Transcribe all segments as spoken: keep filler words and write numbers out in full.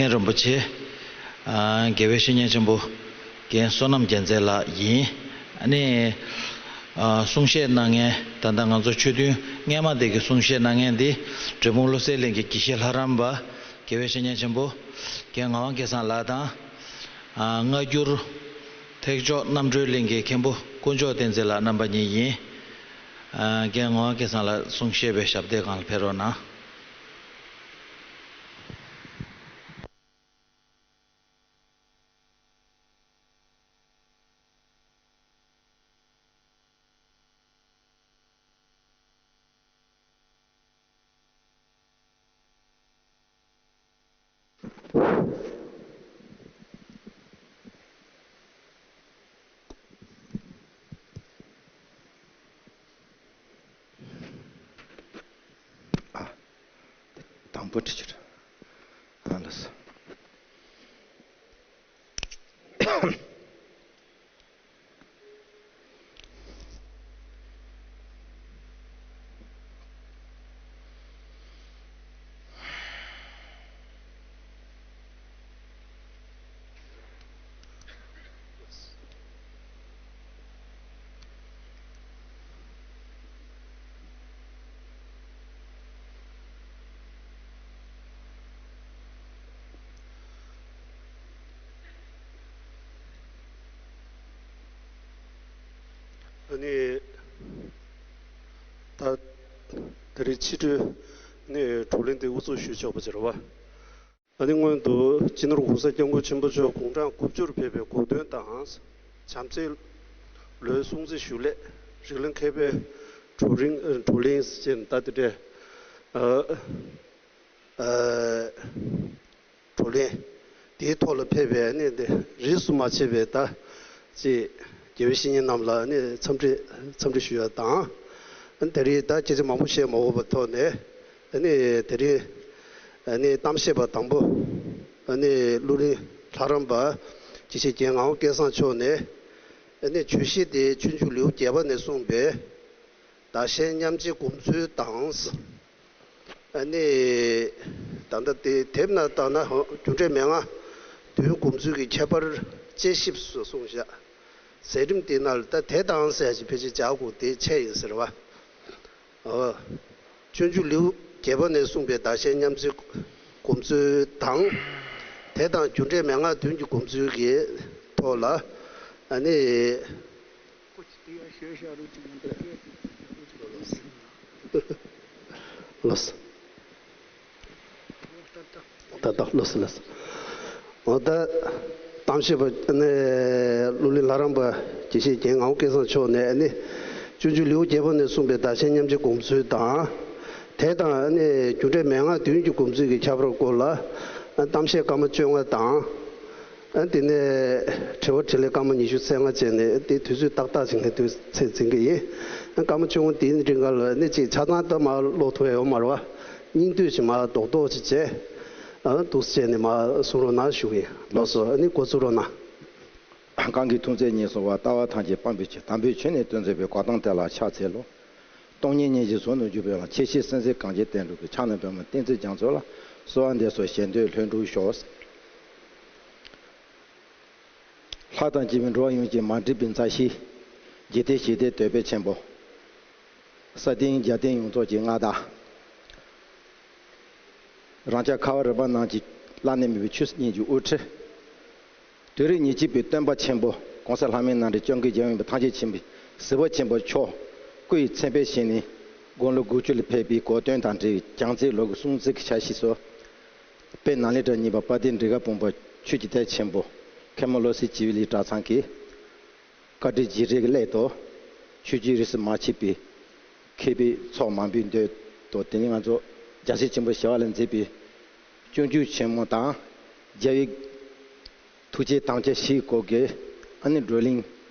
རྒན་རིན་པོ་ཆེ། ཨ། དགེ་བའི་བཤེས་གཉེན་ཆེན་པོ་རྒན་བསོད་ནམས་རྒྱལ་མཚན་ལགས་ཡིན། ཨ་ནི། ཨ། གསུང་བཤད་གནང་མཁན་ད་ལྟ་ང་ཚོ་ཆོས་མཐུན་སྔས་མ་དེ་གི་གསུང་བཤད་གནང་མཁན་དེ་འབྲས་སྤུངས་བློ་གསལ་གླིང་གི་དགེ་བཤེས་ལྷ་རམས་པ་དགེ་བའི་བཤེས་གཉེན་ཆེན་པོ་རྒན་ངག་དབང་སྐལ་བཟང་ལགས་དང་། ཨ། སྔ་འགྱུར་ཐེག་མཆོག་རྣམ་གྲོལ་གླིང་གི་མཁན་པོ་དཀོན་མཆོག་བསྟན་འཛིན་ལགས་རྣམ་པ་གཉིས་ཡིན། ཨ། རྒན་ངག་དབང་སྐལ་བཟང་ལགས་གསུང་བཤད་པའི་ཞབས་སྟེགས་སྒང་ལ་ཕེབས་རོགས་གནང་། ཨ། དང་པོ་ཁྲིད་རྒྱུ་རེད། ཨ། ལགས་སོ། ཨ་ནི། ད། དེ་རིང་ཕྱི་དྲོའི་ནི་བགྲོ་གླེང་འདི་དབུ་འཛུགས་ཞུ་ཆོག་པ་ཅིག་རེད་བ། ཨ་ནི་སྔོན་དུ་སྤྱི་ནོར་༸གོང་ས་༸སྐྱབས་མགོན་ཆེན་པོ་མཆོག་དགུང་གྲངས་དགུ་བཅུར་ཕེབས་པའི་གོ་སྟོན་དང་། བྱམས་བརྩེའི་ལོའི་སྲུང་བརྩི་ཞུ་སླད་རིགས་ལམ་མཁས་པའི་བགྲོ་གླེང་བགྲོ་གླེང་ཟེར་ནས་ད་དེ་འདྲའི་ཨ་ཨ་བགྲོ་གླེང་དེའི་ཐོག་ལ་ཕེབས་པའི་ཨ་ནི་འདི་རིས་སུ་མ་ཆད་པའི་ད་ཅིག་དགེ་བའི་བཤེས་གཉེན་རྣམས་ལ་ཨ་ནི་འཚམས་འདྲི་འཚམས་འདྲི་ཞུ་ཡ་དང་། ཨ་ནི་དེ་རིང་ད་ཁྱེད་ཚོས་མང་པོ་བཤད་མ་འོས་པའི་ཐོག་ནས། ཨ་ནི་དེ་རིང་ཨ་ནི་གཏམ་བཤད་པ་དང་པོ་ཨ་ནི་གླུ་ལེན་ལྷ་རམས་པ་དགེ་བཤེས་རྒན་ངག་དབང་སྐལ་བཟང་མཆོག་ནས། ཨ་ནི་བརྗོད་གཞི་དེ་སྤྱོད་འཇུག་ལེའུ་བརྒྱད་པ་ནས་གསུངས་པའི་བདག་གཞན་མཉམ་བརྗེའི་སྒོམ་ཚུལ་དང་། ཨ་ནི་ད་ལྟ་དེ་དེབ་ནང་ལྟར་ན་རྒྱུ་འབྲས་མན་ངག་བདུན་སྒོམ་ཚུལ་གྱི་ཁྱད་པར་དཔྱད་ཞིབ་སུ་གསུངས་བཞག་ཟེར་རིམ་དེ་ནང་ལ་ད་དེ་དང་ཟེར་ཞིག་ཕལ་ཆེར་སྦྱར་དགོས་དེ་ཆད་ཡིན་ཟེར་བ། ཨོ། སྤྱོད་འཇུག་ལེའུ་བརྒྱད་པ་ནས་གསུངས་པའི་བདག་གཞན་མཉམ་བརྗེའི་སྒོམ་ཚུལ་དང་། དེ་དང་རྒྱུ་འབྲས་མན་ངག་བདུན་གྱི་སྒོམ་ཚུལ་གྱི་ཐོག་ལ། ཨ་ནི། ལགས་སོ། ད་ལྟ་ལགས་སོ་ལགས་སོ། འོ་ད། གཏམ་བཤད་པ་ནས་གླུ་ལེན་ལྷ་རམས་པ་དགེ་བཤེས་རྒན་ངག་དབང་སྐལ་བཟང་མཆོག་ནས་ནི། སྤྱོད་འཇུག་ལེའུ་བརྒྱད་པ་ནས་གསུངས་པའི་བདག་གཞན་མཉམ་བརྗེའི་སྒོམ་ཚུལ་དང་། དེ་དང་ནི་རྒྱུ་འབྲས་མན་ངག་བདུན་གྱི་སྒོམ་ཚུལ་གྱི་ཁྱད་པར་སྐོར་ལ། གཏམ་བཤད་སྐར་མ་བཅོ་ལྔ་དང་། དེ་ནས་དྲི་བ་དྲིས་ལན་སྐར་མ་ཉི་ཤུ་རྩ་ལྔ་བྱས་ནས་དེ་དུས་ཚོད་ཏག་ཏག་ཅིག་ནས་དུས་ཚོད་འཛིན་གྱི་ཡིན། སྐར་མ་བཅོ་ལྔ་དེའི་རིང་ག་ལ་ནི་ཅིག་ཆ་ཚང་ད་མར་ཀློག་ཐུབ་ཡ་ཡོད་མ་རེད་བ། སྙིང་བསྡུས་ཤིག་མར་རྡོག་རྡོག་ཅིག་བྱས། ཨ། འདུག་སེ་བྱས་ནས་མར་གསུང་རོགས་གནང་ཞུ་གི་ཡིན། ལགས་སོ། ཨ་ནི་འགོ་བཙུགས་རོགས་གནང་། གང་གིས་ཐུགས་བརྩེ་ཉེར་བཟུང་བ། ལྟ་བ་ཐམས་ཅད་སྤང་བའི་ཕྱིར། དམ་པའི་ཆོས་ནི་སྟོན་མཛད་པའི། གོ་ཏམ་དེ་ལ་ཕྱག་འཚལ་ལོ། སྟོང་ཉིད་སྙིང་རྗེ་གཟུགས་སུ་གྱུར་པ་ལ། ཆེ་བཞི་སེམས་ཅན་གངས་ཅན་བསྟན་འགྲོ་གི། ཕྱག་ན་པདྨོ་བསྟན་འཛིན་རྒྱ་མཚོ་ལ། གསོལ་བ་འདེབས་སོ་བཞེད་དོན་ལྷུན་གྲུབ་ཤོག། ལྷ་དང་བཅས་པའི་འགྲོ་བ་ཡོངས་ཀྱི་མ་འདྲིས་པའི་མཛའ་བཤེས། འཇིག་རྟེན་ཞི་བདེའི་དོད་པའི་ཆེན་པོ། ས་སྟེང་རྒྱལ་བསྟན་ཡོངས་རྫོགས་ཀྱི་མངའ་བདག། རང་ཅག་ཁ་བ་རི་པ་ནང་གི་བླ་ན་མེད་པའི་ཆོས་སྲིད་གཉིས་ཀྱི་དབུ་ཁྲིད། དུས་རབས་ཉེར་གཅིག་པའི་སྟོན་པ་ཆེན་པོ་༸གོང་ས་ལྷ་མིའི་རྣམ་འདྲེན་སྐྱབས་མགོན་རྒྱལ་བ་ཡོངས་འཛིན་ཐམས་ཅད་མཁྱེན་པའི་གཟིགས་པ་ཆེན་པོ་མཆོག་སྐུ་ཡི་མཚན་དཔེ་བཞེས་ནས་དགུང་ལོ་དགུ་བཅུ་ལ་ཕེབས་པའི་གོ་སྟོན་དང་འབྲེལ་བའི་བྱམས་བརྩེའི་ལོ་གི་སྲུང་བརྩི་གི་འཆར་གཞི་སོགས། དཔལ་ནཱ་ལེནྡྲར་གཉེར་པ་དཔལ་ལྡན་འབྲུག་སྒར་དཔོན་པོ་ཆོས་ཀྱི་སྡེ་ཆེན་པོ་མཁན་པོ་བློ་གསལ་བྱེ་བའི་བླ་གྲྭ་ཚང་གིས། བཀའ་དྲིན་རྗེས་དྲན་གྱི་སླད་དུ། ཆོས་བརྒྱུད་རིས་སུ་མ་ཆད་པའི་མཁས་པའི་ཚོགས་མང་པོའི་མདུན་དུ། དེ་ནས་ང་ཚོ་རྒྱལ་སྲས་ཆེན་པོ་ཞི་བ་ལྷས་མཛད་པའི་སྤྱོད་འཇུག་ཆེན་མོ་དང་། རྒྱལ་བའི་ཐུགས་བསྐྱེད་དམ་བཅའ་བཞིའི་སྐོར་གྱི་ཨ་ནི་བགྲོ་གླེང་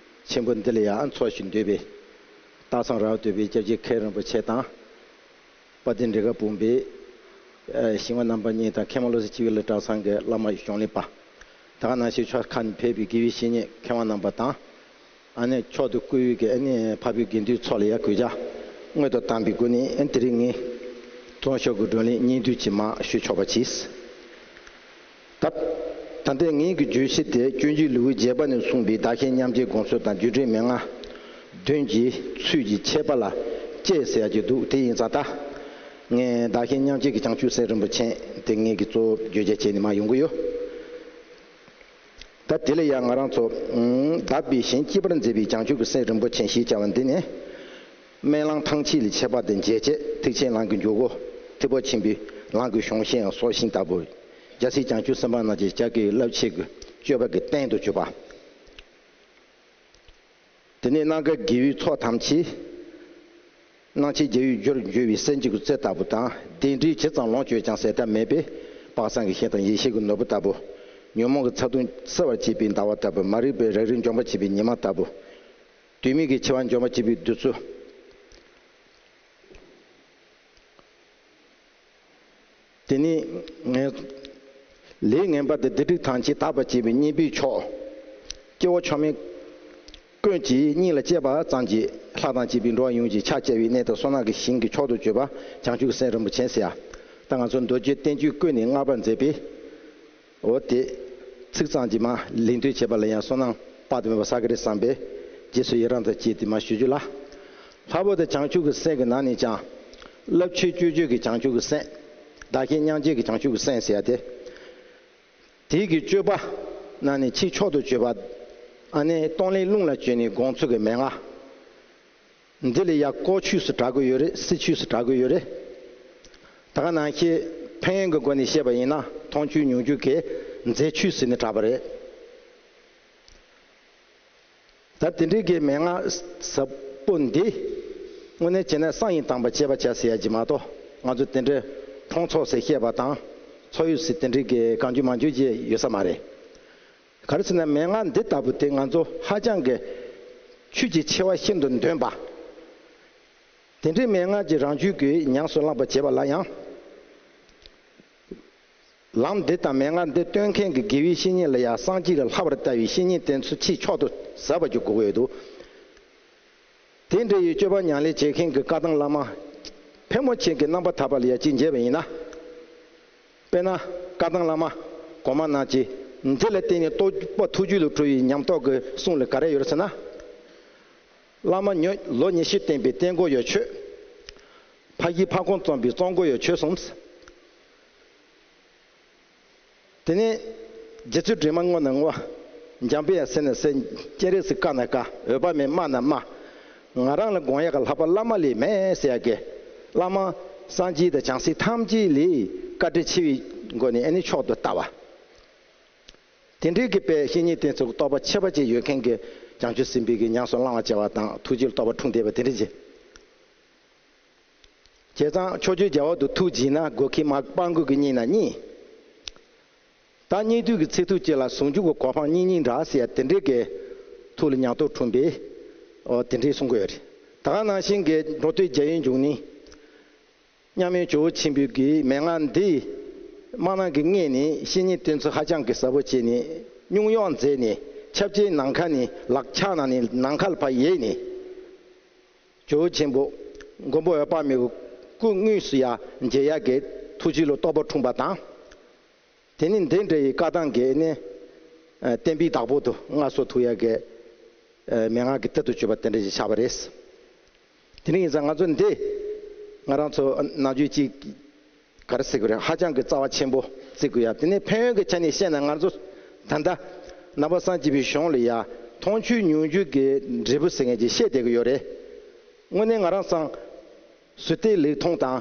ཆེན་པོ་འདི་ལ་ཡང་འཚོགས་ཞུ་འདོད་པའི། སྟག་ཚང་རབ་ཏུ་བའི་སྐྱབས་རྗེ་མཁན་རིན་པོ་ཆེ་དང་། དཔལ་ལྡན་འབྲུག་སྒར་དཔོན་པོའི་ཞིང་པ་རྣམ་པ་གཉིས་དང་། མཁན་པོ་བློ་གསལ་བྱེ་བའི་བླ་གྲྭ་ཚང་གི་བླ་མ་གཞུང་ལས་པ། ད་ག་ནང་བཞིན་ཕྱོགས་ཁག་ནས་ཕེབས་པའི་དགེ་བའི་བཤེས་གཉེན་མཁས་དབང་རྣམ་པ་དང་། ཨ་ནི་མཆོག་ཏུ་བཀུར་འོས་ཀྱི་ཨ་ནི་འཕགས་པའི་དགེ་འདུན་ཚོ་ལ་ཡང་གུས་ཕྱག་སྔོན་དུ་བཏང་པའི་སྒོ་ནས། ཨ་ནི་དེ་རིང་ངས་རྫོང་ཤོག་གི་བགྲོ་གླེང་སྙིང་བསྡུས་ཅིག་མར་ཞུ་ཆོག་པ་གྱིས། ད་ད་ལྟའི་ངེད་ཀྱི་བརྗོད་གཞི་དེ་སྤྱོད་འཇུག་ལེའུ་བརྒྱད་པ་ནས་གསུངས་པའི་བདག་གཞན་མཉམ་བརྗེའི་དགོངས་ཚུལ་དང་རྒྱུ་འབྲས་མན་ངག་བདུན་གྱི་ཚུལ་གྱི་ཁྱད་པར་ལ་དཔྱད་ཟེར་ཡག་ཅིག་འདུག་དེ་ཡིན་ཙང་ད་ངས་བདག་གཞན་མཉམ་བརྗེ་གི་བྱང་ཆུབ་སེམས་རིན་པོ་ཆེ་དེ་ངེད་ཀྱི་གཙོ་བོ་བརྗོད་བྱ་བྱས་ནས་མར་ཡོང་གི་ཡོད། ད་དེ་ལ་ཡང་ང་རང་ཚོ་ཨུམ་དག་པའི་ཞིང་སྐྱིད་པར་མཛད་པའི་བྱང་ཆུབ་ཀྱི་སེམས་རིན་པོ་ཆེ་ཞེས་བྱ་བ་འདི་ནི། སྨོན་ལམ་ཐང་ཆད་ལས་ཁྱད་པར་དུ་འབྱེད་བྱེད་ཐེག་ཆེན་ལམ་གྱི་འཇུག་སྒོ། ཐེག་པ་ཆེན་པོའི་ལམ་གྱི་གཞུང་ཤིང་ཡང་སོགས་ཤིང་ལྟ་བུ། རྒྱལ་སྲས་བྱང་ཆུབ་སེམས་དཔའ་རྣམས་ཀྱི་ལྕགས་ཀྱུའི་རླབས་ཆེན་གྱི་སྤྱོད་པ་གི་རྟེན་དུ་གྱུར་པ། དེ་ནས་སྣ་དགའ་དགེ་བའི་ཚོགས་ཐམས་ཅད། སྣང་མཆེད་རྒྱལ་བའི་རྒྱུར་འགྱུར་བའི་སེམས་ཀྱི་རྩེ་ལྟ་བུ་དང་། དེ་འདྲའི་ཇི་ཙམ་ལོངས་སྤྱོད་ཀྱང་ཟད་མཐའ་མེད་པའི་དཔག་བསམ་གྱི་ཤིང་དང་ཡེ་ཤེས་ཀྱི་ནོར་བུ་ལྟ་བུ། ཉོན་མོངས་ཀྱི་ཚ་གདུང་བསིལ་བར་བྱེད་པའི་ཟླ་བ་ལྟ་བུ། མ་རིག་པའི་རང་རིག་འཇོམས་པར་བྱེད་པའི་ཉི་མ་ལྟ་བུ། དུས་མིན་གྱི་འཆི་བ་འཇོམས་པར་བྱེད་པའི་བདུད་རྩི། དེ་ནས་ངས་ལས་ངན་པ་དང་སྡིག་སྒྲིབ་ཐམས་ཅད་དག་པར་བྱེད་པའི་གཉེན་པོའི་མཆོག་སྐྱེ་བོ་མཆོག་དམན་ཀུན་གྱི་སྙིང་ལ་གཅེས་པ་ཙམ་གྱིས་ལྷ་དང་བཅས་པའི་འགྲོ་བ་ཡོངས་ཀྱི་ཕྱག་བཅར་བའི་གནས་དང་བསོད་ནམས་ཀྱི་ཞིང་གི་མཆོག་ཏུ་གྱུར་པ་བྱང་ཆུབ་ཀྱི་སེམས་རིན་པོ་ཆེ་ཟེར་ཡ། ད་ང་ཚོ་མདོ་རྒྱུད་བསྟན་བཅོས་ཀུན་ནས་བསྔགས་པར་མཛད་པའི། འོ་དེ། ཚིག་ཙམ་གྱིས་མ་ལེགས་འདོན་བྱེད་པ་ལ་ཡང་བསོད་ནམས་དཔག་ཏུ་མེད་པ་བསགས་ཀྱི་རེད་བསམ་པས་རྗེས་སུ་ཡི་རང་དང་བཅས་ཏེ་མ་ཞུ་རྒྱུ་ལ། ལྷག་པར་དུ་བྱང་ཆུབ་ཀྱི་སེམས་ཀྱི་ནང་ནས་ཀྱང་། རླབས་ཆེན་སྤྱོད་བརྒྱུད་ཀྱི་བྱང་ཆུབ་ཀྱི་སེམས། བདག་གཞན་མཉམ་བརྗེ་གི་བྱང་ཆུབ་ཀྱི་སེམས་ཟེར་ཡ་དེ། དེའི་གི་སྤྱོད་པ་ནང་ནས་ཆེས་མཆོག་ཏུ་གྱུར་པ། ཨ་ནི་གཏོང་ལེན་རླུང་ལ་བཅོལ་ནས་སྒོམ་ཚུལ་གྱི་མན་ངག་འདི་ལ་ཡ་ལྐོག་ཆོས་སུ་གྲགས་ཀྱི་ཡོད་རེད། སྲིད་ཆོས་སུ་གྲགས་ཀྱི་ཡོད་རེད། ད་ག་ནང་བཞིན་ཕན་ཡོན་གྱི་སྒོ་ནས་བཤད་པ་ཡིན་ན་མཐོང་ཆོས་མྱོང་འགྱུར་གྱི་རྫས་ཆོས་ཟེར་ནས་གྲགས་པ་རེད། ད་དེ་འདྲའི་གི་མན་ངག་ཟབ་པོ་འདི་དངོས་གནས་བྱས་ན་བསམ་ཡས་དམ་པ་སྤྱད་པ་བྱ་ཟེར་ཡ་ཅིག་མ་གཏོགས་ང་ཚོ་དེ་འདྲའི་མཐོང་ཚོར་ཟེར་བཤད་པ་དང་ཚོར་ཡུལ་ཟེར་དེ་འདྲའི་གི་གང་བྱུང་མང་བྱུང་ཅིག་ཡོད་ས་མ་རེད། ག་རེ་ཟེར་ན་མན་ངག་འདི་ལྟ་བུ་དེ་ང་ཚོ་ཧ་ཅང་གི་ཆོས་ཀྱི་ཆེ་བ་ཤིན་ཏུ་འདོན་པ། དེ་འདྲའི་མན་ངག་ཅིག་རང་རྒྱུད་ཀྱིས་ཉམས་སུ་བླངས་པ་བྱེད་པ་ལ་ཡང་། ལམ་འདི་དང་མན་ངག་འདི་སྟོན་མཁན་གྱི་དགེ་བའི་བཤེས་གཉེན་ལ་ཡང་སངས་རྒྱས་ལས་ལྷག་པར་ལྟ་བའི་བཤེས་གཉེན་བསྟེན་ཚུལ་ཆེས་མཆོག་ཏུ་ཟབ་པ་ཅིག་དགོས་ཀྱི་ཡོད་འདུག་དེ་འདྲ་ཡི་སྤྱོད་པ་ཉམས་ལེན་བྱེད་མཁན་གྱི་བཀའ་གདམས་བླ་མ་ཕལ་མོ་ཆེ་གི་རྣམ་པར་ཐར་པ་ལ་ཡ་གཅིག་མཇལ་བ་ཡིན་ན། དཔེར་ན་བཀའ་གདམས་བླ་མ་གོང་མ་རྣམས་ཀྱིས་འདི་ལ་བརྟེན་ནས་རྟོགས་པ་ཐུགས་རྒྱུད་ལ་གྲོལ་བའི་ཉམས་རྟོགས་ཀྱི་གསུང་ལ་ག་རེ་ཡོད་རེད་ཟེར་ན། བླ་མ་ཉོ་ལོ་ཉི་ཤུ་བསྟེན་པའི་བསྟེན་སྒོ་ཡོད་ཆོས། ཕ་གིའི་ཕ་ཁོང་བརྩམས་པའི་བརྩམས་སྒོ་ཡོད་ཆོས་གསུམ། དེ་ནས་རྗེ་བཙུན་སྒྲོལ་མ་བསྔོ་ན་བསྔོ། འཇམ་དཔལ་གསལ་ན་གསལ། སྤྱན་རས་གཟིགས་བཀའ་ན་བཀའ། འོད་དཔག་མེད་སྨྲ་ན་སྨྲ། ང་རང་ལ་དགོངས་ཡག་གི་ལྷག་པ་བླ་མ་ལས་མེད་ཟེར་ཡག་གི། བླ་མ་སངས་རྒྱས་དང་བྱང་སེམས་ཐམས་ཅད་ལས་བཀའ་དྲིན་ཆེ་བའི་སྒོ་ནས་ཨ་ནི་མཆོག་ཏུ་ལྟ་བ། དེ་འདྲའི་གི་དཔེ་བཤེས་གཉེན་བསྟེན་ཚུལ་རྟོགས་པ་ཁྱད་པར་ཅན་ཡོད་མཁན་གྱི་བྱང་ཆུབ་སེམས་དཔའི་གི་ཉམས་སུ་བླང་བར་བྱ་བ་དང་ཐུགས་རྗེ་ལ་རྟོགས་པ་འཁྲུངས་བསྡད་པ་དེ་འདྲ་ཅིག་བྱས་ཙང་ཕྱོགས་བཅུའི་རྒྱལ་བ་དང་ཐུགས་བགྱིས་ན། སྒོ་ཁའི་མ་སྤང་ཁུག་གི་སྙིང་ན་གཉིས། ད་སྙིགས་དུས་ཀྱི་ཚེ་ཐུབ་ཅིག་ལ་ཟུང་འཇུག་གི་གོ་འཕང་སྙིང་སྙིང་འདྲ་ཟེར་ཡ་དེ་འདྲའི་གི་ཐུགས་ལ་ཉམས་རྟོགས་འཁྲུངས་པས། ཨོ་དེ་འདྲའི་གསུང་གི་ཡོད་རེད། ད་ག་ནང་བཞིན་གྱི་འགྲོ་དོན་རྒྱལ་བའི་འབྱུང་གནས། མཉམ་མེད་ཇོ་བོ་ཆེན་པོའི་གི་མན་ངག་འདི་སྨྲ་ནག་གི་སྔས་ནས་བཤེས་གཉེན་བསྟེན་ཚུལ་ཧ་ཅང་གི་ཟབ་པོ་བྱས་ནས་སྙུང་གཡོག་མཛད་ནས་ཆབ་ཆའི་ནམ་མཁའ་ནས་ལག་ཆ་ནང་ནས་ནམ་མཁའ་ལ་ཕར་ཡལ་ནས། ཇོ་བོ་ཆེན་པོ་མགོན་པོ་འོད་དཔག་མེད་ཀྱི་སྐུ་དངོས་སུ་ཡང་མཇལ་ཡག་གི་ཐུགས་རྗེ་ལ་རྟོགས་པ་འཁྲུངས་པ་དང་། དེ་ནི་འདི་འདྲ་ཡི་བཀའ་གདམས་ཀྱི་ནི་བསྟན་པའི་བདག་པོ་དུ་མངའ་གསོལ་ཐུབ་ཡག་གི་མན་ངག་གི་གཏེར་དུ་གྱུར་པ་དེ་འདྲ་ཞིག་ཆགས་པ་རེད། དེ་ནི་ཡིན་ཙང་ང་ཚོ་འདི་ང་རང་ཚོ་ནམ་རྒྱུན་གཅིག་ག་རེ་ཟེར་དགོས་རེད། ཧ་ཅང་གི་རྩ་བ་ཆེན་པོ་བརྩི་དགོས་ཡ། དེ་ནས་ཕན་ཡོན་གྱི་ཆ་ནས་བཤད་ན་ང་ཚོ་ད་ལྟ་ནང་པ་སངས་རྒྱས་པའི་གཞུང་ལ་ཡ་མཐོང་ཆོས་མྱོང་འགྱུར་གྱི་འབྲས་བུ་ཟེར་མཁན་ཅིག་བཤད་བསྡད་ཀྱི་ཡོད་རེད། དངོས་གནས་ང་རང་ཚང་ཟུར་བལྟས་ལེགས་མཐོང་དང་།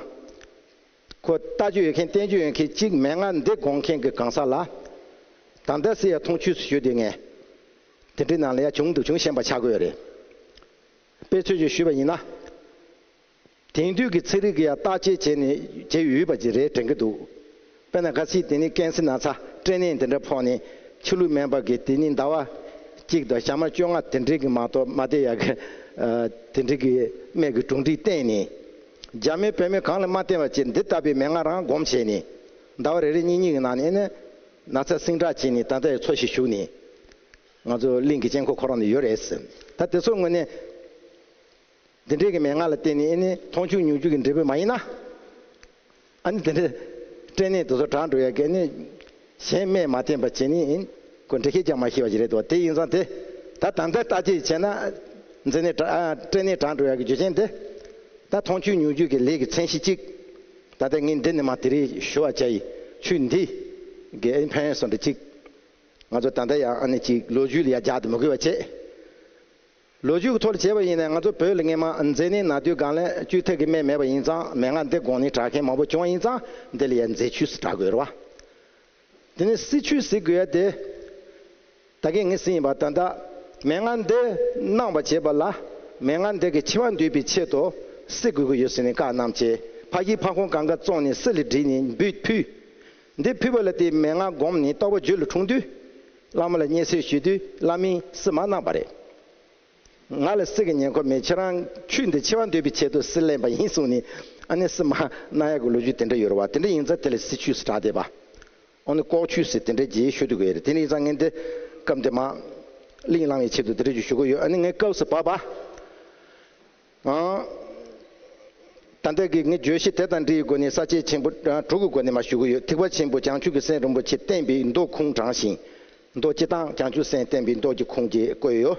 ཁོ་ལྟ་རྒྱུ་ཡོད་མཁན་བསྟན་རྒྱུ་ཡོད་མཁན་གཅིག་མན་ངག་འདི་དགོངས་མཁན་གྱི་གང་ཟག་ལ། ད་ལྟ་སྲིད་ཡ་མཐོང་ཆོས་སུ་ཞུ་བསྡད་མཁན། དེ་འདྲའི་ནང་ལ་ཡ་བྱུང་འདུག་བྱུང་ཤེས་པ་ཆགས་ཀྱི་ཡོད་རེད། དཔེ་མཚོན་ཅིག་ཞུས་པ་ཡིན་ན། དེང་དུས་ཀྱི་ཚན་རིག་གིས་ཡང་བརྟག་དཔྱད་བྱས་ནས་བྱས་ཡོད་པ་ཅིག་རེད་དྲན་གྱི་འདུག་དཔེར་ན་གལ་སྲིད་དེ་ནི་ཀན་སར་ན་ཚ་སྐྲན་ནད་འདི་འདྲ་ཕོག་ནས་ཕྱི་ལུགས་སྨན་པ་གིས་དེ་ནི་ཟླ་བ་གཅིག་དང་ཞག་མ་བཅོ་ལྔ་དེ་འདྲའི་གི་མ་གཏོགས་མ་བསྡད་ཡག་གི་དེ་འདྲའི་གི་སྨན་གྱི་གྲུབ་འབྲས་བསྟན་ནས། རྒྱ་མི་བོད་མི་གང་ལ་མ་བསྟན་པ་བྱས་འདི་ལྟ་བུའི་མན་ངག་རང་སྒོམ་བྱས་ནས་ཟླ་བ་རེ་རེ་གཉིས་གཉིས་ཀྱི་ནང་ནས་ནི་ན་ཚ་སྲིང་དྲག་བྱས་ནས་ད་ལྟ་ཡང་འཚོ་ཞིག་བཞུགས་ནས། ང་ཚོ་གླིང་གི་དཀྱིལ་འཁོར་ཁོ་རང་ནས་ཡོད་རེད་ཟེར། ད་དེ་ཚོ་དངོས་གནས། འདི་འདྲའི་གི་མན་ངག་ལ་བརྟེན་ནས་ཨ་ནི་མཐོང་ཆོས་མྱོང་འགྱུར་གྱི་འབྲས་བུ་མ་ཡིན་ན། ཨ་ནི་འདི་འདྲའི་སྐྲན་ནད་དེ་ཚོ་དྲག་འགྲོ་ཡ་གི་ཨ་ནི་ གཞན་སྨྲས་མ་བསྟན་པ་བྱས་ནས་ཁོ་འགྲེལ་བཤད་རྒྱག་མ་ཤེས་པ་ཞིག་རེད་འདུག་དེ་ཡིན་ཙང་དེ་ད་ད་ལྟ་ལྟ་ཅི་བྱས་ན་མཛེ་ནད་དྲག་ཨ་སྐྲན་ནད་དྲག་འགྲོ་ཡག་གི་རྒྱུ་རྐྱེན་དེ་ད་མཐོང་ཆོས་མྱོང་བརྒྱུད་ཀྱི་ལས་ཀྱི་མཚན་གཞི་གཅིག་ད་ལྟ་ངས་འདི་ནས་མར་དེ་རིང་ཞུ་བ་བྱ་ཡི་ཆོས་འདི་གི་ཨེ་ཕན་སོང་འདྲ་གཅིག་ང་ཚོ་ད་ལྟ་ཡང་ཨ་ནི་གཅིག་ལོ་རྒྱུས་ལ་ཡང་རྒྱག་ཏུ་མི་དགོས་པ་བྱས། ལོ་རྒྱུས་ཀྱི་ཐོག་ལ་བྱས་པ་ཡིན་ན་ང་ཚོ་བོད་ལ་སྔས་མ་མཛེ་ནད་ན་དུས་སྒང་ལ་བཅོས་ཐབས་ཀྱི་སྨན་མེད་པ་ཡིན་ཙང་མན་ངག་འདི་དགོངས་ནས་དྲག་མཁན་མང་པོ་བྱུང་བ་ཡིན་ཙང་འདི་ལ་ཡང་མཛེ་ཆུས་སུ་གྲགས་དགོས་རེད་བ། དེ་ནས་སྲི་ཆུས་ཟེར་དགོས་ཡ་དེ། ད་གིན་ངས་ཟེར་ཡིན་པ་ད་ལྟ་མན་ངག་འདི་གནང་བ་བྱས་པ་ལ་མན་ངག་འདི་གི་འཆི་བ་འདོད་པའི་ཆེད་དུ་སྲི་དགོས་ཀྱི་ཡོད་ཟེར་ནས་བཀའ་གནང་བྱས་ཕ་གིའི་ཕ་ཁོང་གང་ག་བཙོངས་ནས་སྲི་ལ་བསྒྲིལ་ནས་འབུལ་ཕུལ། འདི་ཕུལ་བ་ལ་དེ་མན་ངག་བསྒོམས་ནས་རྟོགས་པ་རྒྱུད་ལ་འཁྲུངས་དུས་བླ་མ་ལ་སྙན་སེང་ཞུས་དུས་བླ་མས་སྲི་མ་གནང་བ་རེད། ང་ལ་སྲི་གི་ཉེན་ཁ་མེད། ཁྱེད་རང་ཆོས་འདི་འཆི་བ་འདོད་པའི་ཆེད་དུ་སྲི་ལེན་པ་ཡིན་གསུངས་ནས་ཨ་ནི་སྲི་མ་གནང་ཡག་གི་ལོ་རྒྱུས་དེ་འདྲ་ཡོད་རེད་བ། དེ་འདྲ་ཡིན་ཙང་དེ་ལ་སྲི་ཆུས་སུ་གྲགས་བསྡད་པ། ཨ་ནི་ལྐོག་ཆུས་ཟེར་དེ་འདྲ་ཅིག་ཞུ་འདོད་ཀྱི་ཡོད་རེད། དེ་ནི་ཡིན་ཙང་ངས་འདི་སྐབས་འདི་མ་གླེང་བསླང་བའི་ཆེད་དུ་དེ་འདྲ་ཅིག་ཞུ་གི་ཡོད། ཨ་ནི་ངས་སྐབས་སུ་བབས་པ། ཨང་། ད་ལྟ་གི་ངའི་བརྗོད་གཞི་དེ་དང་འབྲེལ་བའི་སྒོ་ནས་ས་བཅད་ཆེན་པོ་ཨ་དྲུག་གི་སྒོ་ནས་མར་ཞུ་གི་ཡོད། ཐེག་པ་ཆེན་པོ་བྱང་ཆུབ་ཀྱི་སེམས་རིན་པོ་ཆེ་བསྟན་པའི་མདོ་ཁུངས་དྲངས་ཤིང་། མདོ་སྤྱི་དང་བྱང་ཆུབ་སེམས་བསྟན་པའི་མདོ་གི་ཁུངས་ཀྱིས་བཀོད་ཡོད།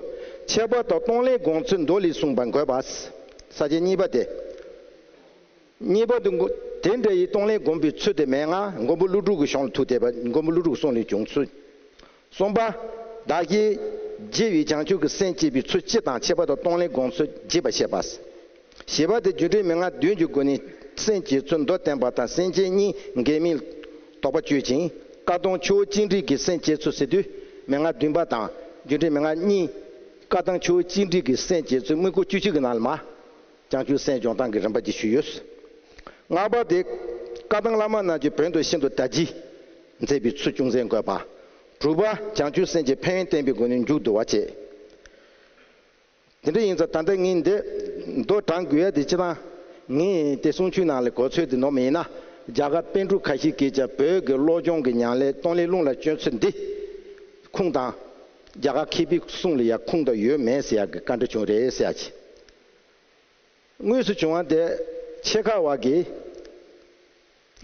ཁྱད་པར་དུ་གཏོང་ལེན་སྒོམ་ཚུལ་མདོ་ལས་གསུངས་པ་འགོད་པ། ས་བཅད་གཉིས་པ་དེ། གཉིས་པ་དེ་མགོ་དེ་འདྲ་ཡི་གཏོང་ལེན་སྒོམ་པའི་ཚུལ་དེ་མན་ངག་མགོན་པོ་ཀླུ་སྒྲུབ་ཀྱི་གཞུང་ལ་ཐུག་བསྡད་པ་མགོན་པོ་ཀླུ་སྒྲུབ་གསུང་ལས་བྱུང་ཚུལ། གསུམ་པ། བདག་གིས་རྒྱལ་བའི་བྱང་ཆུབ་ཀྱི་སེམས་བསྐྱེད་པའི་ཚུལ་སྤྱི་དང་ཁྱད་པར་དུ་གཏོང་ལེན་སྒོམ་ཚུལ་རྒྱས་པར་བཤད་པ། བཞི་པ་དེ་རྒྱུ་འབྲས་མན་ངག་བདུན་གྱི་སྒོ་ནས་སེམས་བསྐྱེད་ཚུལ་མདོར་བསྟན་པ་དང་སེམས་བསྐྱེད་གཉིས་འགལ་མིན་དོགས་པ་གཅོད་ཅིང་བཀའ་གདམས་ཆུ་བོ་གཅིག་འདྲེས་ཀྱི་སེམས་བསྐྱེད་ཚུལ་ཟེར་དུས་མན་ངག་བདུན་པ་དང་རྒྱུ་འབྲས་མན་ངག་གཉིས། བཀའ་གདམས་ཆུ་བོ་གཅིག་འདྲེས་ཀྱི་སེམས་བསྐྱེད་ཚུལ་དངུལ་ཀོ་བཅུ་གཅིག་གི་ནང་ལ་མ། བྱང་ཆུབ་སེམས་སྦྱོང་སྟངས་ཀྱི་རིམ་པ་འདི་ཞུས་ཡོད། ལྔ་པ་དེ། བཀའ་གདམས་བླ་མ་རྣམས་ཀྱི་བོན་དུ་ཤིན་ཏུ་དར་རྒྱས་མཛད་པའི་ཚུལ་ཅུང་ཟད་འགོད་པ། དྲུག་པ་བྱང་ཆུབ་སེམས་ཀྱི་ཕན་ཡོན་བསྟན་པའི་སྒོ་ནས་མཇུག་བསྡུ་བ་བཅས། དེ་འདྲ་ཡིན་ཙང་ད་ལྟ་ངས་འདི་མདོ་དྲངས་དགོས་ཡ་དེ་སྤྱིར་བཏང་ངས་དེ་གསུང་ཆོས་ནང་ལ་གོ་ཚོད་དེ་ནོར་མ་ཡིན་ན་རྒྱ་གར་པཎ་གྲུབ་ཁ་ཤས་ཀྱིས་ཀྱང་བོད་ཀྱི་བློ་སྦྱོང་གི་ཉམས་ལེན་གཏོང་ལེན་རླུང་ལ་བསྐྱོན་ཚུལ་འདི་ཁུངས་དང་། རྒྱ་གར་མཁས་པའི་གསུང་ལ་ཡང་ཁུངས་དང་ཡོད་མེད་ཟེར་ཡག་གི་བཀའ་འདྲི་བྱུང་རེད་ཟེར་ཡག་གི། དངོས་སུ་བྱུང་བ་དེ་ཆེ་ཁ་བ་གིས་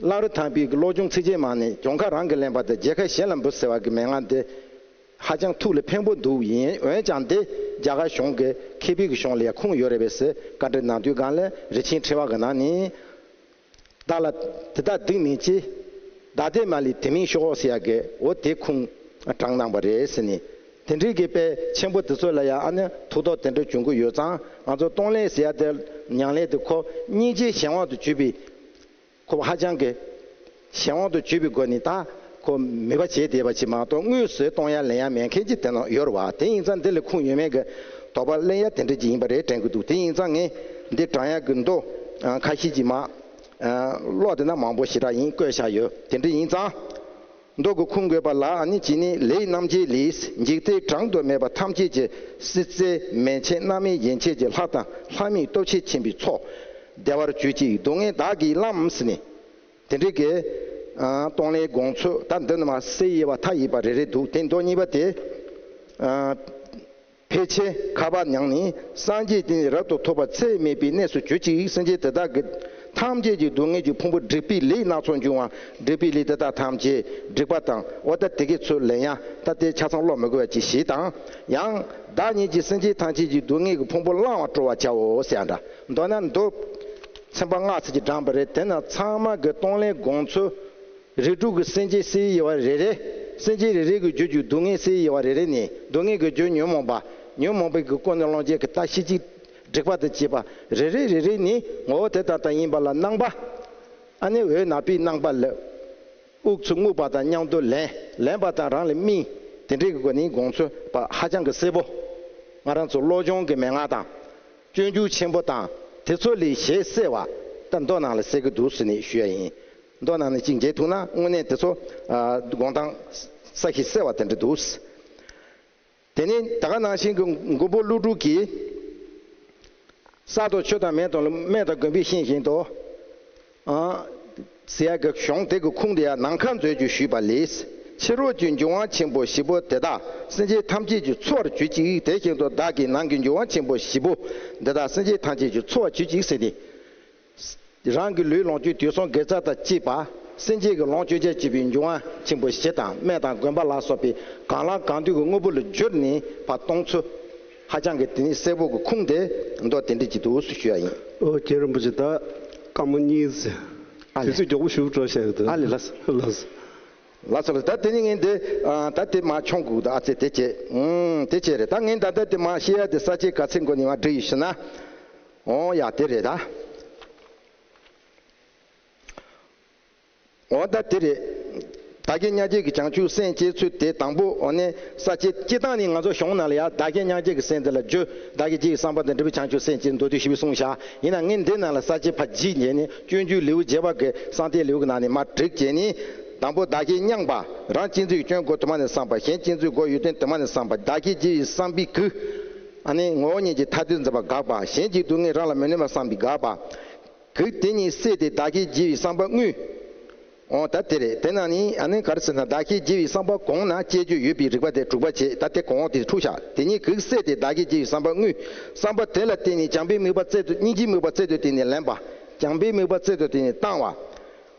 བླ་རུང་ཐང་པའི་བློ་སྦྱོང་ཚིགས་བཅད་མ་ནས་གྱོང་ཁ་རང་གིས་ལེན་པ་དང་རྒྱལ་ཁ་གཞན་ལ་འབུལ་ཟེར་བ་གི་མན་ངག་འདི་ཧ་ཅང་ཐུགས་ལ་ཕན་པོ་འདུག་ཡིན་འོན་ཀྱང་འདི་རྒྱ་གར་གཞུང་གི་མཁས་པའི་གཞུང་ལ་ཡང་ཁུངས་ཡོད་རེད་པས་ཟེར་བཀའ་འདྲི་གནང་དུས་སྒང་ལ་རི་ཆེན་ཕྲེང་བ་གི་ནང་ནས། བདག་ལ་དེ་དག་སྡིག་མིན་ཅི། བདག་བདེ་མ་ལས་དེ་མིན་ཤོག་ཟེར་ཡག་གི་འོ་དེ་ཁུངས་དྲངས་གནང་བ་རེད་ཟེར་ནས། དེ་འདྲའི་གི་དཔེ་ཆེན་པོ་དེ་ཚོ་ལ་ཡང་ཨ་ནི་ཐུགས་དོགས་དེ་འདྲ་བྱུང་གི་ཡོད་ཙང་ང་ཚོ་གཏོང་ལེན་ཟེར་ཡག་དེ་ཉམས་ལེན་དེ་ཁོ་སྙིང་རྗེ་གཞན་དབང་དུ་གྱུར་པའི་ཁོ་ཧ་ཅང་གི་གཞན་དབང་དུ་གྱུར་པའི་སྒོ་ནས་ད་ཁོ་མོས་པ་བྱས་བསྡད་པ་ཅིག་མ་གཏོགས་དངོས་སུ་གཏོང་ཡག་ལེན་ཡག་མེད་མཁན་ཅིག་དེ་ནང་ཡོད་རེད་བ། དེ་ཡིན་ཙང་འདི་ལ་ཁུངས་ཡོད་མེད་ཀྱི་དོགས་པ་གླེང་ཡག་དེ་འདྲ་ཅིག་ཡིན་པ་རེད་དྲན་གི་འདུག་དེ་ཡིན་ཙང་ངས་འདི་དྲང་ཡག་གི་མདོ་ཁ་ཤས་ཅིག་མ། ཨ། ཀློག་བསྡད་ན་མང་པོ་ཞེ་དྲག་ཡིན་བཀོད་བཞག་ཡོད། དེ་འདྲ་ཡིན་ཙང་། མདོ་གི་ཁུངས་དགོས་པ་ལ་ཨ་ནི་ཅི་ནི་ལས་རྣམ་བརྒྱད་ལས་འཇིག་རྟེན་གྲངས་དུ་མེད་པ་ཐམས་ཅད་ཀྱི་སྲིད་རྩེ་མན་ཆད་རྣམ་སྨིན་ཡན་ཆད་ཀྱི་ལྷ་དང་ལྷ་མིན་སྟོབས་ཆེན་ཆེན་པོའི་ཚོགས་བདེ་བར་གྱུར་ཅིག་སྡུག་བསྔལ་བདག་གིས་བླངས་ཟེར་ནས་དེ་འདྲའི་གི་ཨ་གཏོང་ལེན་སྒོམ་ཚུལ་ད་འདི་ནི་མ་གསལ་ཡི་བ་མཐའ་ཡས་པ་རེ་རེ་འདུག་དེ་མདོ་གཉིས་པ་དེ་ཨ། ཕལ་ཆེར་ཁ་བ་མྱངས་ནས་སངས་རྒྱས་དེ་ནི་རབ་ཏུ་ཐོབ་པ་ཚད་མེད་པའི་གནས་སུ་གྱུར་ཅིག་སེམས་ཅན་དེ་དག་གི་ཐམས་ཅད་ཀྱི་སྡུག་བསྔལ་གྱི་ཕུང་པོ་སྒྲིབ་པའི་ལས་སྣ་ཚོགས་འབྱུང་བ་སྒྲིབ་པའི་ལས་དེ་དག་ཐམས་ཅད་སྒྲིབ་པ་དང་འོ་ད་དེ་གའི་ཚུལ་ལེན་ཡང་ད་དེ་ཆ་ཚང་ཀློག་མི་དགོས་པ་ཅིག་ཞིག་དང་ཡང་བདག་ཉིད་ཀྱིས་སེམས་ཅན་ཐམས་ཅད་ཀྱི་སྡུག་བསྔལ་གྱི་ཕུང་པོ་བླང་བར་སྤྲོ་བར་བྱའོ་ཟེར་ཡང་འདྲ། མདོར་ན་མདོ་ཚན་པ་ལྔ་ཙམ་གྱིས་དྲངས་པ་རེད། དེ་ན་ཚང་མ་གི་གཏོང་ལེན་སྒོམ་ཚུལ། རིགས་དྲུག་གི་སེམས་ཅན་བསད་ཡི་བ་རེ་རེ། སེམས་ཅན་རེ་རེ་གི་རྒྱུད་ཀྱི་སྡུག་བསྔལ་བསད་ཡི་བ་རེ་རེ་ནས་སྡུག་བསྔལ་གྱི་རྒྱུ་ཉོན་མོངས་པ། ཉོན་མོངས་པའི་གི་ཀུན་ནས་སློང་བྱེད་ཀྱི་ལྟ་ཤེས་ཀྱི་སྒྲིབ་པ་དང་བཅས་པ་རེ་རེ་རེ་རེ་ནས་ངོ་བོ་དེ་ལྟར་ལྟར་ཡིན་པ་ལ་སྣང་བ། ཨ་ནི་འོད་ནག་པོའི་སྣང་བ་ལ། དབུགས་ཚུར་རྔུབ་པ་དང་མཉམ་དུ་ལེན། ལེན་པ་དང་རང་ལ་སྨིན། དེ་འདྲའི་གི་སྒོ་ནས་དགོངས་ཚུལ་པ་ཧ་ཅང་གི་གསལ་པོ། ང་རང་ཚོ་བློ་སྦྱོང་གི་མན་ངག་དང་། སྤྱོད་འཇུག་ཆེན་པོ་དང་དེ་ཚོ་ལས་ཞེས་གསལ་བ་ད་མདོ་ནང་ལ་གསལ་གི་འདུག་ཟེར་ནས་ཞུ་ཡ་ཡིན། མདོ་ནང་ནས་གཅིག་མཇལ་ཐུབ་ན་དངོས་གནས་དེ་ཚོ་ཨ་དགོངས་དྭངས་ས་གཞི་གསལ་བ་དེ་འདྲ་འདུག་དེ་ནས་ད་ག་ནང་བཞིན་གྱི་མགོན་པོ་ཀླུ་སྒྲུབ་ཀྱིས་གསར་དུ་ཆོས་དང་མན་དང་ལ་སྨན་དང་དགོན་པའི་ཤིང་བཞིན་དུ། ཨ། ཟེར་ཡག་གི་གཞུང་དེ་གི་ཁུངས་དེ་ཡང་ནམ་མཁའ་མཛོད་ཀྱིས་ཞུས་པ་ལས། ཕྱི་རོལ་གྱི་འབྱུང་བ་ཆེན་པོ་བཞི་པོ་དེ་དག་སེམས་ཅན་ཐམས་ཅད་ཀྱི་འཚོ་བར་གྱུར་ཅིག་དེ་བཞིན་དུ་བདག་གི་ནང་གི་འབྱུང་བ་ཆེན་པོ་བཞི་པོ་འདི་དག་སེམས་ཅན་ཐམས་ཅད་ཀྱི་འཚོ་བར་གྱུར་ཅིག་ཟེར་ཏེ། རང་གི་ལུས་ལོངས་སྤྱོད་དུས་གསུམ་དགེ་རྩ་དང་བཅས་པ། སེམས་ཅན་གྱི་ལོངས་སྤྱོད་བྱེད་ཅེས་པའི་འབྱུང་བ་ཆེན་པོ་བཞི་དང་སྨན་དང་དགོན་པ་ལ་སོགས་པའི་གང་ལ་གང་འདུལ་གྱི་དངོས་པོ་ལ་བསྒྱུར་ནས་ཕར་གཏོང་ཚུལ། ཧ་ཅང་གི་དེ་ནི་གསལ་པོ་གི་ཁུངས་དེ་མདོ་དེ་འདྲ་ཅིག་འདུག་ཟེར་ཞུ་ཡ་ཡིན། ཨོ་རྒན་རིན་པོ་ཆེ། ད་སྐར་མ་གཉིས་ཟེར། ཨ་ལེ། དུས་ཚོད་མགྱོགས་པོ་ཞེ་པོ་འགྲོ་བཞག་གི་འདུག་ཨ་ལེ་ལགས་སོ། ལགས་སོ། ལགས་སོ་ལགས། ད་དེ་ནི་ངས་འདི་ཨ་ད་དེ་མ་འཁྱོངས་གི་འདུག་ཨ་ཙི་དེ་བྱས། ཨུམ། དེ་བྱས་རེད། ད་ངས་ད་ལྟ་དེ་མ་བཤད་ཡ་དེ་ས་བཅད་ག་ཚད་འགོ་ནས་མ་བསྒྲིགས་ཡོད་ཞུ་ན། ཨོ་ཡ་དེ་རེད་ད། འོ་ད་དེ་རེད། བདག་གིས་མྱ་ངན་གྱི་བྱང་ཆུབ་སེམས་བསྐྱེད་ཚུལ་དེ་དང་པོ། འོ་ནས་ས་བཅད་སྤྱི་བཏང་ནི་ང་ཚོ་གཞུང་ནང་ལ་ཡང་བདག་གིས་མྱ་ངན་གྱི་སེམས་དེ་ལ་རྒྱུ་བདག་གིས་རྒྱལ་བའི་བསམ་པ་དང་འབྲས་བུ་བྱང་ཆུབ་སེམས་བསྐྱེད་མདོར་བསྡུས་ཞིབ་པོ་གསུངས་བཞག་ཡིན་ན་ངས་འདི་ནང་ལ་ས་བཅད་ཕར་བརྗེས་ནས་ནི་སྤྱོད་འཇུག་ལེའུ་བརྒྱད་པ་གི་གསང་བསྟོད་ལེའུ་གི་ནང་ནས་མར་བསྒྲིགས་བྱས་ནས། དང་པོ་བདག་གིས་མྱངས་པ། རང་གཅེས་འཛིན་གྱི་སྐྱོན་གོ་དུ་མ་ནས་བསམ་པ། གཞན་གཅེས་འཛིན་གོ་ཡོན་ཏན་དུ་མ་ནས་བསམ་པ། བདག་གིས་རྒྱལ་བའི་བསམ་པའི་གུས། ཨ་ནི་ངོ་བོ་ཉིད་ཀྱི་ཐ་དད་འཛིན་པ་དགག་པ། གཞན་གྱི་སྡུག་བསྔལ་རང་ལ་མི་གནོད་པར་བསམ་པའི་དགག་པ། གུས་དེ་ཉིད་བསལ་ཏེ་བདག་གིས་རྒྱལ་བའི་བསམ་པ་དངོས། འོ་ད་དེ་རེད། དེ་ན་ནི་ཨ་ནི་ག་རེ་ཟེར་ན། བདག་གིས་རྒྱལ་བའི་བསམ་པ་གོང་ན་སྐྱེ་རྒྱུ་ཡོད་པའི་རིགས་པ་དེ་དྲུག་པ་བྱས། ད་དེ་གོང་འོག་དེ་འཁྲུག་བཞག་དེ་ཉིད་གུས་བསལ་ཏེ་བདག་གིས་རྒྱལ་བའི་བསམ་པ་དངོས། བསམ་པ་དེ་ལ་བརྟེན་ནས་བྱམས་པའི་དམིགས་པ་རྩལ་དུ། སྙིང་རྗེའི་དམིགས་པ་རྩལ་དུ་བཏོན་ནས་ལེན་པ། བྱམས་པའི་དམིགས་པ་རྩལ་དུ་བཏོན་ནས་བཏང་བ།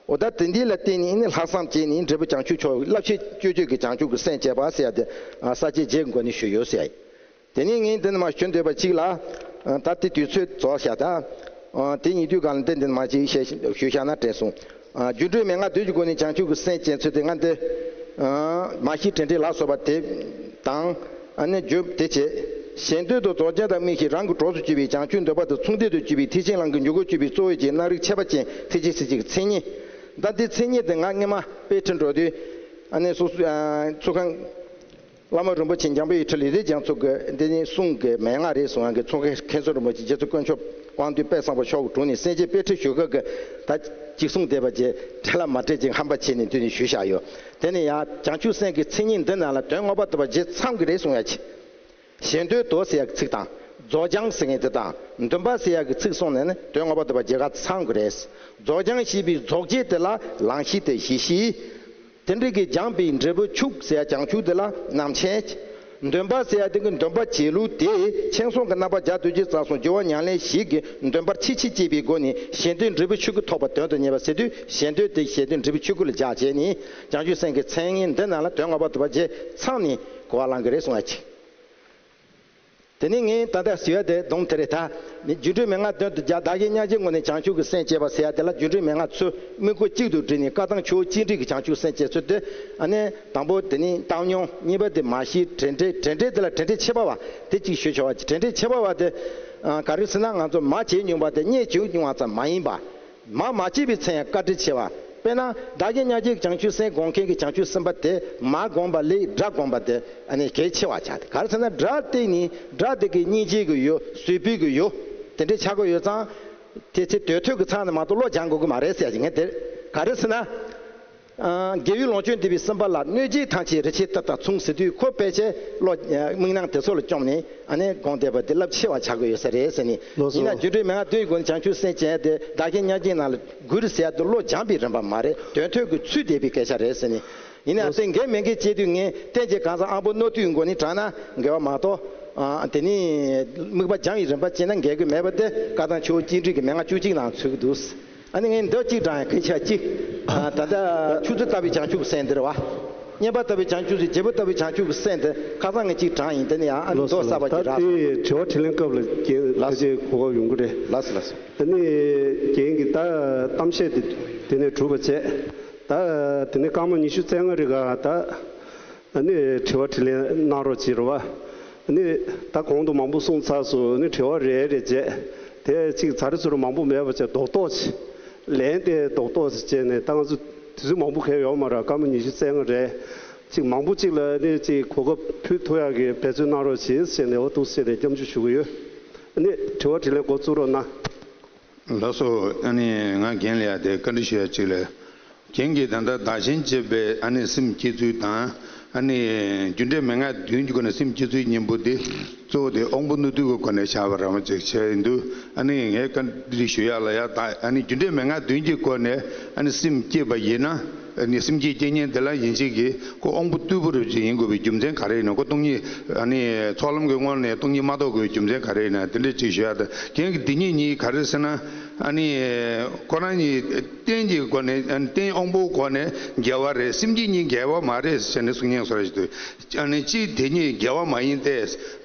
འོ་ད་དེ་འདི་ལ་བརྟེན་ནས་ནི་ལྷག་བསམ་བསྐྱེད་ནས་འབྲས་བུ་བྱང་ཆུབ་མཆོག་བསླབ་བྱའི་སྤྱོད་བརྗོད་ཀྱི་བྱང་ཆུབ་ཀྱི་སེམས་བསྐྱེད་པ་ཟེར་ཡ་དེ་ས་བཅད་བརྒྱད་ཀྱི་སྒོ་ནས་ཞུས་ཡོད་ཟེར་ཡ་ཡིན། དེ་ནས་ངས་འདི་ནས་མར་ཞུ་འདོད་པ་གཅིག་ལ། ད་དེ་དུས་ཚོད་རྫོགས་ཤག་ད། དེ་ཉིད་དུས་གང་ལ་བརྟེན་འདི་ནས་མར་ཅིག་བཤད་ཞུས་བཞག་ན་དྲན་སོང་། རྒྱུ་འབྲས་མན་ངག་བདུན་གྱི་སྒོ་ནས་བྱང་ཆུབ་ཀྱི་སེམས་བསྐྱེད་ཚུལ་དེ་ང་འདི། མ་ཤི་དྲན་དྲན་ལ་སོགས་པ་དེ་དང་། ཨ་ནི་རྒྱུ་དེ་བྱས། གཞན་དོན་དུ་རྫོགས་བྱང་དང་དམིགས་ཤིང་རང་གི་གྲོགས་སུ་གྱུར་པའི་བྱང་ཆུབ་འདོད་པ་དང་མཚུངས་ལྡན་དུ་གྱུར་པའི་ཐེག་ཆེན་ལམ་གྱི་འཇུག་སྒོར་གྱུར་པའི་གཙོ་བོ་གྱི་རྣམ་རིག་ཁྱད་པར་ཅན་ཐེག་ཆེན་སེམས་བསྐྱེད་ཀྱི་མཚན་ཉིད། ད་འདི་མཚན་ཉིད་དེ་ང་སྔོན་མ་དཔེ་ཁྲིད་འགྲོ་དུས། ཨ་ནི་སོ་སོ་ཚུལ་ཁང་། བླ་མ་རིན་པོ་ཆེ་འཇམ་དཔལ་དབྱངས་ཁྲི་ལས་རིགས་རྒྱ་མཚོ་གི་འདི་ནི་གསུང་གི་མན་ངག་རེད་གསུང་ཡག་གི་ཚོགས་མཁན་མཁན་ཟུར་རིན་པོ་ཆེ་རྗེ་བཙུན་དཀོན་མཆོག་དབང་འདུས་དཔལ་བཟང་པོ་མཆོག་གི་དྲུང་ནས་གསན་བྱས་དཔེ་ཁྲིད་ཞུ་སྐབས་ཀྱི་ད་ཅིག་གསུང་བསྡད་པ་བཅས་འཕྲལ་ལ་མ་འཕྲད་ཅིག་ཧམ་པ་བྱས་ནས་འདི་ནས་ཞུས་བཞག་ཡོད། དེ་ནས་ཡང་བྱང་ཆུབ་སེམས་ཀྱི་མཚན་ཉིད་འདི་རྣམས་ལ་དོན་ངོ་མ་དུ་བ་བརྒྱད་ཚང་གི་རེད་གསུང་ཡག་གི། གཞན་དོན་དུ་ཟེར་ཡག་གི་ཚིག་དང་། རྫོགས་བྱང་ཟེར་མཁན་དེ་དང་འདུན་པ་ཟེར་ཡག་གི་ཚིག་གསུངས་ནས་ནི་དོན་ངོ་མ་དུ་བ་བརྒྱད་ཀ་ཚང་གི་རེད། རྫོགས་བྱང་ཞེས་པའི་རྫོགས་བྱེད་དེ་ལ་ལང་གཤིས་དེ་གཞི་ཤེས། དེ་འདྲ་གི་སྦྱངས་པའི་འབྲས་བུ་ཕྱུག་ཟེར་ཡ་བྱང་ཆུབ་དེ་ལ་རྣམ་མཁྱེན། འདུན་པ་ཟེར་ཡ་དེ་གི་འདུན་པ་བྱེད་ལུགས་དེ་མཁྱེན་སོང་གི་རྣམ་པ་བརྒྱ་དུ་ཅི་རྩ་གསུམ་སྦྱོར་བ་ཉམས་ལེན་ཞིག་གི་འདུན་པར་ཆེས་ཆེས་བསྐྱེད་པའི་སྒོ་ནས་གཞན་དོན་འབྲས་བུ་ཕྱུག་གི་ཐོབ་པ་དོན་དུ་གཉེར་བ་ཟེར་དུས་གཞན་དོན་དེ་གཞན་དོན་འབྲས་བུ་ཕྱུག་གུ་ལ་སྦྱར་བྱས་ནས་བྱང་ཆུབ་སེམས་ཀྱི་མཚན་ཉིད་འདི་རྣམས་ལ་དོན་ངོ་མ་དུ་བ་བརྒྱད་ཚང་ནས་གོ་བ་བླང་གི་རེད་གསུང་ཡ་ཅིག་དེ་ནས་ངས་ད་ལྟ་ཞུ་ཡ་དེ་སྡོམ་དེ་རེད་ད། ནི་རྒྱུ་འབྲས་མན་ངག་དོན་དུ་བྱ། བདག་གིས་མྱ་ངན་གྱི་ངོ་ནས་བྱང་ཆུབ་ཀྱི་སེམས་བསྐྱེད་པ་ཟེར་ཡ་དེ་ལ་རྒྱུ་འབྲས་མན་ངག་ཚུལ་དམིགས་སྐོར་གཅིག་ཏུ་བསྒྲིལ་ནས་བཀའ་ཐང་ཆོས་སྤྱི་འགྲིག་གི་བྱང་ཆུབ་སེམས་བསྐྱེད་ཚུལ་དེ། ཨ་ནི་དང་པོ་དེ་ནི་བཏང་སྙོམས། གཉིས་པ་དེ་མ་ཤི་དྲན་འབྲས། དྲན་འབྲས་དེ་ལ་དྲན་འབྲས་ཁྱད་པར་བ་དེ་གཅིག་ཞུ་ཆོག་པ། དྲན་འབྲས་ཁྱད་པར་བ་དེ་ག་རེ་ཟེར་ན། ང་ཚོ་མ་བྱས་མྱོང་བ་དེ་སྔོན་བྱུང་མྱོང་བ་ཙམ་མ་ཡིན་པ། མ་མ་བྱས་པའི་མཚན་ཡང་བཀའ་དྲིན་ཆེ་བ། དཔེར་ན་བདག་གིས་མྱ་ངན་གྱི་བྱང་ཆུབ་སེམས་སྒོམ་མཁན་གྱི་བྱང་ཆུབ་སེམས་དཔའ་དེ་མ་བསྒོམས་པ་ལས་དགྲ་བསྒོམས་པ་དེ་ཨ་ནི་གལ་ཆེ་བ་ཆགས་ཏེ། ག་རེ་ཟེར་ན་དགྲ་དེ་ནི་དགྲ་དེ་གི་སྙིང་རྗེ་གི་ཡུལ། བཟོད་པའི་གི་ཡུལ། དེ་འདྲའི་ཆགས་ཀྱི་ཡོད་ཙང་། དེ་ཚེ་དོན་ཐོས་ཀྱི་ཚང་ནས་མ་གཏོགས་བློ་སྦྱང་དགོས་ཀྱི་མ་རེད་ཟེར་ཡ་ཅིག་ངས་དེ་ག་རེ་ཟེར་ན། ཨ། དགེ་བའི་ལོངས་སྤྱོད་འདོད་པའི་སེམས་པ་ལ་གནོད་བྱེད་ཐམས་ཅད་རིགས་ཆད་ཐབས་དང་མཚུངས་ཟེར་དུས་ཁོ་ཕལ་ཆེར་བློ་དམིགས་སྣང་དེ་ཚོ་ལ་བཅོམ་ནས་ཨ་ནི་སྒོམ་བསྡད་པ་དེ་རླབས་ཆེ་བ་ཆགས་ཀྱི་ཡོད་ས་རེད་ཟེར་ནས། ལགས་སོ། ཡིན་ན་རྒྱུ་འབྲས་མན་ངག་བདུན་གྱི་སྒོ་ནས་བྱང་ཆུབ་སེམས་བསྐྱེད་དེ་བདག་གིས་མྱ་ངན་ལ་གུས་ཟེར་ཡ་དེ་བློ་སྦྱངས་པའི་རིམ་པ་མ་རེད། དོན་ཐོས་ཀྱི་ཚུལ་འདས་པའི་སྐད་ཆ་རེད་ཟེར་ནས། ཡིན་ན་ལགས་སོ། དེ་འགལ་མི་འགལ་བྱེད་དུས་ངས་བསྟན་བྱའི་གང་ཟག་དབང་པོ་རྣོ་རྟུལ་མགོ་ནས་དྲངས་ན་འགལ་བ་མ་གཏོགས། ཨ། དེ་ནི་དམིགས་པ་སྦྱང་བའི་རིམ་པ་བྱས་ན་འགལ་གྱི་མེད་པ་དེ་བཀའ་ཐང་ཆོས་སྤྱི་འགྲིག་གི་མན་ངག་བཅུ་གཅིག་ནང་ཚུད་ཀྱི་འདུག་ཨ་ནི་ངས་འདི་གཅིག་དྲངས་ཡང་གལ་ཆེ་གཅིག་ཨ། ད་ལྟ་ཆུ་ཚོད་ལྟ་བུའི་བྱང་ཆུབ་ཀྱི་སེམས་འདི་རེད་བ། བསྙེན་པ་ལྟ་བུའི་བྱང་ཆུབ་སེམས། བྱེད་པ་ལྟ་བུའི་བྱང་ཆུབ་ཀྱི་སེམས་དེ་ཁ་སང་ངས་གཅིག་དྲངས་ཡིན། དེ་ནི་ཡང་ཨ་ནི་ལགས་སོ། མདོ་གསར་པ་ད་ཅིག་རག་སོང་། དེ་དྲི་བ་དྲིས་ལན་སྐབས་ལ་རྒན་ལགས་སོ། ཕལ་ཆེར་གོ་སྐབས་ཡོང་གི་རེད། ལགས་སོ་ལགས་སོ། ཨ་ནི་རྒན་གྱིས་ད་གཏམ་བཤད་དེ་དེ་ནས་གྲུབ་པ་བྱས། ད་དེ་ནས་སྐར་མ་ཉི་ཤུ་རྩ་ལྔ་རིང་ག་ད། ཨ་ནི་དྲི་བ་དྲིས་ལན་གནང་རོགས་བྱེད་རོགས། ཨ་ནི་ད་གོང་དུ་མང་པོ་གསུངས་ཚར་སོང་། ཨ་ནི་དྲི་བ་རེ་རེ་བྱས། དེ་གཅིག་ཚར་རེ་ཚུར་རེ་མང་པོ་མེད་པ་བྱས་རྡོག་རྡོག་བྱས། ལན་དེ་རྡོག་རྡོག་བྱས་བྱས་ནས། ད་ང་ཚོ་དུས་ཚོད་མང་པོ་གང་ཡོད་མ་རེད། སྐར་མ་ཉི་ཤུ་རྩ་ལྔ་རེད། གཅིག་མང་པོ་གཅིག་ལ་ཨ་ནི་གཅིག་གོ་སྐབས་ཕུལ་ཐུབ་ཡག་གི་འབད་བརྩོན་གནང་རོགས་བྱེད་ཟེར་ནས་འོ་འདུག་ཟེར་ནས་སྐྱབས་འཇུག་ཞུ་གི་ཡོད། ཨ་ནི་དྲི་བ་དྲིས་ལན་འགོ་བཙུགས་རོགས་གནང་། ལགས་སོ། ཨ་ནི་ང་རྒན་ལ་ཡ་དེ་བཀའ་འདྲི་ཞུ་ཡ་གཅིག་ལས། རྒན་གྱིས་ད་ལྟ་བདག་གཞན་གཅེས་པའི་ཨ་ནི་སེམས་བསྐྱེད་ཚུལ་དང་། ཨ་ནི་རྒྱུ་འབྲས་མན་ངག་བདུན་གྱི་སྒོ་ནས་སེམས་བསྐྱེད་ཚུལ་གཉིས་པོ་དེ་གཙོ་བོ་དེ་དབང་པོ་རྣོ་རྟུལ་གྱི་སྒོ་ནས་བཞག་པ་རང་བ་ཅིག་བྱས་ཡིན་དུས། ཨ་ནི་ངས་བཀའ་འདྲི་ཞུ་ཡ་ལ་ཡ་ད། ཨ་ནི་རྒྱུ་འབྲས་མན་ངག་བདུན་གྱི་སྒོ་ནས་ཨ་ནི་སེམས་བསྐྱེད་པ་ཡིན་ན། ཨ་ནི་སེམས་བསྐྱེད་རྐྱེན་ངན་དེ་ལ་ཡིན་ཕྱིན་གྱིས་ཁོ་དབང་པོ་རྟུལ་པོ་རུ་ཅིག་ཡིན་དགོས་པའི་རྒྱུ་མཚན་ག་རེ་ཡིན་ན། ཁོ་སྟོང་ཉིད། ཨ་ནི་ཚོགས་ལམ་གྱི་སྔོན་ནས་སྟོང་ཉིད་མ་རྟོགས་དགོས་པའི་རྒྱུ་མཚན་ག་རེ་ཡིན་ན། དེ་འདྲ་ཅིག་ཞུ་ཡ་ད། རྒན་གྱིས་འདི་གཉིས་གཉིས་ག་རེ་ཟེར་ན། ཨ་ནི་ཁོ་རང་གཉིས་རྟེན་གྱི་སྒོ་ནས། ཨ་ནི་རྟེན་དབང་པོའི་སྒོ་ནས་འགལ་བ་རེད། སེམས་བསྐྱེད་གཉིས་འགལ་བ་མ་རེད་ཟེར་ནས་གསུང་མཁན་སོ་ར་ཞིག་འདུག་ཨ་ནི་གཅིག་དེ་གཉིས་འགལ་བ་མ་ཡིན་ཏེ།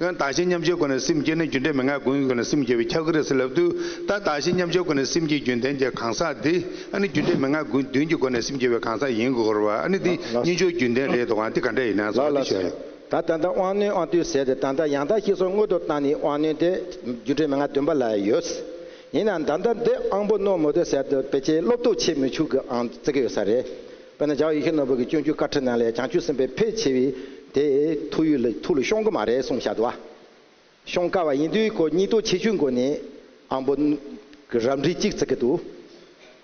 བདག་གཞན་མཉམ་བརྗེའི་སྒོ་ནས་སེམས་བསྐྱེད་ན་རྒྱུ་འབྲས་མན་ངག་དགུའི་སྒོ་ནས་སེམས་བསྐྱེད་པས་ཁྱབ་ཀྱི་རེད་ཟེར་ལབ་དུས། ད་བདག་གཞན་མཉམ་བརྗེའི་སྒོ་ནས་སེམས་བསྐྱེད་རྒྱུན་ལྡན་གྱི་གང་ཟག་འདི་ཨ་ནི་རྒྱུ་འབྲས་མན་ངག་དགུ་བདུན་གྱི་སྒོ་ནས་སེམས་བསྐྱེད་པའི་གང་ཟག་ཡིན་དགོས་རེད་བ། ཨ་ནི་འདི་རྙེད་འཇོག་རྒྱུན་ལྡན་རེད་འདུག་ག་འདི་ག་འདྲ་ཡིན་ན་ལགས་ལགས་ཞུ་ཡ། ད་ད་ལྟ་དབང་རྣོན་དབང་རྟུལ་ཟེར་ཏེ། ད་ལྟ་ཡང་དག་ཤེས་སོགས་སྔོན་དུ་བཏང་ནས་དབང་རྣོན་དེ་རྒྱུ་འབྲས་མན་ངག་བདུན་པ་ལ་ཡོད། ཡིན་ནའང་ད་ལྟ་འདི་དབང་པོ་རྣོན་མོ་དེ་ཟེར་ཏེ་ཕལ་ཆེར་སློབ་སྟོབས་ཆེ་མི་ཆུང་གི་ཨང་བརྩི་གི་ཡོད་ས་རེད། དཔེར་ན་རྒྱལ་བ་ཡིད་བཞིན་ནོར་བུ་གི་སྤྱོད་འཇུག་བཀའ་ཁྲིད་ནང་ལ་བྱང་ཆུབ་སེམས་དཔའི་ཕལ་ཆེ་བའི་དེ་ཐུགས་ཡུལ་ལ་ཐུགས་ལ་ཤོང་གི་མ་རེད་གསུངས་བཞག་འདུག་བ། ཤོང་དཀའ་བ་ཡིན་དུས་ཁོ་སྙིང་སྟོབས་ཆེ་ཤོས་སྒོ་ནས་དབང་པོ་གི་རབ་འབྲིང་གཅིག་བརྩི་གི་འདུག་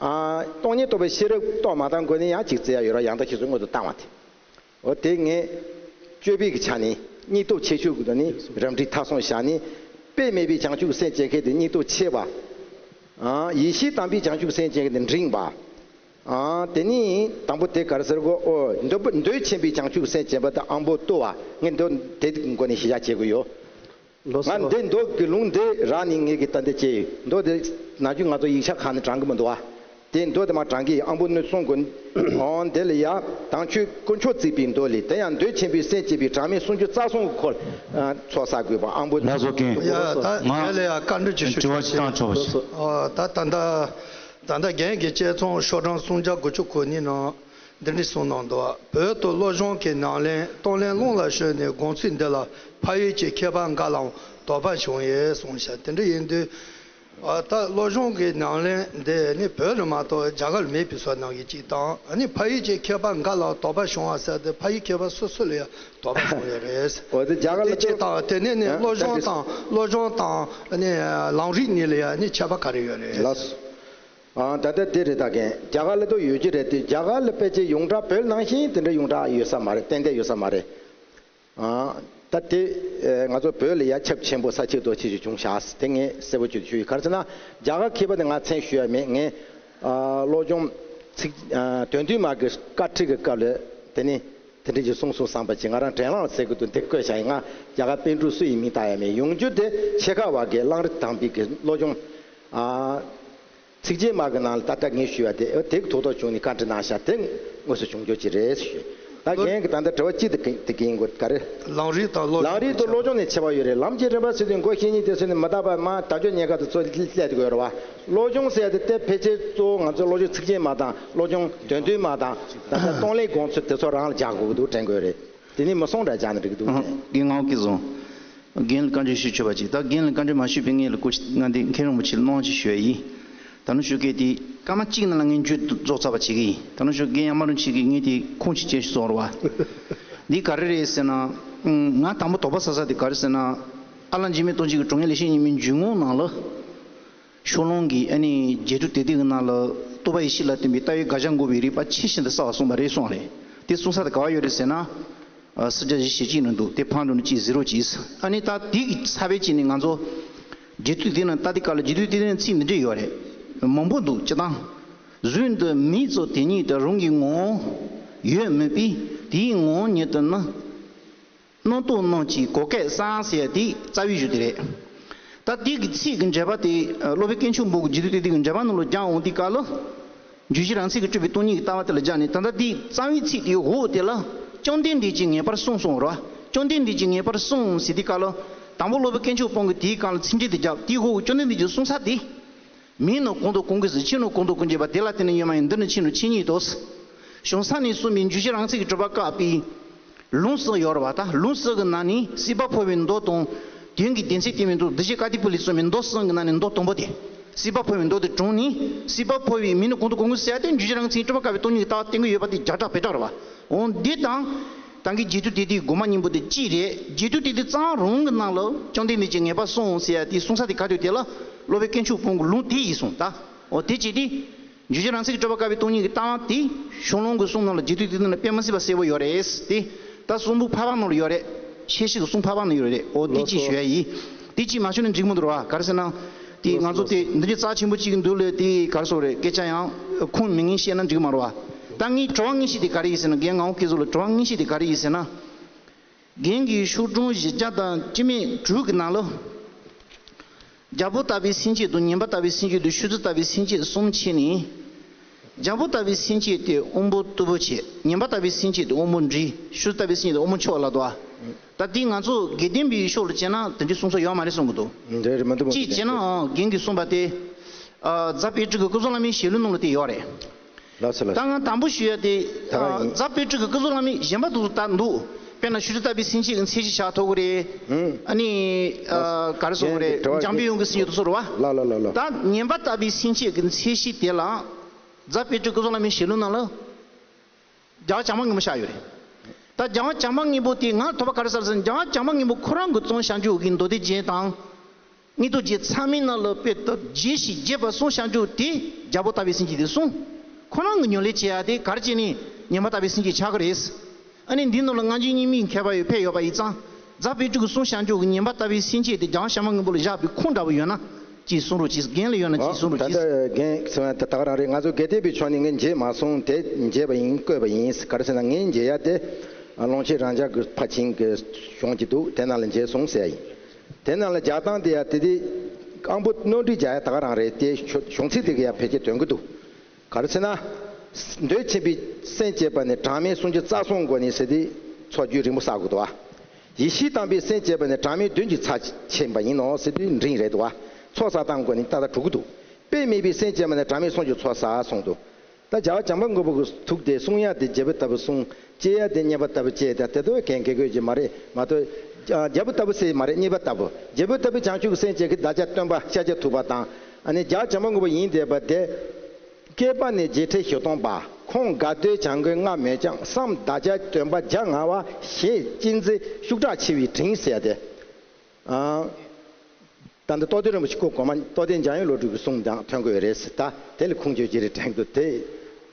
ཨ། སྟོང་ཉིད་རྟོགས་པའི་ཤེས་རབ་རྟོགས་མ་བཏང་སྒོ་ནས་ཡང་གཅིག་བརྩི་ཡ་ཡོད་ར། ཡང་དག་ཤེས་སོགས་སྔོན་དུ་བཏང་བ་དེ། འོ་དེ་ངས་སྤྱོད་པའི་གི་ཆ་ནས་སྙིང་སྟོབས་ཆེ་ཤོས་ཀྱི་ཐོག་ནས་རབ་འབྲིང་མཐའ་སོང་བཞག་ནས། དཔེ་མེད་པའི་བྱང་ཆུབ་སེམས་བསྐྱེད་མཁན་དེ་སྙིང་སྟོབས་ཆེ་བ། ཨ། ཡེ་ཤེས་དམ་པའི་བྱང་ཆུབ་སེམས་བསྐྱེད་མཁན་དེ་འབྲིང་བ། ཨ། དེ་ནས་དང་པོ་དེ་ག་རེ་ཟེར་གོ། ཨོ། འདོད་པ་འདོད་ཆེན་པོའི་བྱང་ཆུབ་སེམས་བསྐྱེད་པ་དེ་དབང་པོ་རྟུལ་བ། ངས་འདོད་དེ་སྒོ་ནས་ཤེས་བྱ་བྱེད་དགོས་ཡོད། ལགས་སོ། ང་འདི་མདོ་གི་ལུང་འདི་རག་ནས་ངས་ཀྱི་ད་འདི་བྱས་ཡོད། མདོ་འདི་ནམ་རྒྱུན་ང་ཚོ་ཡིག་ཆ་ཁག་ནས་དྲངས་གི་མི་འདུག་བ། དེ་མདོ་དེ་མ་དྲངས་ཀྱི། དབང་པོ་རྣོན་གསུམ་དགོས། འོང་དེ་ལ་ཡ་དམ་ཆོས་དཀོན་མཆོག་བརྩེགས་པའི་མདོ་ལས། དེ་ཡང་འདོད་ཆེན་པོའི་སེམས་བསྐྱེད་པའི་གྲངས་མེད་སུམ་ཅུ་རྩ་གསུམ་གྱི་འཁོར་ཚོགས་བསགས་དགོས་པ། དབང་པོ། ལགས་སོ་རྒན། ཡ་ད་ང་དེ་ལ་ཡ་བཀའ་འདྲི་ཅིག་ཞུ། དྲི་བ་ཅིག་བཏང་ཆོག་པ་ཞིག་ཨོ། ད་ད་ད་ད་ལྟ་རྒན་གྱིས་དཔྱད་རྩོམ་ཤོག་གྲངས་སུམ་བརྒྱ་དགུ་བཅུ་གོ་གཉིས་ནང་འདི་འདྲ་གསུངས་གནང་འདུག་བོད་དུ་བློ་སྦྱོང་གི་ནང་ལན་གཏོང་ལེན་ཀློང་ལ་ཞོན་ནས་དགོངས་ཚུལ་འདི་ལ་ཕ་ཡུལ་གྱི་མཁས་པ་འགའ་ལའང་དོགས་པ་བྱུང་ཡོད་གསུངས་ཤག་དེ་འདྲ་ཡིན་དུས། ཨ། ད་བློ་སྦྱོང་གི་ནང་ལན་འདི་ནི་བོད་ལ་མ་གཏོགས་རྒྱ་གར་ལ་མེད་པའི་བཟོ་གནང་གི་གཅིག་དང་། ཨ་ནི་ཕ་ཡུལ་གྱི་མཁས་པ་འགའ་ལའང་དོགས་པ་བྱུང་བ་ཟེར་ཏེ། ཕ་ཡུལ་མཁས་པ་སོ་སོ་ལ་ཡང་དོགས་པ་བྱུང་ཡོད་རེད། འོ་དེ་རྒྱ་གར་ལ་དེ་གཅིག་དང་། དེ་ནས་ནི་ཨ་བློ་སྦྱོང་ད་དང་བློ་སྦྱོང་དང་ནི་ལམ་རིམ་གཉིས་ལ་ཡང་ནི་ཁྱད་པར་ག་རེ་ཡོད་རེད། ལགས་སོ། ཨ། ད་ལྟ་དེ་རེད། ད་རྒན། རྒྱ་གར་ལ་ཏོ་ཡོད་ཀྱི་རེད་དེ། རྒྱ་གར་ལ་ཕལ་ཆེར་ཡོངས་གྲགས་བོད་ནང་བཞིན་དེ་འདྲ་ཡོངས་གྲགས་ཡོད་ས་མ་རེད། ཏན་ཏན་ཡོད་ས་མ་རེད། ཨ། ད་དེ་ཨ་ང་ཚོ་བོད་ལ་ཡ་ཁྱབ་ཆེན་པོ་ས་ཆེ་རྡོ་ཆེ་ཞིག་བྱུང་ཤག་དེ་ངས་གསལ་པོ་ཅིག་ཞུ་ཡི། ག་རེ་ཟེར་ན། རྒྱ་གར་མཁས་པ་དེ་ང་མཚན་ཞུ་ཡ་མེད། ངས་ཨ་བློ་སྦྱོང་ཚིག་ཨ་དོན་བསྡུས་མ་གི་བཀའ་ཁྲིད་ཀྱི་སྐབས་ལ་དེ་ནི་དེ་འདྲ་ཞིག་གསུངས་སོང་བསམ་པ་ཅིག་ང་རང་དྲན་ལང་ཟེར་གི་འདུག་འདི་བཀོད་བཞག་ཡིན། ང་རྒྱ་གར་པཎ་གྲུབ་སུ་ཡིས་མིང་བཏགས་ཡ་མེད། ཡོང་རྒྱུ་དེ་ཆེ་ཁ་བ་གི་གླང་རི་དམ་པའི་གི་བློ་སྦྱོང་ཨ་ཚིགས་བཅད་མ་གི་ནང་ལ་ད་ལྟ་ངས་ཞུས་པ་དེ། དེ་གི་ཐོག་ཐོག་བྱུང་ནས་བཀའ་འདྲི་གནང་ཤག་དེ་དངོས་སུ་བྱུང་རྒྱུ་ཅིག་རེད་ཞུས། ད་རྒན་གྱི་ད་ལྟ་དྲི་བ་གཅིག་དེ་གི་དེ་གི་ཡིན་དགོས་ག་རེ། ལམ་རིམ་དང་བློ་ལམ་རིམ་དང་བློ་སྦྱོང་ནས་ཁྱད་པར་ཡོད་རེད། ལམ་གྱི་རིམ་པ་ཟེར་དུས་མགོ་བཤེས་གཉེན་དེ་ཚོ་ནི་མི་རྟག་པ་མ་དལ་འབྱོར་རྙེད་དཀའ་དེ་ཚོ་སླེབས་དགོས་རེད་བ། བློ་སྦྱོང་ཟེར་ཡ་དེ་དེ་ཕལ་ཆེར་གཙོ་བོ་ང་ཚོ་བློ་སྦྱོང་ཚིགས་བཅད་མ་དང་བློ་སྦྱོང་དོན་བསྡུས་མ་དང་ད་ལྟ་གཏོང་ལེན་དགོངས་ཚུལ་དེ་ཚོ་རང་ལ་རྒྱག་དགོས་ཀྱི་འདུག་དྲན་དགོས་རེད། དེ་ནི་མི་སོང་འདྲ་རྒྱག་ན་འགྲིག་གི་འདུག་ཨང་། རྒན་ངག་གིས་བཟུང་། རྒན་ལ་བཀའ་འདྲི་ཞུ་ཆོག་པ་ཅིག་ད་རྒན་ལ་བཀའ་འདྲི་མ་ཞུས་པའི་སྔོན་ལ་སྐུ་མཁྱེན་ང་འདི་མཁན་རིན་པོ་ཆེ་ལ་གནང་ཅིག་ཞུ་ཡ་ཡིན། ད་ནུ་ཞུ་སྐད་དེ་སྐར་མ་གཅིག་ནང་ལ་ངས་མཇུག་རྫོགས་ཚར་བ་བྱེད་ཀྱི་ཡིན། ད་ནུ་ཞུ་རྒན་ཡ་མ་རུ་ཆེ་གིས་ངས་དེ་ཁུངས་ཅིག་ཅན་ཞིག་སོང་ར་བ། འདི་ག་རེ་རེད་ཟེར་ན། ང་དང་པོ་དོགས་པ་ཟ་ས་དེ་ག་རེ་ཟེར་ན། ཨ་ལ་འཇིགས་མེད་རྡོ་རྗེ་གི་དྲུང་ཡིག་ལེགས་བཤད་སྙིང་པོའི་འཇུག་ངོགས་ནང་ལ། ཤོ་ལོང་གིས་ཨ་ནི་རྒྱས་བསྡུས་དེ་དུས་ཀྱི་ནང་ལ་རྟོག་པ་ཡེ་ཤེས་ལ་བརྟེན་པའི་ལྟ་བའི་དགག་བྱ་འགོག་པའི་རིགས་པ་ཆེས་ཤིན་ཏུ་གསལ་བར་གསུངས་པ་རེད་གསུངས་རེད། དེ་གསུངས་ས་དེ་ག་བ་ཡོད་རེད་ཟེར་ན། ཨ་སི་ཇ་བཞི་ཞེ་གཅིག་ནང་འདུག་དེ་ཕར་འགྲོ་ནས་གཅིག་ཟེརོ་གཅིག་ཨ་ནི་ད་དེ་གི་ཚ་བའི་གཅིག་ནས་ང་ཚོ་རྒྱས་བསྡུས་དེ་ནང་ལྟ་དེ་ག་ལ་རྒྱས་བསྡུས་དེ་ནང་ཚིག་འདི་འདྲས་ཡོད་རེད། མང་པོ་འདུག་སྤྱིར་བཏང་། གཟུགས་འདི་མིང་ཙམ་དེ་ཉིད་དུ་རང་གི་ངོ་བོ་ཡོད་མོད་པས། དེའི་ངོ་བོ་ཉིད་དུ་ནི། རྣམ་རྟོག་རྣམས་ཀྱི་གོ་སྐབས་སམ་ཟེར་ཡ་དེ་རྩ་བའི་གཞུང་དེ་རེད། ད་དེ་གི་ཚིག་གི་འགྲེལ་པ་དེ་སློབ་དཔོན་དཀོན་མཆོག་སྤུན་གྱིས་རྒྱས་བསྡུས་དེ་དེ་གི་འགྲེལ་པ་ནང་ལ་སྦྱར་འོང་དུས་སྐབས་ལ། འཇུག་གཞིར་རང་མཚན་གྱིས་གྲུབ་པའི་སྟོང་ཉིད་ཀྱི་ལྟ་བ་དེ་ལ་སྦྱར་ནས། ད་ལྟ་དེ་རྩ་བའི་ཚིག་དེའི་འོག་དེ་ལ་བཅོམ་ལྡན་འདས་ཀྱིས་ངེས་པར་གསུངས་གསུངས་རོ། བཅོམ་ལྡན་འདས་ཀྱིས་ངེས་པར་གསུངས་ཟེར་དུས་སྐབས་ལ། དང་པོ་སློབ་དཔོན་དཀོན་མཆོག་སྤུན་གྱིས་དེའི་སྒང་ལ་ཚིག་འགྲེལ་དེ་བརྒྱབ། དེའི་འོག་བཅོམ་ལྡན་འདས་ཀྱིས་གསུངས་ས་དེ། མིང་ནི་གང་དང་གང་གི་གཟུགས། ཆོས་ནི་གང་དང་གང་གི་བ། དེ་ལ་བརྟེན་ནས་ཡོད་མ་ཡིན། འདི་ནི་ཆོས་ནི་ཆོས་ཉིད་དོ། བྱང་ས་ནས་གསུངས་པའི་འཇུག་གཞིར་རང་མཚན་གྱིས་གྲུབ་པ་བཀག་པའི་ལུང་གསུམ་ཡོད་རེད་བ། ད་ལུང་གསུམ་གྱི་ནང་ནས་སྲིད་པ་འཕོ་བའི་མདོ་དང་། དོན་གྱི་སྡེ་ཚན་བསྟན་པའི་མདོ། གདུལ་བྱའི་བཀའ་བསྡུ་པོ་ལས་གསུངས་པའི་མདོ་གསུམ་གྱི་ནང་ནས་མདོ་དང་པོ་དེ། སྲིད་པ་འཕོ་བའི་མདོ་དེ་དྲངས་ནས། སྲིད་པ་འཕོ་བའི་མིང་ནི་གང་དང་གང་གི་ཟེར་ཡ་དེ་འཇུག་གཞིར་རང་མཚན་གྱིས་གྲུབ་པ་བཀག་པའི་སྟོང་ཉིད་ཀྱི་ལྟ་བ་བསྟན་གྱི་ཡོད་པ་དེ་བརྒྱ་ཕྲག་བེ་ཕྲག་རེད་བ། འོ་འདི་དང་། ད་གིན་རྒྱས་བསྡུས་དེ་དེའི་དགོངས་པ་སྙིང་པོ་དེ་གཅིག་རེད། རྒྱས་བསྡུས་དེ་དེ་ཙམ་རང་གི་ནང་ལ་བཅོམ་ལྡན་འདས་ཀྱིས་ངེས་པར་གསུངས་ཟེར་ཡ་དེ་གསུངས་ས་དེ་ག་དུས་དེ་ལ་སློབ་དཔོན་དཀོན་མཆོག་སྤུན་གྱི་ལུང་དེ་ཡིན་གསུངས། ད་འོ་དེ་བྱས་ཏེ། འཇུག་གཞིར་རང་མཚན་གྱིས་གྲུབ་པ་བཀག་པའི་སྟོང་ཉིད་ཀྱི་ལྟ་བ་དེ་ཤོ་ལོང་གི་གསུང་ནང་ལ་རྒྱས་བསྡུས་དེ་ནང་ལ་དཔེ་མི་སྲིད་པ་གསལ་པོ་ཡོད་རེད་དེ། ད་གསུང་འབུམ་འཕགས་པ་ནང་ལ་ཡོད་རེད། ཆོས་ཕྱོགས་ཀྱི་གསུང་འཕགས་པ་ནང་ཡོད་རེད། འོ་དེ་གཅིག་ཞུ་ཡ་ཡིན། དེ་གཅིག་མ་ཞུས་ན་འགྲིག་མི་འདུག་ར་བ། ག་རེ་ཟེར་ན། དེ་ང་ཚོ་དེ་འདི་འདྲའི་རྩ་ཆེན་པོ་གཅིག་གི་འདུག་ལས་དེ་ག་རེ་ཟེར་རེད། སྐད་ཆ་ཡང་ཁུངས་མེད་ངེས་བཤད་ན་འགྲིག་མ་རེད་བ། ད་ངའི་དྲི་བ་དངོས་གཞི་དེ་ག་རེ་ཡིན་ཟེར་ན། རྒན་ངག་དབང་སྐལ་བཟང་ལ་དྲི་བ་དངོས་གཞི་དེ་ག་རེ་ཡིན་ཟེར་ན། རྒན་གྱིས་ཤོག་གྲངས་བཞི་བརྒྱ་དང་སྤྱི་མེད་དྲུག་གི་ནང་ལ། རྒྱལ་པོ་ལྟ་བུའི་སེམས་བསྐྱེད་དང་ངན་པ་ལྟ་བུའི་སེམས་བསྐྱེད་དང་ཤུལ་རྫི་ལྟ་བུའི་སེམས་བསྐྱེད་གསུམ་ཕྱེ་ནས། རྒྱལ་པོ་ལྟ་བུའི་སེམས་བསྐྱེད་དེ་དབང་པོ་རྟུལ་པོ་བྱས། ངན་པ་ལྟ་བུའི་སེམས་བསྐྱེད་དེ་དབང་པོ་འབྲིང་། ཤུལ་རྫི་ལྟ་བུའི་སེམས་བསྐྱེད་དེ་དབང་པོ་འཆི་བ་ལ་དོ། ད་དེ་ང་ཚོ་དགེ་ལྡན་པའི་ཕྱོགས་ལ་བྱས་ན་དེ་འདྲའི་གསུང་ས་ཡོད་མ་རེད་གསུང་གི་འདུག་འདྲ་རེད་མི་འདུག་གཅིག་བྱས་ན་ཨང་རྒན་གྱིས་གསུངས་པ་དེ། ཨ་རྫ་དཔལ་སྤྲུལ་སྐུ་ཀུན་བཟང་བླ་མའི་ཞལ་ལུང་ནང་ལ་དེ་ཡོད་རེད། ལགས་སོ་ལགས་ད་སོ། ང་དང་པོ་ཞུ་ཡ་དེ། ད་ག་ཡིན། རྫ་དཔལ་སྤྲུལ་སྐུ་ཀུན་བཟང་བླ་མའི་གཞན་པ་དེ་ཚོ་ད་འདུག་དཔེར་ན་ཤུལ་རྫི་ལྟ་བུའི་སེམས་བསྐྱེད་ཀྱི་མཚན་གཞི་བཞག་ཐུབ་ཀྱི་རེད། ཨུམ། ཨ་ནི། ཨ་ག་རེ་གསུང་གི་རེད། འཇམ་པའི་དབྱངས་ཀྱི་སེམས་བསྐྱེད་དེ་ཚོ་རེད་བ། ལ་ལ་ལ་ལ། ད་ངན་པ་ལྟ་བུའི་སེམས་བསྐྱེད་ཀྱི་མཚན་གཞི་དེ་ལ། རྫ་དཔལ་སྤྲུལ་སྐུ་ཀུན་བཟང་བླ་མའི་ཞལ་ལུང་ནང་ལ། རྒྱལ་བ་བྱམས་པ་མགོན་པོ་བཞག་ཡོད་རེད། ད་རྒྱལ་བ་བྱམས་པ་མགོན་པོ་དེ་ང་ཐོབ་པ་ག་རེ་ཟེར་ཟེར་ན་རྒྱལ་བ་བྱམས་པ་མགོན་པོ་ཁོ་རང་གིས་གསུངས་བཞག་རྒྱུ་གི་མདོ་སྡེ་རྒྱན་དང་། མངོན་རྟོགས་རྒྱན་ཚང་མའི་ནང་ལ་དཔེ་དེ་རྒྱས་ཤིང་རྒྱས་པ་གསུངས་བཞག་རྒྱུ་དེ་རྒྱལ་པོ་ལྟ་བུའི་སེམས་བསྐྱེད་དེ་གསུངས། ཁོ་རང་གིས་ཉམས་ལེན་བྱེད་ཡ་དེ་ག་རེ་བྱས་ནས་ངན་པ་ལྟ་བུའི་སེམས་བསྐྱེད་ཆགས་ཀྱི་རེད། ཨ་ནི་འདིའི་ནང་ལ་སྔ་འགྱུར་རྙིང་མའི་མཁས་པ་ཡོད་ཕེབས་ཡོད་པ་ཡིན་ཙང་། རྫ་དཔལ་སྤྲུལ་སྐུ་གསུངས་བཞག་རྒྱུ་གི་ངན་པ་ལྟ་བུའི་སེམས་བསྐྱེད་དེ་རྒྱལ་བ་བྱམས་པ་མགོན་པོ་ལ་བཞག་པའི་ཁུངས་འདྲ་པོ་ཡོད་ན། ཅིག་གསུང་རོགས་གྱིས། རྒན་ལ་ཡོད་ན་ཅིག་གསུང་རོགས་ད་གྱིས། ལྟ་རྒན་ཟེར་བ་ད་ད་ག་རང་རེད། ང་ཚོ་དགེ་ལྡན་པའི་ཕྱོགས་ནས་ངས་མཇལ་མ་སོང་། དེ་མཇལ་བ་ཡིན་བཀོད་པ་ཡིན། ག་རེ་ཟེར་ན་ངས་མཇལ་ཡ་དེ་ཀློང་ཆེན་རང་ཅག་གི་ཕར་ཕྱིན་གྱི་གཞུང་གཅིག་འདུག་དེ་ནང་ལ་མཇལ་སོང་ཟེར་ཡ་ཡིན། དེ་ནང་ལ་རྒྱག་སྟངས་དེ་ཡ་དེ་དེ་ཨང་པོ་གནོན་འདྲི་རྒྱག་ཡ་ད་ག་རང་རེད། དེ་གཞུང་ཚིག་དེ་གི་ཡ་ཕལ་ཆེར་དོན་གྱི་འདུག་ག་རེ་ཟེར་ན། འདོད་ཆེན་པོས་སེམས་བསྐྱེད་པ་ནི་གྲངས་མེད་སུམ་ཅུ་རྩ་གསུམ་སྒོ་ནས་ཟེར་དུས་ཚོགས་རྒྱུན་རིང་པོ་བསགས་དགོས་འདུག་བ། ཡེ་ཤེས་དམ་པས་སེམས་བསྐྱེད་པ་ནི་གྲངས་མེད་བདུན་གྱི་ཚད་ཕྱིན་པ་ཡིན་ནོ་ཟེར་དུས་འབྲིང་རེད་འདུག་བ། ཚོགས་བསགས་སྟངས་སྒོ་ནས་ཏག་ཏག་གྲུབ་ཀྱི་འདུག་དཔེ་མེད་པས་སེམས་བསྐྱེད་པ་ནི་གྲངས་མེད་སུམ་ཅུ་ཚོགས་བསགས་གསུངས་འདུག་ད་རྒྱལ་བ་བྱམས་པ་མགོན་པོ་གི་ཐུགས་དེ་གསུང་ཡ་དེ་རྒྱལ་པོ་ལྟ་བུ་གསུང་། སྐྱེ་ཡ་དེ་གཉེན་པ་ལྟ་བུ་སྐྱེ། ད་དེ་ཚོ་གན་གེ་གོས་ཀྱི་མ་རེད་མ་གཏོགས། རྒྱལ་པོ་ལྟ་བུ་ཟེར་མ་རེད། གཉེན་པ་ལྟ་བུ། རྒྱལ་པོ་ལྟ་བུའི་བྱང་ཆུབ་ཀྱི་སེམས་བསྐྱེད་ཀྱི་བདག་ཅག་སྟོན་པ་ཤཱཀྱ་ཐུབ་པ་དང་། ཨ་ནི་རྒྱལ་བ་བྱམས་པ་མགོན་པོ་ཡིན་བསྡད་པ་དེ། བསྐལ་པ་ནས་བརྒྱད་ཁྲི་བཞི་སྟོང་པ། ཁོང་དགའ་སྟོན་བྱ་རྒོད་རྔ་མེད་ཀྱང་། བསམ་བདག་ཅག་སྟོན་པ་བརྒྱ་ང་བ། ཞེས་ཅི་མཛད་ཤུགས་དྲག་ཆེ་བའི་དྲིན་ཟེར་ཏེ། ཨ། ད་འདི་རྟོགས་ལྡན་རིན་པོ་ཆེ་སྐུ་གོང་མ་རྟོགས་ལྡན་འཇམ་དབྱངས་བློ་གྲོས་ཀྱི་གསུང་དང་ཐོན་དགོས་རེད་ཟེར། ད་དེ་ལ་ཁུངས་བཅོལ་གྱི་རེད་དྲན་འདུག་དེ།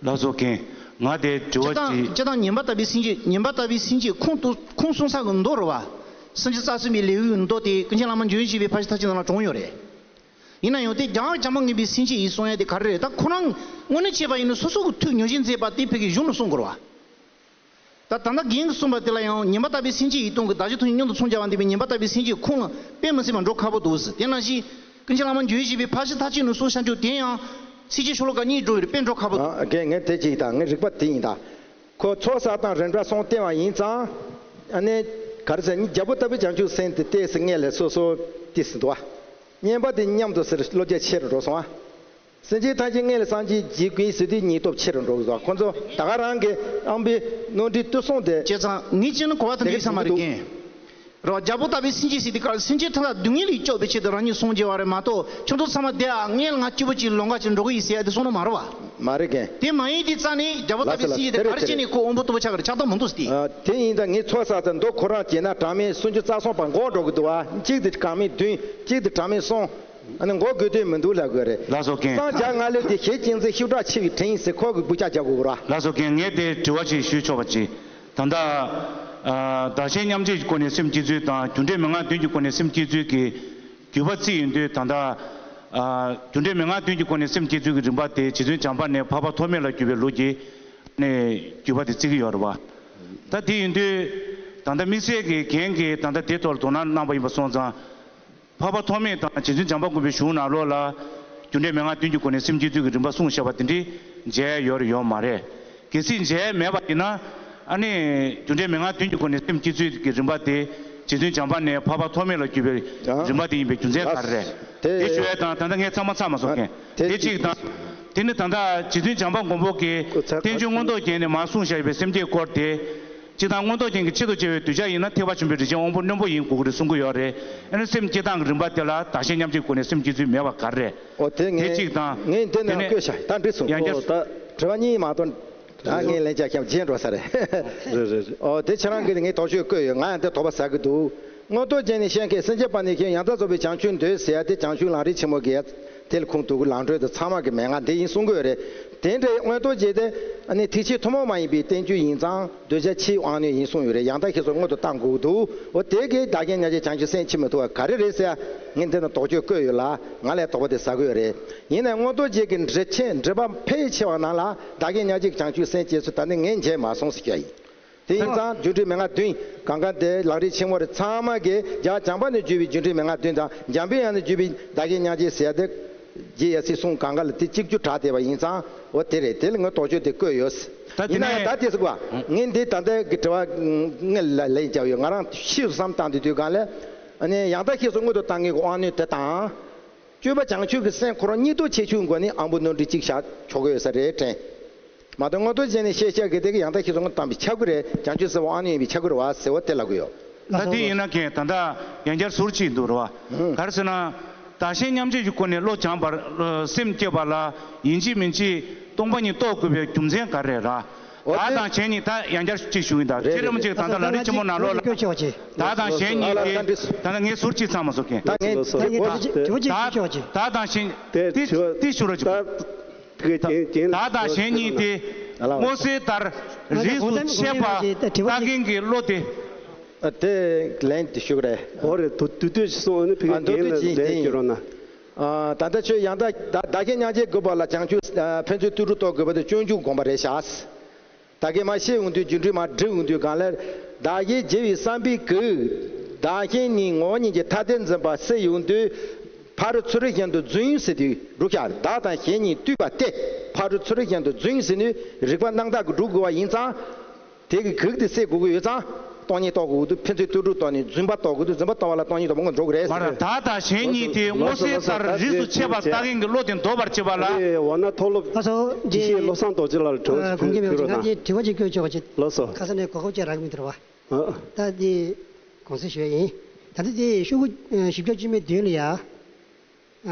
ལགས་སོ་རྒན། ང་དེ་དྲི་བ་སྤྱིར་བཏང་ཅིག་སྤྱིར་བཏང་ངན་པ་ལྟ་བུའི་སེམས་བསྐྱེད། ངན་པ་ལྟ་བུའི་སེམས་བསྐྱེད་ཁུངས་གཏུགས་ཁུངས་གསུང་ས་གི་མདོ་རེད་བ། སུམ་ཅུ་རྩ་གསུམ་པའི་ལེའུའི་མདོ་དེ་ཀུན་མཁྱེན་བླ་མ་འཇམ་དབྱངས་བཞད་པའི་ཕར་ཕྱིན་མཐར་ཕྱིན་ནང་ལ་དྲངས་ཡོད་རེད། ཡིན་ན་ཡང་དེ་རྒྱལ་བ་བྱམས་པ་མགོན་པོའི་སེམས་བསྐྱེད་ཡིན་གསུང་ཡ་དེ་ག་རེ་རེད། ད་ཁོ་རང་དངོས་གནས་བྱས་པ་ཡིན་ན་སོ་སོ་གི་ཐུགས་ཉོན་ཅིང་མཛད་པ་དེ་ཕ་གིའི་གཞུང་ལ་གསུང་དགོས་རེད་བ། ད་ད་ལྟ་རྒན་གྱིས་གསུངས་པ་དེ་ལ་ཡང་ཉན་པ་ལྟ་བུའི་སེམས་བསྐྱེད་ཡིད་གཏོང་གི་བདག་གཞན་ཐམས་ཅད་མཉམ་དུ་མཚོན་བྱ་བ་འདས་པའི་ཉན་པ་ལྟ་བུའི་སེམས་བསྐྱེད་ཁུངས་ལ་དཔེ་མི་སྲིད་པ་འགྲོ་ཁག་པོ་འདུག་ཟེར། དེ་ནང་བཞིན་ཀུན་མཁྱེན་བླ་མ་འཇམ་དབྱངས་བཞད་པའི་ཕར་ཕྱིན་མཐར་ཕྱིན་ནས་གསུངས་བཞག་རྒྱུ་དེ་ཡང་ཚིགས་བཅད་ཤོ་ལོ་ཀ་གཉིས་འགྲོ་བའི་དཔེ་འགྲོ་ཁག་པོ་འདུག་ཨ། རྒན་ངས་དེ་གཅིག་དང་ངའི་རིག་པ་དེ་ཡིན་ད། ཁོ་ཚོགས་བསགས་སྟངས་རིམ་གྲོ་གསུམ་བསྟན་པ་ཡིན་ཙང་། ཨ་ནི་ག་རེ་ཟེར་ནི་རྒྱལ་པོ་ལྟ་བུའི་བྱང་ཆུབ་སེམས་དེ་ཏོག་ཙམ་སྔོན་ལ་སོ་སོ་ཏོག་ཙམ་འདུག་བ། ངན་པ་དེ་མཉམ་དུ་ཟེར་བློ་རྒྱ་ཆེ་རུ་འགྲོ་སོང་བ། སེམས་ཅན་ཐམས་ཅད་སྔོན་ལ་སངས་རྒྱས་བགྱིད་དགོས་ཟེར་དུས་སྙིང་སྟོབས་ཆེ་རུ་འགྲོ་གི་འདུག་ཁོ་ཚོ་ད་ག་རང་གི་ཨམ་པའི་གནོན་འདྲི་ཏུ་སོང་དེ། བྱས་ཙང་ངས་བྱས་ན་གོ་བ་དེ་འདྲ་ཡིན་ས་མ་རེད་རྒན། རེད་བ། རྒྱལ་པོ་ལྟ་བུའི་སེམས་བསྐྱེད་ཟེར་དུས་སྐབས་སེམས་ཅན་ཐམས་ཅད་སྡུག་བསྔལ་ལས་སྐྱོབ་པའི་ཆེད་དུ་རང་ཉིད་སངས་རྒྱས་པ་རེད་མ་གཏོགས་ཁྱོད་ཚོ་ཚང་མ་བསྡད་ཨ། སྔོན་ལ་ང་སྐྱིད་པོ་ཅིག་ལོང་ག་ཅིག་འགྲོ་གི་ཡིན་ཟེར་ཡ་དེ་གསུངས་ནི་མ་རེད་བ། མ་རེད་རྒན། དེ་མ་ཡིན་དེ་རྩ་ནས་རྒྱལ་པོ་ལྟ་བུའི་སེམས་བསྐྱེད་དེ་ག་རེ་བྱས་ནས་ཁོ་དབང་པོ་རྟུལ་པོ་ཆགས་ཀྱི་རེད། ཆགས་སྟངས་མི་འདུག་ཟེར་ཏེ། ཨ། དེ་ཡིན་ད་ངས་ཚོགས་བསགས་ཚེ་མདོ་ཁོ་རང་བྱས་ན་གྲངས་མེད་སུམ་ཅུ་རྩ་གསུམ་པ་འགོག་འགྲོ་གི་འདུག་བ། གཅིག་དེ་གྲངས་མེད་བདུན། གཅིག་དེ་གྲངས་མེད་གསུམ། ཨ་ནི་འགོག་དགོས་དོན་མི་འདུག་ལབ་དགོས་རེད། ལགས་སོ་རྒན། སངས་རྒྱས་ང་ལས་དེ་ཞེ་གཅིག་མཛད་ཤུགས་དྲག་ཆེ་བའི་དྲིན་ཟེར་ཁོ་གི་སྐུ་ཕྱག་རྒྱག་དགོས་ར། ལགས་སོ་རྒན། ངས་དེ་དྲི་བ་ཞིག་ཞུས་ཆོག་པ་ཅིག་ད་ལྟ། ཨ། བདག་གཞན་མཉམ་བརྗེའི་སྒོ་ནས་སེམས་བསྐྱེད་ཚུལ་དང་རྒྱུ་འབྲས་མན་ངག་བདུན་གྱི་སྒོ་ནས་སེམས་བསྐྱེད་ཚུལ་གྱི་བརྒྱུད་པ་བརྩིས་ཡོང་དུས་ད་ལྟ། ཨ། རྒྱུ་འབྲས་མན་ངག་བདུན་གྱི་སྒོ་ནས་སེམས་བསྐྱེད་ཚུལ་གྱི་རིམ་པ་དེ་རྗེ་བཙུན་བྱམས་པ་ནས་འཕགས་པ་ཐོགས་མེད་ལ་གྱུར་པའི་ལུགས་ཀྱི་ནས་བརྒྱུད་པ་དེ་བརྩི་གི་ཡོད་རེད་བ། ད་དེ་ཡིན་དུས་ད་ལྟ་དམིགས་བསལ་གྱི་རྒན་གྱིས་ད་ལྟ་དེ་ཐོག་ལ་དོ་སྣང་གནང་པ་ཡིན་པ་སོང་ཙང་། འཕགས་པ་ཐོགས་མེད་དང་རྗེ་བཙུན་བྱམས་པ་མགོན་པོའི་གཞུང་ནང་ལོགས་ལ། རྒྱུ་འབྲས་མན་ངག་བདུན་གྱི་སྒོ་ནས་སེམས་བསྐྱེད་ཚུལ་གྱི་རིམ་པ་གསུངས་བཞག་པ་དེ་འདྲའི་མཇལ་ཡོད་རེད་ཡོད་མ་རེད། གལ་སྲིད་མཇལ་མེད་པ་ཡིན་ན། ཨ་ནི། རྒྱུ་འབྲས་མན་ངག་བདུན་གྱི་སྒོ་ནས་སེམས་བསྐྱེད་ཚུལ་གྱི་རིམ་པ་དེ། རྗེ་བཙུན་བྱམས་པ་ནས་འཕགས་པ་ཐོགས་མེད་ལ་གྱུར་པའི་རིམ་པ་དེ་ཡིན་པའི་རྒྱུ་མཚན་ག་རེ་རེད། དེ་ཞུ་ཡས་དང་ད་ལྟ་ངས་ཚང་མ་ཚར་མ་སོང་རྒན། དེ་གཅིག་དང་། དེ་ནི་ད་ལྟ་རྗེ་བཙུན་བྱམས་པ་མགོན་པོ་གིས་བསྟན་བཅོས་མངོན་རྟོགས་རྒྱན་ནས་མར་གསུངས་བཞག་པའི་སེམས་བསྐྱེད་སྐོར་དེ། སྤྱིར་བཏང་མངོན་རྟོགས་རྒྱན་གྱི་ཆེད་དུ་བྱ་བའི་གདུལ་བྱ་ཡིན་ན་ཐེག་པ་ཆེན་པོའི་རིགས་ཅན་དབང་པོ་རྣོན་པོ་ཡིན་དགོས་ཀྱི་རེད་གསུང་གི་ཡོད་རེད། ཨ་ནི་སེམས་བསྐྱེད་སྟངས་ཀྱི་རིམ་པ་དེ་ལ་བདག་གཞན་མཉམ་བརྗེའི་སྒོ་ནས་སེམས་བསྐྱེད་ཚུལ་མེད་པ་ག་རེ་རེད། ཨོ་དེ་ངས་དེ་གཅིག་དང་། ངས་འདི་ནང་དེ་ནས་བཀོད་བཞག་ད་འགྲིག་སོང་། ཡང་ཨོ་བསྐྱར་ད་དྲི་བ་གཉིས་མ་གཏོགས། ད་ངས་ལན་ཆགས་ཤམ་བརྗེད་འགྲོ་ས་རེད། རེད་རེད་རེད། ཨོ་དེ་ཁྱེད་རང་གིས་ངས་དོགས་གཅོད་བཀོད་ཡོད། ང་ཡང་དེ་དོགས་པ་ཟ་གི་འདུག་མངོན་རྟོགས་རྒྱན་ནས་བཤད་མཁན་སེམས་བསྐྱེད་པ་ནི་ཁྱོད་ཡང་དག་རྫོགས་པའི་བྱང་ཆུབ་འདོད་ཟེར་ཡ་དེ་བྱང་ཆུབ་ལམ་རིམ་ཆེན་མོ་གི་ཡ། དེ་ལ་ཁུངས་གཏུགས་ཀྱི་ལམ་སྒྲོན་དེ་ཚང་མ་གི་མན་ངག་འདི་ཡིན་གསུང་གི་ཡོད་རེད། དེ་འདྲའི་མངོན་རྟོགས་རྒྱན་དེ་ཨ་ནི་ཐེག་ཆེན་ཐུན་མོང་མ་ཡིན་པའི་བསྟན་བཅོས་ཡིན་ཙང་གདུལ་བྱ་ཕྱིའི་དབང་རྣོན་ཡིན་གསུངས་ཡོད་རེད། ཡང་དག་ཤེས་སོགས་མངོན་དུ་བཏང་དགོས་འདུག་འོ་དེ་གའི་བདག་རྐྱེན་མཉམ་བརྗེ་བྱང་ཆུབ་སེམས་ཕྱིན་མི་ཐུབ་པ་ག་རེ་རེད་ཟེར་ཡ། ངས་འདི་ན་དོགས་གཅོད་བཀོད་ཡོད་ལ་ང་ལས་དོགས་པ་དེ་ཟ་གི་ཡོད་རེད། ཡིན་ནའི་མངོན་རྟོགས་རྒྱན་གྱི་འགྲེལ་ཆེན་འགྲེལ་པ་ཕལ་ཆེ་བ་ནང་ལ་བདག་རྐྱེན་མཉམ་བརྗེ་བྱང་ཆུབ་སེམས་སྐྱེ་ཚུལ་ད་ནི་ངས་མཇལ་མ་སོང་ཟེར་གྱི་ཡིན། དེ་ཡིན་ཙང་སྒྱུ་འཕྲུལ་མན་ངག་བདུན་གང་ག་དེ་ལག་རིས་ཆེན་མོ་རེད། ཚང་མ་གིས་རྒྱ་བྱང་པ་ནས་བརྒྱུད་པའི་སྒྱུ་འཕྲུལ་མན་ངག་བདུན་དང་འཇམ་པའི་དབྱངས་ནས་བརྒྱུད་པའི་བདག་གི་སྙིང་རྗེ་ཟེར་ཡ་དེ། རྗེ་ཡབ་སྲས་གསུང་གང་ག་ལ་དེ་གཅིག་གྱུར་གྲགས་བསྡད་པ་ཡིན་ཙང་འོ་དེ་རེད། དེ་ལ་ངས་དོགས་གཅོད་དེ་བཀོད་ཡོད། ད་དེ་ཡིན་ན་ཡང་ནས་ད་དེ་ཟེར་བ། ངས་འདི་ད་ལྟ་གི་དྲི་བ་ངས་ལ་ལན་བརྒྱབ་ཡོད། ང་རང་ཤེས་སུ་བསམ་བཏང་དུས་དུས་གང་ལ། ཨ་ནི་ཡང་དག་ཤེས་སུ་མངོན་དུ་བཏང་མཁན་གྱི་དབང་རྣོན་དེ་དང་། སྤྱོད་པ་བྱང་ཆུབ་ཀྱི་སེམས་ཁོ་རང་སྙིང་སྟོབས་ཆེ་ཆུང་སྒོ་ནས་ཨམ་བུ་ནོར་འཁྲུལ་གཅིག་བཞག་ཆོག་གི་ཡོད་ས་རེད་དྲན། མ་གཏོགས་མངོན་རྟོགས་ཅན་ནས་ཤེས་བྱ་གི་དེ་གི་ཡང་དག་ཤེས་སུ་མངོན་བཏང་བའི་ཆ་གི་རེད། བྱང་ཆུབ་སེམས་དབང་རྣོན་ཡིན་པའི་ཆ་གི་རེད་བ་ཟེར་བ་དེ་ལབ་གི་ཡོད། ད་དེ་ཡིན་ན་མཁན་ད་ལྟ་ཡང་བསྐྱར་ཟུར་གཅིག་འདུག་རེད་བ། ག་རེ་ཟེར་ན། བདག་གཞན་མཉམ་བརྗེ་གི་སྒོ་ནས་བློ་སྦྱངས་པར་སེམས་བསྐྱེད་པ་ལ་ཡིན་གཅིག་མིན་གཅིག་སྟོང་པ་ཉིད་རྟོགས་དགོས་པའི་རྒྱུ་མཚན་ག་རེ་རེད། བདག་དང་གཞན་གཉིས་ད་ཡང་བསྐྱར་གཅིག་ཞུ་ཡིན། ད་རེད་ཅི་རེད་མ་གཅིག་ད་ལྟ་ལ་ལུ་ཆེན་མོ་ནང་ལོགས་ལ་བདག་དང་གཞན་གཉིས་ཏེ་ད་ལྟ་ངས་ཟུར་གཅིག་ཚང་མ་ཟུར་མཁན། ད་ངས་དྲི་བ་གཅིག་དྲི་བ་གཅིག་ཞུ་ཆོག་གཅིག་བདག་དང་གཞན་དེ་དེ་དྲི་བ་དེ་ཞུ་རོགས་གཅིག་ད་དེ་གན་གན་བདག་དང་གཞན་གཉིས་ཏེ་སྔོ་སེར་ལྟར་རིས་སུ་ཆད་པ་ལྟ་མཁན་གྱི་བློ་དེ། ཨ་དེ་ལན་དེ་ཞུ་གི་རེད། འོ་རེད། དུ་དུ་དུ་སོང་ཨ་ནི་ཕ་གི་ཨ་འདོད་རྒན་དུ་ལ་ཅིག་ལན་དེ་ཞུ་ཡིན། རོགས་གནང་། ཨ་ད་ལྟ་ཆོས་ཡང་དག་བདག་བདག་གཞན་མཉམ་བརྗེ་དགོས་པ་ལ་བྱང་ཆུབ་ཨ་ཕན་ཚུན་ལྟོས་གྲོགས་རྟོགས་དགོས་པ་དེ་སྤྱོད་འཇུག་དགོངས་པ་རེད་བཞག་ད་གིན་མ་བཤད་ཡོང་དུས་རྒྱུ་འགྲུལ་མ་འགྲིག་ཡོང་དུས་གང་ལ། བདག་གཞན་བརྗེ་བའི་བསམ་པའི་གི། བདག་གཞན་གཉིས་ངོ་བོ་ཉིད་ཀྱི་ཐ་དད་འཛིན་པ་སེལ་ཡོང་དུས། ཕ་རོལ་ཚུ་རོལ་གཞན་དུ་རྫུན་ཟེར་དུས་འགྲུབ་ཤག་བདག་དང་གཞན་གཉིས་བསྡུས་པ་སྟེ། ཕ་རོལ་ཚུ་རོལ་གཞན་དུ་རྫུན་ཟེར་ནས་རིགས་པ་རྣམ་དག་གི་འགྲུབ་དགོས་པ་ཡིན་ཙང་། དེ་གི་གེགས་དེ་སེལ་དགོས་ཀྱི་ཡོད་ཙང་། སྟོང་ཉིད་རྟོགས་དགོས་ཀྱི་འདུག་ཕན་ཚུན་ལྟོས་གྲོགས་རྟོགས་ནས་རྫུན་པ་རྟོགས་དགོས་འདུག་རྫུན་པ་རྟོགས་པ་ལ་སྟོང་ཉིད་རྟོགས་པ་ངོ་འགྲོ་གི་རེད་མ་ཟེར། རེད། བདག་དང་གཞན་གཉིས་ཏེ་སྔོ་སེར་ལྟར་རིས་སུ་ཆད་པ་ལྟ་མཁན་གྱི་བློ་དེ་འདོར་བར་བྱེད་པ་ལ། རེད། འོ་ན་མཐོ་སློབ་ལགས་སོ། དགེ་བཤེས་བློ་བཟང་རྡོ་རྗེ་ལགས་ལ་དྲི་བ་ཨ་ཞིག་དགོངས་འགལ་མེད་པ་ཞུ་རོགས་གནང་། ང་གིས་དྲི་བ་ཅིག་བཀོད་ཆོག་པ་ཅིག་ལགས་སོ། ཁ་ས་ནས་གོ་སྐབས་ཅིག་རག་གི་མི་འདུག་ར་བ། ཨ་ཨ། ད་འདི་དགོངས་སེལ་ཞུ་ཡ་ཡིན། ད་ལྟ་འདི་ཤོག་གུ་ཨ་བཞི་བཅུ་ཞེ་མེད་བདུན་ལ་ཡ། ཨ་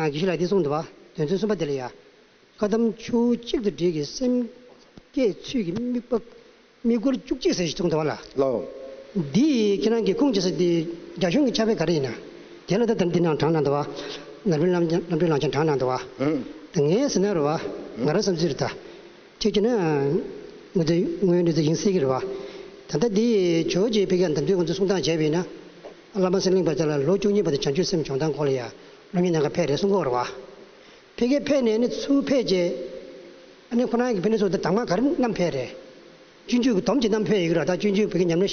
དགེ་བཤེས་ལགས་འདི་གསུངས་འདུག་བ། དོན་ཚན་གསུམ་པ་དེ་ལ་ཡ། བཀའ་གདམས་ཆུ་བོ་གཅིག་ཏུ་སྒྲིལ་གྱི་སེམས་བསྐྱེད་ཚུལ་གྱི་དམིགས་པ། དམིགས་སྐོར་བཅུ་གཅིག་ཟེར་ཞིག་གསུངས་འདུག་བ་ལ། ལོ། འདི་ཁྱེད་རང་གིས་ཁུངས་ཅི་ཟེར་འདི་རྒྱ་གཞུང་གི་ཕྱག་དཔེ་ག་རེ་ཡིན་ན། དེ་ལ་ད་ལྟ་འདི་ནང་དྲངས་གནང་འདུག་བ། ནམ་རྒྱུན་ལམ་ལམ་རྒྱུན་ལམ་སང་དྲངས་གནང་འདུག་བ། ཨང་། ད་ངས་ཟེར་ན་རེད་བ། ང་རང་བསམ་ཚུལ་རེད་ད། ཁྱེད་ཀྱིས་ན། ང་ཚོའི་དངོས་ཡོད་གནས་ཚུལ་ཡིན་སྲིད་ཀྱི་རེད་བ། ད་ལྟ་འདི་ཇོ་བོ་རྗེ་ཕ་གིའི་གདམས་ཚུལ་ང་ཚོས་གསུང་སྟངས་བྱས་པ་ཡིན་ན། བླ་མ་གསེར་གླིང་པ་དེ་ལ་ལོ་བཅུ་གཉིས་བར་དུ་བྱང་ཆུབ་སེམས་སྦྱོང་སྟངས་སྐོར་ལ་ཡ། སློབ་གཉེར་གནང་ག་ཕེབས་རེད་གསུང་གི་ཡོད་རེད་བ། ཕ་གིར་ཕེབས་ནས་ནི་ཚུར་ཕེབས་རྗེས། ཨ་ནི་ཁོ་རང་གི་ཕ་ནས་ཚུར་དེ་དང་མ་ག་རེ་བསྣམས་ཕེབས་རེད། སྤྱོད་འཇུག་གི་སྡོམ་ཅིག་བསྣམས་ཕེབས་ཡོད་ཀྱི་རེད་བ། ད་སྤྱོད་འཇུག་ཕ་གི་ཉམས་ལེན་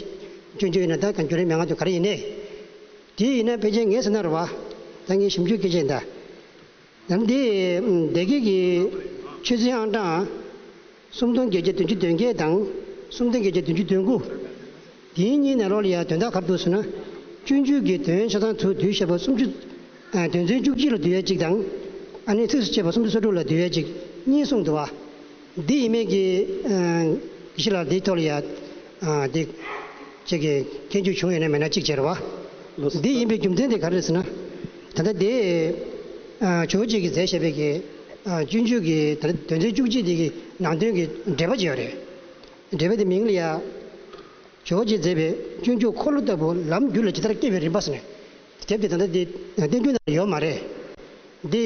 སྤྱོད་འཇུག་ཡིན་ན་ད་གང་འགྱུར་རེད་མེད་ང་ཚོ་ག་རེ་ཡིན་ནའི། དེ་ཡིན་ན་ཕལ་ཆེར་ངས་ཟེར་ན་རེད་བ། ད་ངས་ཞིབ་འཇུག་སྐད་ཆ་ཡིན་ད། ཡང་འདི་སྡེ་དགེ་གི་ཆོས་འཛིན་ཨང་གྲངས་སུམ་སྟོང་བརྒྱད་བརྒྱ་བདུན་ཅུ་དོན་བརྒྱད་དང་སུམ་སྟོང་བརྒྱད་བརྒྱ་བདུན་ཅུ་དོན་དགུ། འདིའི་གཉིས་ནང་ལོགས་ལ་ཡང་དོན་དག་ག་རེ་འདུག་ཟེར་ན། སྤྱོད་འཇུག་གི་དོན་ཆ་ཚང་ཚུར་བསྡུས་བྱས་པ་སུམ་ཅུ། ཨ་དོན་ཚན་བཅུ་གཅིག་ལ་བསྡུས་ཡ་གཅིག་དང་། ཨ་ནི་ཚིགས་སུ་བཅད་པ་སུམ་ཅུ་སོ་དྲུག་ལ་བསྡུས་ཡ་གཅིག་གཉིས་གསུངས་འདུག་བ། འདི་ཡིན་མིན་གྱི་ཨ་དགེ་བཤེས་ལགས་འདིའི་ཐོག་ལ་ཡ་ཨ་འདི་ཅིག་གི་སྐྱོན་བརྗོད་བྱུང་ཡོད་ན་མེད་ན་གཅིག་བྱས་རེད་བ། འདི་ཡིན་པའི་རྒྱུ་མཚན་དེ་ག་རེ་རེད་ཟེར་ན། ད་ལྟ་འདི་ཨ་ཇོ་བོ་རྗེ་གིས་མཛད་བཞག་པའི་གི་ཨ་སྤྱོད་འཇུག་གི་ད་ལྟ་དོན་ཚན་བཅུ་གཅིག་འདི་གི་ནང་དོན་གྱི་འགྲེལ་པ་ཅིག་ཡོད་རེད། འགྲེལ་པ་དེ་མིང་ལ་ཡ། ཇོ་བོ་རྗེས་མཛད་པའི་སྤྱོད་འཇུག་འཁོར་ལོ་ལྟ་བུ་ལམ་རྒྱུད་ལ་ཇི་ལྟར་སྐྱེ་བའི་རིམ་པ་ཟེར་ནས། དེབ་དེ་ད་ལྟ་འདི་བསྟན་འགྱུར་ནང་ལ་ཡོད་མ་རེད། འདི་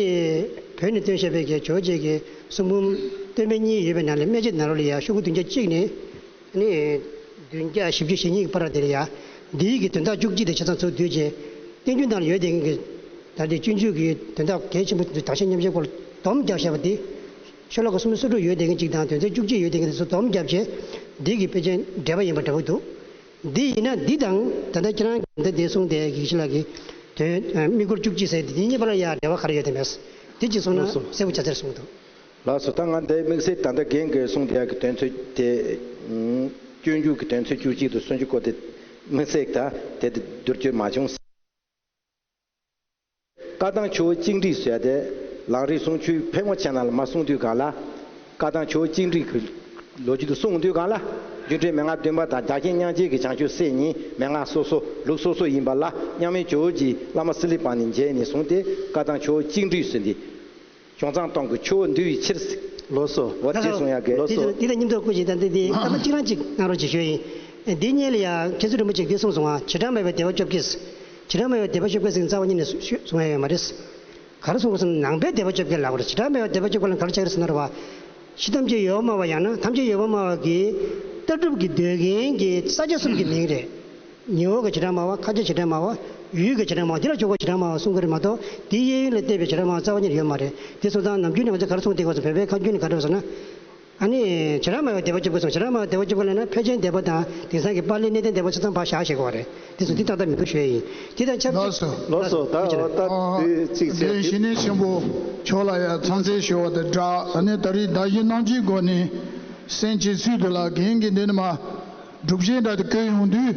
བོད་ནས་བཏོན་བཞག་པའི་གི་ཇོ་བོ་རྗེ་གི་གསུང་འབུམ་སྟོད་སྨད་གཉིས་ཡོད་པའི་ནང་ལས་སྨད་ཆ་ནང་ལོགས་ལ་ཡ་ཤོག་གུ་བདུན་བརྒྱ་གཅིག་ནས་ནི་བདུན་བརྒྱ་བཞི་བཅུ་ཞེ་གཉིས་ཀྱི་བར་དེ་ལ་ཡ། འདིའི་གི་དོན་དག་བཅུ་གཅིག་དེ་ཆ་ཚང་ཚུར་བསྡུས་རྗེས། བསྟན་འགྱུར་ནང་ལ་ཡོད་བསྡད་མཁན་གྱི་ད་ལྟའི་སྤྱོད་འཇུག་གི་དོན་དག་གལ་ཆེན་པོ་དེ་ཚོ་བདག་གཞན་མཉམ་བརྗེའི་སྐོར་ལ་སྡོམ་རྒྱབ་བཞག་པ་དེ། ཤོ་ལོ་ཀ་སུམ་ཅུ་སོ་དྲུག་ཡོད་བསྡད་མཁན་གཅིག་དང་དོན་ཚན་བཅུ་གཅིག་ཡོད་བསྡད་མཁན་དེ་ཚོ་སྡོམ་རྒྱབ་བྱས། འདི་གི་དཔེ་ཅན་འགྲེལ་པ་ཡིན་པ་འདྲ་པོ་འདུག་འདི་ཡིན་ན་འདི་དང་ད་ལྟ་ཁྱེད་རང་གིས་འདི་འདི་གསུངས་ཏེ་དགེ་བཤེས་ལགས་ཀྱིས་དོན་དམིགས་སྐོར་བཅུ་གཅིག་ཟེར་དེ་གཉིས་བར་ལ་ཡང་འབྲེལ་བ་ག་རེ་ཡོད་དམ་མེད། འདི་གཅིག་གསུངས་ན་ལགས་སོ། གསལ་པོ་ཆགས་ཚར་གསུངས་འདུག་ལགས་སོ། ད་ང་འདི་དམིགས་བསལ་ད་ལྟ་རྒན་གྱིས་གསུངས་དེ་ཡག་གི་དོན་ཚན་དེ། སྤྱོད་འཇུག་གི་དོན་ཚན་བཅུ་གཅིག་དང་སུམ་ཅུ་སྐོར་དེ་དམིགས་བསལ་ད་དེ་དེ་བསྡུར་རྒྱུ་མ་བྱུང་། བཀའ་གདམས་ཆུ་བོ་གཅིག་འགྲིལ་ཟེར་ཡ་དེ་ལམ་རིམ་གསུང་ཆོས་ཕལ་མོ་ཆེ་ནང་ལ་མར་གསུངས་དུས་གང་ལ། བཀའ་གདམས་ཆུ་བོ་གཅིག་འགྲིལ་གྱི་ལོ་རྒྱུས་དེ་གསུངས་དུས་གང་ལ། སྒྱུ་འཕྲུལ་མན་ངག་བདུན་པ་དང་བདག་གཞན་མཉམ་བརྗེ་གི་བྱང་ཆུབ་སེམས་གཉིས་མན་ངག་སོ་སོ་ལུགས་སོ་སོ་ཡིན་པ་ལ་མཉམ་མེད་ཇོ་བོ་རྗེས་བླ་མ་གསེར་གླིང་པ་ནས་མཇལ་ནས་བཟུང་སྟེ་བཀའ་གདམས་ཆུ་བོ་གཅིག་འགྲིལ་ཟེར་འདི། བྱང་ཙང་སྟོང་གི་ཆུ་བོ་འདུལ་བའི་ཕྱིར། ལགས་སོ། འོ་དེ་གསུང་ཡག་གི། ལགས་སོ། འདི་དང་མཉམ་དུ་སྐུ་མཁྱེན་ད་འདི་འདི་སྐར་མ་གཅིག་རང་གཅིག་གནང་རོགས་ཅིག་ཞུ་ཡིན། འདི་སྔོན་ལ་ཡང་མཁན་ཟུར་རིན་པོ་ཆེས་འདི་གསུངས་སོང་ང་། བྱེ་བྲག་སྨྲ་བའི་སྡེ་པ་བཅོ་བརྒྱད། བྱེ་བྲག་སྨྲ་བའི་སྡེ་པ་བཅོ་བརྒྱད་ཟེར་རྩ་བ་ཉིད་ནས་གསུང་ཡ་ཡོད་མ་རེད། ག་རེ་གསུངས་སོང་ན་ནང་པའི་སྡེ་པ་བཅོ་བརྒྱད་ལབ་དགོས་རེད། བྱེ་བྲག་སྨྲ་བའི་སྡེ་པ་བཅོ་བརྒྱད་ལ་ག་རེ་ཆགས་རེད་ཟེར་ན་རེད་བ། གཞི་ཐམས་ཅད་ཡོད་པར་སྨྲ་བ་ཡང་ན་ཐམས་ཅད་ཡོད་པར་སྨྲ་བ་གི་ལྟ་གྲུབ་ཀྱི་འདོད་མཁན་གྱི་ས་ཆ་གསུམ་གྱི་མིང་རེད། ཉི་འོག་གི་བྱེ་བྲག་སྨྲ་བ། མཁའ་སྤྱོད་བྱེ་བྲག་སྨྲ་བ། ཡུལ་གྱི་བྱེ་བྲག་སྨྲ་བ། འདི་ལ་འཇུག་པའི་བྱེ་བྲག་སྨྲ་བ་གསུང་གི་རེད་མ་གཏོགས་དེའི་གཡས་གཡོན་ལ་བལྟས་པའི་བྱེ་བྲག་སྨྲ་བ་རྩ་བ་ཉིད་ཡོད་མ་རེད། དེ་སོང་ཙང་ནམ་རྒྱུན་ནས་ང་ཚོས་ག་རེ་གསུངས་བསྡད་ཀྱི་ཡོད་ཟེར་ན། བོད་པའི་ཁ་རྒྱུན་ནས་ག་རེ་ཟེར་ན། ཨ་ནི་བྱེ་བྲག་སྨྲ་བའི་སྡེ་པ་བཅུ་པ་གསུངས། བྱེ་བྲག་སྨྲ་བའི་སྡེ་པ་བཅུ་པ་ལབ་ན་ཕལ་ཆེར་སྡེ་པ་དང་དེང་སང་གི་པཱ་ལིའི་གནས་བརྟན་སྡེ་པ་ཚོ་ཚང་མ་ཕར་བཞག་བྱེད་དགོས་རེད། དེ་ཚོ་འདི་ཏག་ཏག་མི་འདུག་ཞུ་ཡ་ཡིན། དེ་དང་ཆབས་ཅིག་ལགས་སོ། ལགས་སོ། ད་ད་དེ་གཅིག་བྱས། དེ་ཞི་གནས་ཆེན་པོ་མཆོག་ལ་ཡང་ཚང་སེ་ཞུ་བ་དང་སྦྲགས། ཨ་ནི་ད་རེས་བརྡ་བཞིའི་རྣམ་བཅད་སྒོ་ནས་གསན་བྱེད་ཚུལ་དུ་ལ་རྒན་གྱིས་འདི་ནས་མ་སྒྲུབ་བྱེད་འདྲ་དེ་བཀོད་ཡོང་དུས།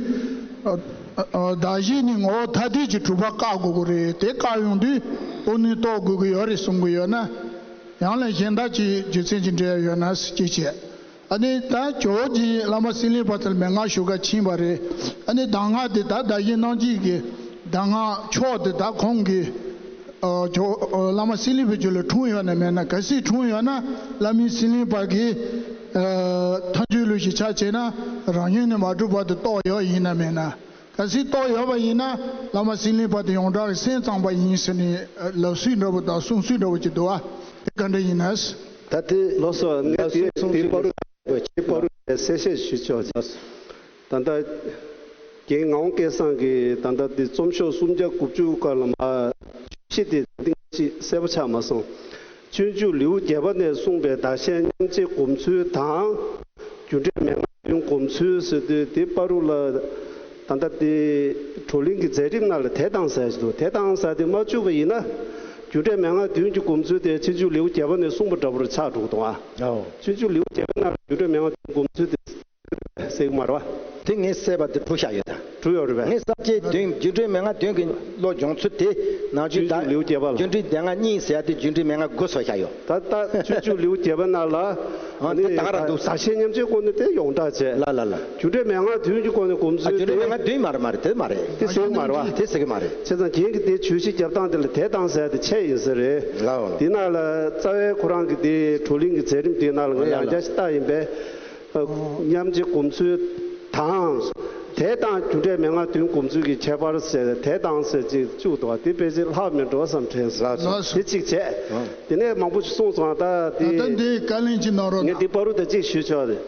ཨ་ཨ་བརྡ་བཞི་ནི་ངོ་བོ་ཐ་དད་ཀྱི་གྲུབ་པ་བཀག་དགོས་ཀྱི་རེད། དེ་བཀག་ཡོང་དུས་སྟོང་ཉིད་རྟོགས་དགོས་ཀྱི་ཡོད་རེད་གསུང་གི་ཡོད་ན། ཡང་ལ་གཞན་དག་གི་རྒྱུ་མཚན་གྱི་འབྲེལ་ཡོད་ན་ཅི་བྱེད། ཨ་ནི་ད་ཇོ་བོ་རྗེ་བླ་མ་སི་ལིང་པ་ཚོར་མན་ངག་ཞུ་ག་ཕྱིན་པ་རེད། ཨ་ནི་གདམས་ངག་དེ་ད་བརྡ་བཞིའི་རྣམ་བཅད་ཀྱི་གདམས་ངག་མཆོག་དེ་ད་ཁོང་གིས་ཨ་ཇོ་ཨ་བླ་མ་སི་ལིང་པའི་རྒྱུད་ལ་འཁྲུངས་ཡོད་ན་མེད་ན། གལ་སྲིད་འཁྲུངས་ཡོད་ན་བླ་མའི་སི་ལིང་པ་གིས་ཨ་ཐལ་འགྱུར་ལུགས་ཀྱི་ཕྱག་བྱས་ན་རང་བཞིན་ནས་མ་གྲུབ་པ་དེ་རྟོགས་ཡོད་ཡིན་ན་མེད་ན། གལ་སྲིད་རྟོགས་ཡོད་པ་ཡིན་ན་བླ་མ་སི་ལིང་པ་དེ་ཡོངས་གྲགས་ཀྱི་སེམས་ཙམ་པ་ཡིན་ཟེར་ནས་ལབ་སྲོལ་འདྲ་པོ་དང་གསུང་སྲོལ་འདྲ་པོ་ཅིག་འདུག་ཨ། དེ་ག་འདྲ་ཡིན་ན། ད་དེ་ལགས་སོ། ངས་དེ་དེ་བར་དུ་ཁྱེད་བར་དུ་གསལ་བཤད་ཞུ་ཆོག་ཅིག་ད་ལྟ་རྒན་ངག་དབང་སྐལ་བཟང་གིས་ད་ལྟ་དེ་རྩོམ་ཤོག་སུམ་བརྒྱ་དགུ་བཅུ་སྐོར་ལ་མ་ཤེས་དེ་ཏིང་ཅིག་གསལ་པོ་ཆགས་མ་སོང་། སྤྱོད་འཇུག་ལེའུ་བརྒྱད་པ་ནས་གསུངས་པའི་བདག་གཞན་མཉམ་བརྗེའི་སྒོམ་ཚུལ་དང་། རྒྱུ་འབྲས་མན་ངག་བདུན་སྒོམ་ཚུལ་ཟེར་དུས་དེ་བར་དུ་ལ་ད་ལྟ་དེ་བགྲོ་གླེང་གི་མཛད་རིམ་ནང་ལ་དེ་དང་ཟེར་གྱི་འདུག་དེ་དང་ཟེར་དེ་མ་བཅུག་པ་ཡིན་ན། རྒྱུ་འབྲས་མན་ངག་བདུན་གྱི་སྒོམ་ཚུལ་དེ་སྤྱོད་འཇུག་ལེའུ་བརྒྱད་པ་ནས་གསུངས་པ་འདྲ་པོར་ཆགས་འགྲོ་གི་འདུག་ཨ། ཨོ། སྤྱོད་འཇུག་ལེའུ་བརྒྱད་པའི་ནང་ལ་རྒྱུ་འབྲས་མན་ངག་བདུན་སྒོམ་ཚུལ་དེ་ཟེར་གྱི་མ་རེད་བ། དེ་ངས་བསད་པ་དེ་གྲུབ་བཞག་ཡོད་ད། གྲུབ་ཡོད་རེད་པས། ངས་ས་བཅད་བདུན་རྒྱུ་འབྲས་མན་ངག་བདུན་གྱི་བློ་སྦྱོང་ཚུལ་དེ་ནང་བཅུད་ད། སྤྱོད་འཇུག་ལེའུ་བརྒྱད་པ་ལ། རྒྱུ་འབྲས་མན་ངག་གཉིས་ཟེར་ཡ་དེ་རྒྱུ་འབྲས་མན་ངག་དགུ་བཟོས་བཞག་ཡོད། ད་ལྟ་སྤྱོད་འཇུག་ལེའུ་བརྒྱད་པ་ནང་ལ། ཨ་ནི་ད་ག་རང་འདུག་ས། བདག་གཞན་མཉམ་བརྗེའི་སྒོ་ནས་དེ་ཡོངས་གྲགས་བྱས། ལ་ལ་ལ། རྒྱུ་འབྲས་མན་ངག་བདུན་གྱི་སྒོ་ནས་སྒོམ་ཨ་ཚུལ་རྒྱུ་འབྲས་དེ། མན་ངག་བདུན་མ་རེད་མ་རེད་དེ་མ་རེད། དེ་ཟེར་གྱི་མ་རེད་བ། དེ་ཟེར་གྱི་མ་རེད། བྱས་ཙང་རྒན་གྱི་དེ་བརྗོད་གཞི་རྒྱབ་སྟངས་དེ་ལ་དེ་དང་ཟེར་དེ་ཆད་ཡིན་ས་རེད། ལའོ་ལ། དེ་ནང་ལ་རྩ་བའི་ཁོ་རང་གི་དེ་བགྲོ་གླེང་གི་མཛད་རིམ་དེའི་ནང་ལ་ངས་ཡང་བསྐྱར་ཞིག་བལྟས་ཡིན་པས། མཉམ་བརྗེ་སྒོམ་ཚུལ་དང་། དེ་དང་རྒྱུ་འབྲས་མན་ངག་བདུན་སྒོམ་ཚུལ་གྱི་ཁྱད་པར་ཟེར་དེ་དང་ཟེར་ཅིག་བཅུག་འདུག་དེ་ཕལ་ཆེར་ལྷག་མེད་འགྲོ་བསམ་དྲན་སོང་། ལགས་སོ། དེ་གཅིག་བྱས། ཨ། དེ་ནས་མང་པོ་ཞིག་གསུངས་སོང་། ད་དེ་ད་ལྟ་འདི་བཀའ་ལན་ཅིག་གནང་རོགས་ངས་གནང་། འདི་བར་དུ་ད་གཅིག་ཞུས་ཆོག་རེད།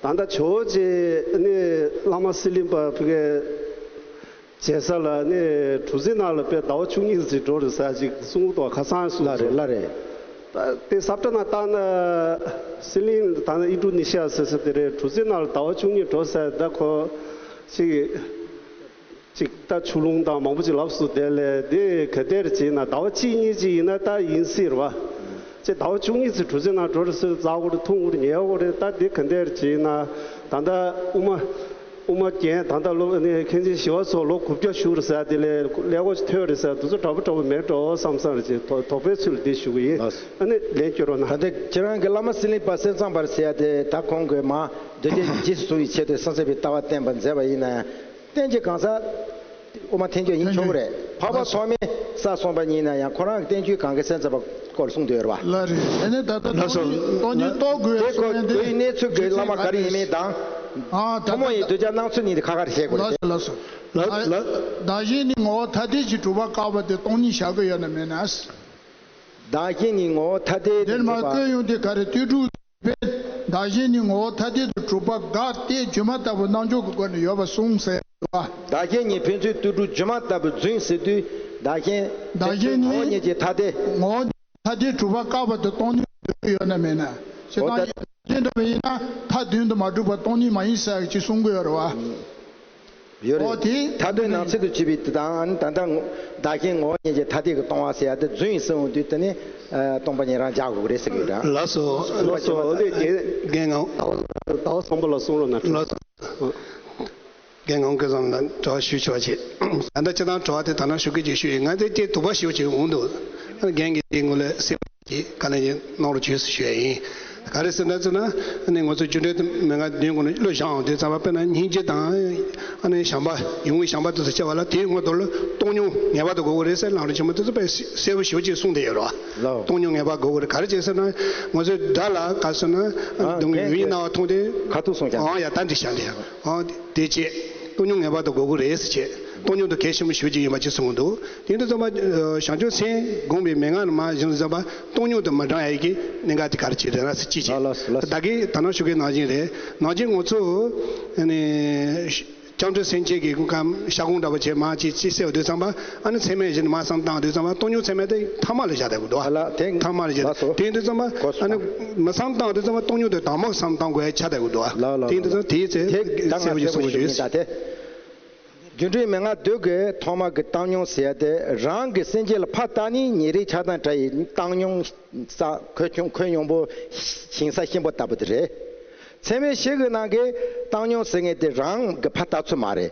ད་ལྟ་ཇོ་བོ་རྗེ་ནི་བླ་མ་སི་ལིང་པ་ཕ་གིའི་མཇལ་ས་ལ་ནི་གྲུ་གཟིངས་ནང་ལ་དཔེ་ཟླ་བ་བཅུ་གཉིས་ཙམ་འགྲོ་རེད་ཟེར་ཅིག་གསུངས་འདུག་ཁ་སང་གསུངས་སོང་། ལགས་རེད་ལགས་རེད། ད་དེ་ས་བཀྲ་ནང་བལྟས་ན་སི་ལིང་ད་ནི་ཨིན་ཌོ་ནེ་ཤི་ཡ་ཟེར་ས་དེ་རེད། གྲུ་གཟིངས་ནང་ལ་ཟླ་བ་བཅུ་གཉིས་འགྲོ་ཟེར། ད་ཁོ་ཅིག་ཅིག་ད་ཆུ་ཀླུང་དང་མང་པོ་ཅིག་ལབ་སོང་། དེ་ལས་དེ་ག་དེར་བྱས་ན་ཟླ་བ་གཅིག་གཉིས་ཅིག་ཡིན་ན་ད་ཡིན་སྲིད་རེད་བ། ཅེ་ཟླ་བ་བཅུ་གཉིས་ཙམ་གྲུ་གཟིངས་ནང་འགྲོ་རེད་ཟེར། རྫ་གུར་འཐུང་གུར་ཉལ་གུར་རེད། ད་དེ་ག་འདྲ་རེད་ཅེ་ན། ད་ལྟ་དབུ་མ་དབུ་མ་རྒན་ད་ལྟ་ལོ་ནས་མཁན་ཆེན་ཞི་བ་འཚོ་ལོ་དགུ་བརྒྱ་བཞུགས་རེད་ཟེར། དེ་ལས་ཀླད་ཀོར་ཅིག་ཐོན་རེད་ཟེར། དེ་ཚོ་འདྲ་པོ་འདྲ་པོ་མེད་འགྲོ་བསམ་བསམ་རེད་ཅེ་དོ་དོགས་པའི་ཚུལ་ལ་དེ་ཞུ་གི་ཡིན། ལགས། ཨ་ནི་ལན་སྐྱོན་རོགས་གནང་། ད་ལྟ་ཁྱེད་རང་གི་བླ་མ་སི་ལིང་པ་སེམས་ཙམ་པར་ཟེར་ཡ་དེ་ད་ཁོང་གིས་མ་འདུ་བྱེད་རྗེས་སུ་བཟུང་བའི་ཆེད་དུ་སེམས་ཙམ་པའི་ལྟ་བ་བསྟན་པ་མཛད་པ་ཡིན་ན་ཡང་། བསྟན་བཅོས་གང་ཟག་དབུ་མ་ཐལ་འགྱུར་ཡིན་ཆོག་གི་རེད། འཕགས་པ་ཐོགས་མེད་ས་གསུངས་པ་ཡིན་ན་ཡང་ཁོ་རང་གི་བསྟན་བཅོས་གང་གི་སེམས་ཙམ་པ་སྐོར་གསུངས་དོན་རེད་བ། ལགས་རེད། དེ་ནས་ད་ལྟ་ལགས་སོ། སྟོང་ཉིད་སྟོང་ཉིད་རྟོགས་དགོས་དེ་གསུངས་ཡ་དེ་ཁོའི་གནས་ཚུལ་གྱི་བླ་མ་ག་རེ་ཡིན་མིན་དང་། ཨ་ད་ཐུན་མོང་ཡི་གདུལ་བྱ་སྣང་ཚུལ་གཉིས་དེ་ཁ་ཁར་བཤད་དགོས་རེད། ལགས་སོ་ལགས་སོ། ལགས་ལགས། བདག་གཞན་ནི་ངོ་བོ་ཐ་དད་ཀྱི་གྲུབ་པ་བཀག་པ་དེ་སྟོང་ཉིད་བཞག་གི་ཡོད་ན་མེད་ན། བདག་གཞན་ནི་ངོ་བོ་ཐ་དད་དུ་འདིར་མ་གྲུབ་པ། བཀོད་ཡོང་དུས་ག་རེ་ལྟོས་གྲུབ། བདག་གཞན་ནི་ངོ་བོ་ཐ་དད་དུ་གྲུབ་པ་དགག་སྟེ་སྒྱུ་མ་ལྟ་བུ་རྣམ་འཇོག་གི་སྒོ་ནས་ཡོད་པར་གསུངས་ཟེར་བ། བདག་གཞན་གཉིས་ཕན་ཚུན་ལྟོས་གྲུབ་སྒྱུ་མ་ལྟ་བུར་རྫུན་ཟེར་དུས་བདག་གཞན་བདག་གཞན་ཕན་ཚུན་ངོ་བོ་ཉིད་ཀྱི་ཐ་དད། ངོ་བོ་ཐ་དད་གྲུབ་པ་བཀག་པ་དེ་སྟོང་ཉིད་འདོད་ཀྱི་ཡོད་ན་མེད་ན། ཞེ་འོ་སྡང་ད་ཡོད་དེ་འདྲ་བ་ཡིན་ན་མཐའ་བདུན་དུ་མ་གྲུབ་པ་སྟོང་ཉིད་མ་ཡིན་ཟེར་ཅིག་གསུང་གི་ཡོད་རེད་བ། ཡོད་རེད། ཨོ་དེ་མཐའ་དོན་ནང་ཚན་དུ་གྱུར་པའི་དེ་དང་ད་ལྟ་བདག་གཞན་ངོ་བོ་ཉིད་ཀྱི་ཐ་དད་ཀྱི་སྟོང་པ་ཟེར་ཡ་དེ་རྫུན་ཡིན་གསུངས་དུས་དེ་ནི་སྟོང་པ་ཉིད་རང་འཇགས་དགོས་ཀྱི་རེད་ཟེར་གྱི་ཡོད་རེད། ལགས་སོ་ལགས་སོ། འོ་དེ་རྒན་རྒན་ངག་ཟླ་བ་བཟང་པོ་ལ་གསུང་རོགས་གནང་། ལགས་སོ། རྒན་ངག་དབང་སྐལ་བཟང་ལ་དྲི་བ་ཞུ་ཆོག་ཅེས། ད་ལྟ་སྤྱིར་བཏང་དྲི་བ་དེ་དག་སྣང་ཞུ་སྐད་ཅིག་ཞུས་ཡིན། ང་དེ་སྐྱེ་དུ་བ་ཞུ་ཅིག་འོང་འདུག་རྒན་གྱིས་དེའི་ངོ་ལ་གསལ་པོ་ཅིག་བཀའ་ལན་ཅིག་གནང་རོགས་བྱོས་ཟེར་ཞུ་ཡ་ཡིན། ག་རེ་ཟེར་ན་ཟེར་ན་ཨ་ནི་ང་ཚོ་རྒྱུ་འབྲས་དང་མན་ངག་བདུན་སྒོ་ནས་བློ་བཞག་འོང་དུས་ཙམ་པ་དཔེར་ན་སྙིང་རྗེ་དང་ཨ་ནི་བྱམས་པ་ཡུང་བའི་བྱམས་པ་དེ་ཚོ་བྱ་བ་ལ་དེའི་སྔོན་དུ་ལ་སྟོང་ཉུང་ངེས་པར་དུ་དགོས་ཀྱི་རེད་ཟེར་གླང་རི་ཆེན་མོ་དེ་ཚོ་དཔེ་གསལ་པོ་ཞེ་པོ་ཅིག་གསུངས་བསྡད་ཡོད་རེད་བ། ལགས། སྟོང་ཉུང་ངེས་པར་དགོས་ཀྱི་རེད། ག་རེ་བྱས་ཟེར་ན་ང་ཚོའི་དགྲ་ལ་ག་ཟེར་ན་ཨ་སྡུག་བསྔལ་ཡུལ་ཡིན་སྣང་བ་མཐོང་དུས་ཁ་ཐུག་གསུངས་ཀྱང་ཨང་ཡ་ད་འདི་བྱ་འདི་ཡ་ཨང་དེ་བྱས་སྟོང་ཉུང་ངེས་པར་དུ་དགོས་ཀྱི་རེད་ཟེར་བྱས་སྟོང་ཉུང་དུ་གལ་ཆེན་པོ་ཞེ་པོ་ཅིག་ཡིན་པ་ཅིག་གསུངས་འདུག་དེ་འདྲ་ཚང་མ་བྱང་ཆུབ་སེམས་སྒོམ་པའི་མན་ངག་ནང་མ་བཞིན་ཙམ་པ་སྟོང་ཉུང་དུ་མ་བགྲང་ཡ་གི་གནད་འགག་དེ་ག་རེ་བྱས་རེད་ན་ཟེར་ཅི་བྱས། ལགས་ལགས་ལགས། ད་གིན་ད་ནང་ཞུ་མཁན་ནང་བཞིན་རེད། ནང་བཞིན་ང་ཚོ་ཨ་ནི། སྐྱབས་འགྲོ་སེམས་བསྐྱེད་ཀྱི་སྐུ་ཁམས་ཤ་སྐོང་འདྲ་པོ་བྱས་མ་ཅིག་ཅིག་གསལ་བ་དུས་ཙམ་པ་ཨ་ནི་ཚད་མེད་བཞི་ནི་མ་བསམ་བཏང་དུས་ཙམ་པ་སྟོང་ཉུང་ཚད་མེད་དེ་ཐ་མ་ལ་བཞག་བསྡད་དགོས་འདུག་ཨ། ལ་དེ་ཐ་མ་ལ་བཞག་ལགས་སོ། དེ་དུས་ཙམ་པ་གོ་ཨ་ནི་སོང་། མ་བསམ་བཏང་དུས་ཙམ་པ་སྟོང་ཉུང་དེ་དང་པོ་བསམ་བཏང་དགོས་ཡ་ཆགས་བསྡད་དགོས་འདུག་ཨ། ལ་ལ་དེ་དུས་ཙམ་དེའི་ཚེ་དེ་ད་གསལ་བོ་ཞིག་གསུང་དགོས་ཞུ་ཡིན་ད་དེ། སྒྱུ་འཕྲུལ་མན་ངག་བདུན་གྱི་ཐོག་མ་གི་བཏང་སྙོམས་ཟེར་ཡ་དེ་རང་གི་སེམས་བསྐྱེད་ལ་ཕར་བལྟ་ནས་ཉེ་རིང་ཆགས་སྡང་བྲལ་བའི་བཏང་སྙོམས་ས་ཁོད་ཆུང་ཁོད་སྙོམས་པོ་ཞིང་ས་གཤིན་པོ་ལྟ་བུ་དེ་རེད། ཚད་མེད་བཞི་གི་ནང་གི་བཏང་སྙོམས་ཟེར་མཁན་དེ་རང་གི་ཕར་ལྟ་ཚུལ་མ་རེད།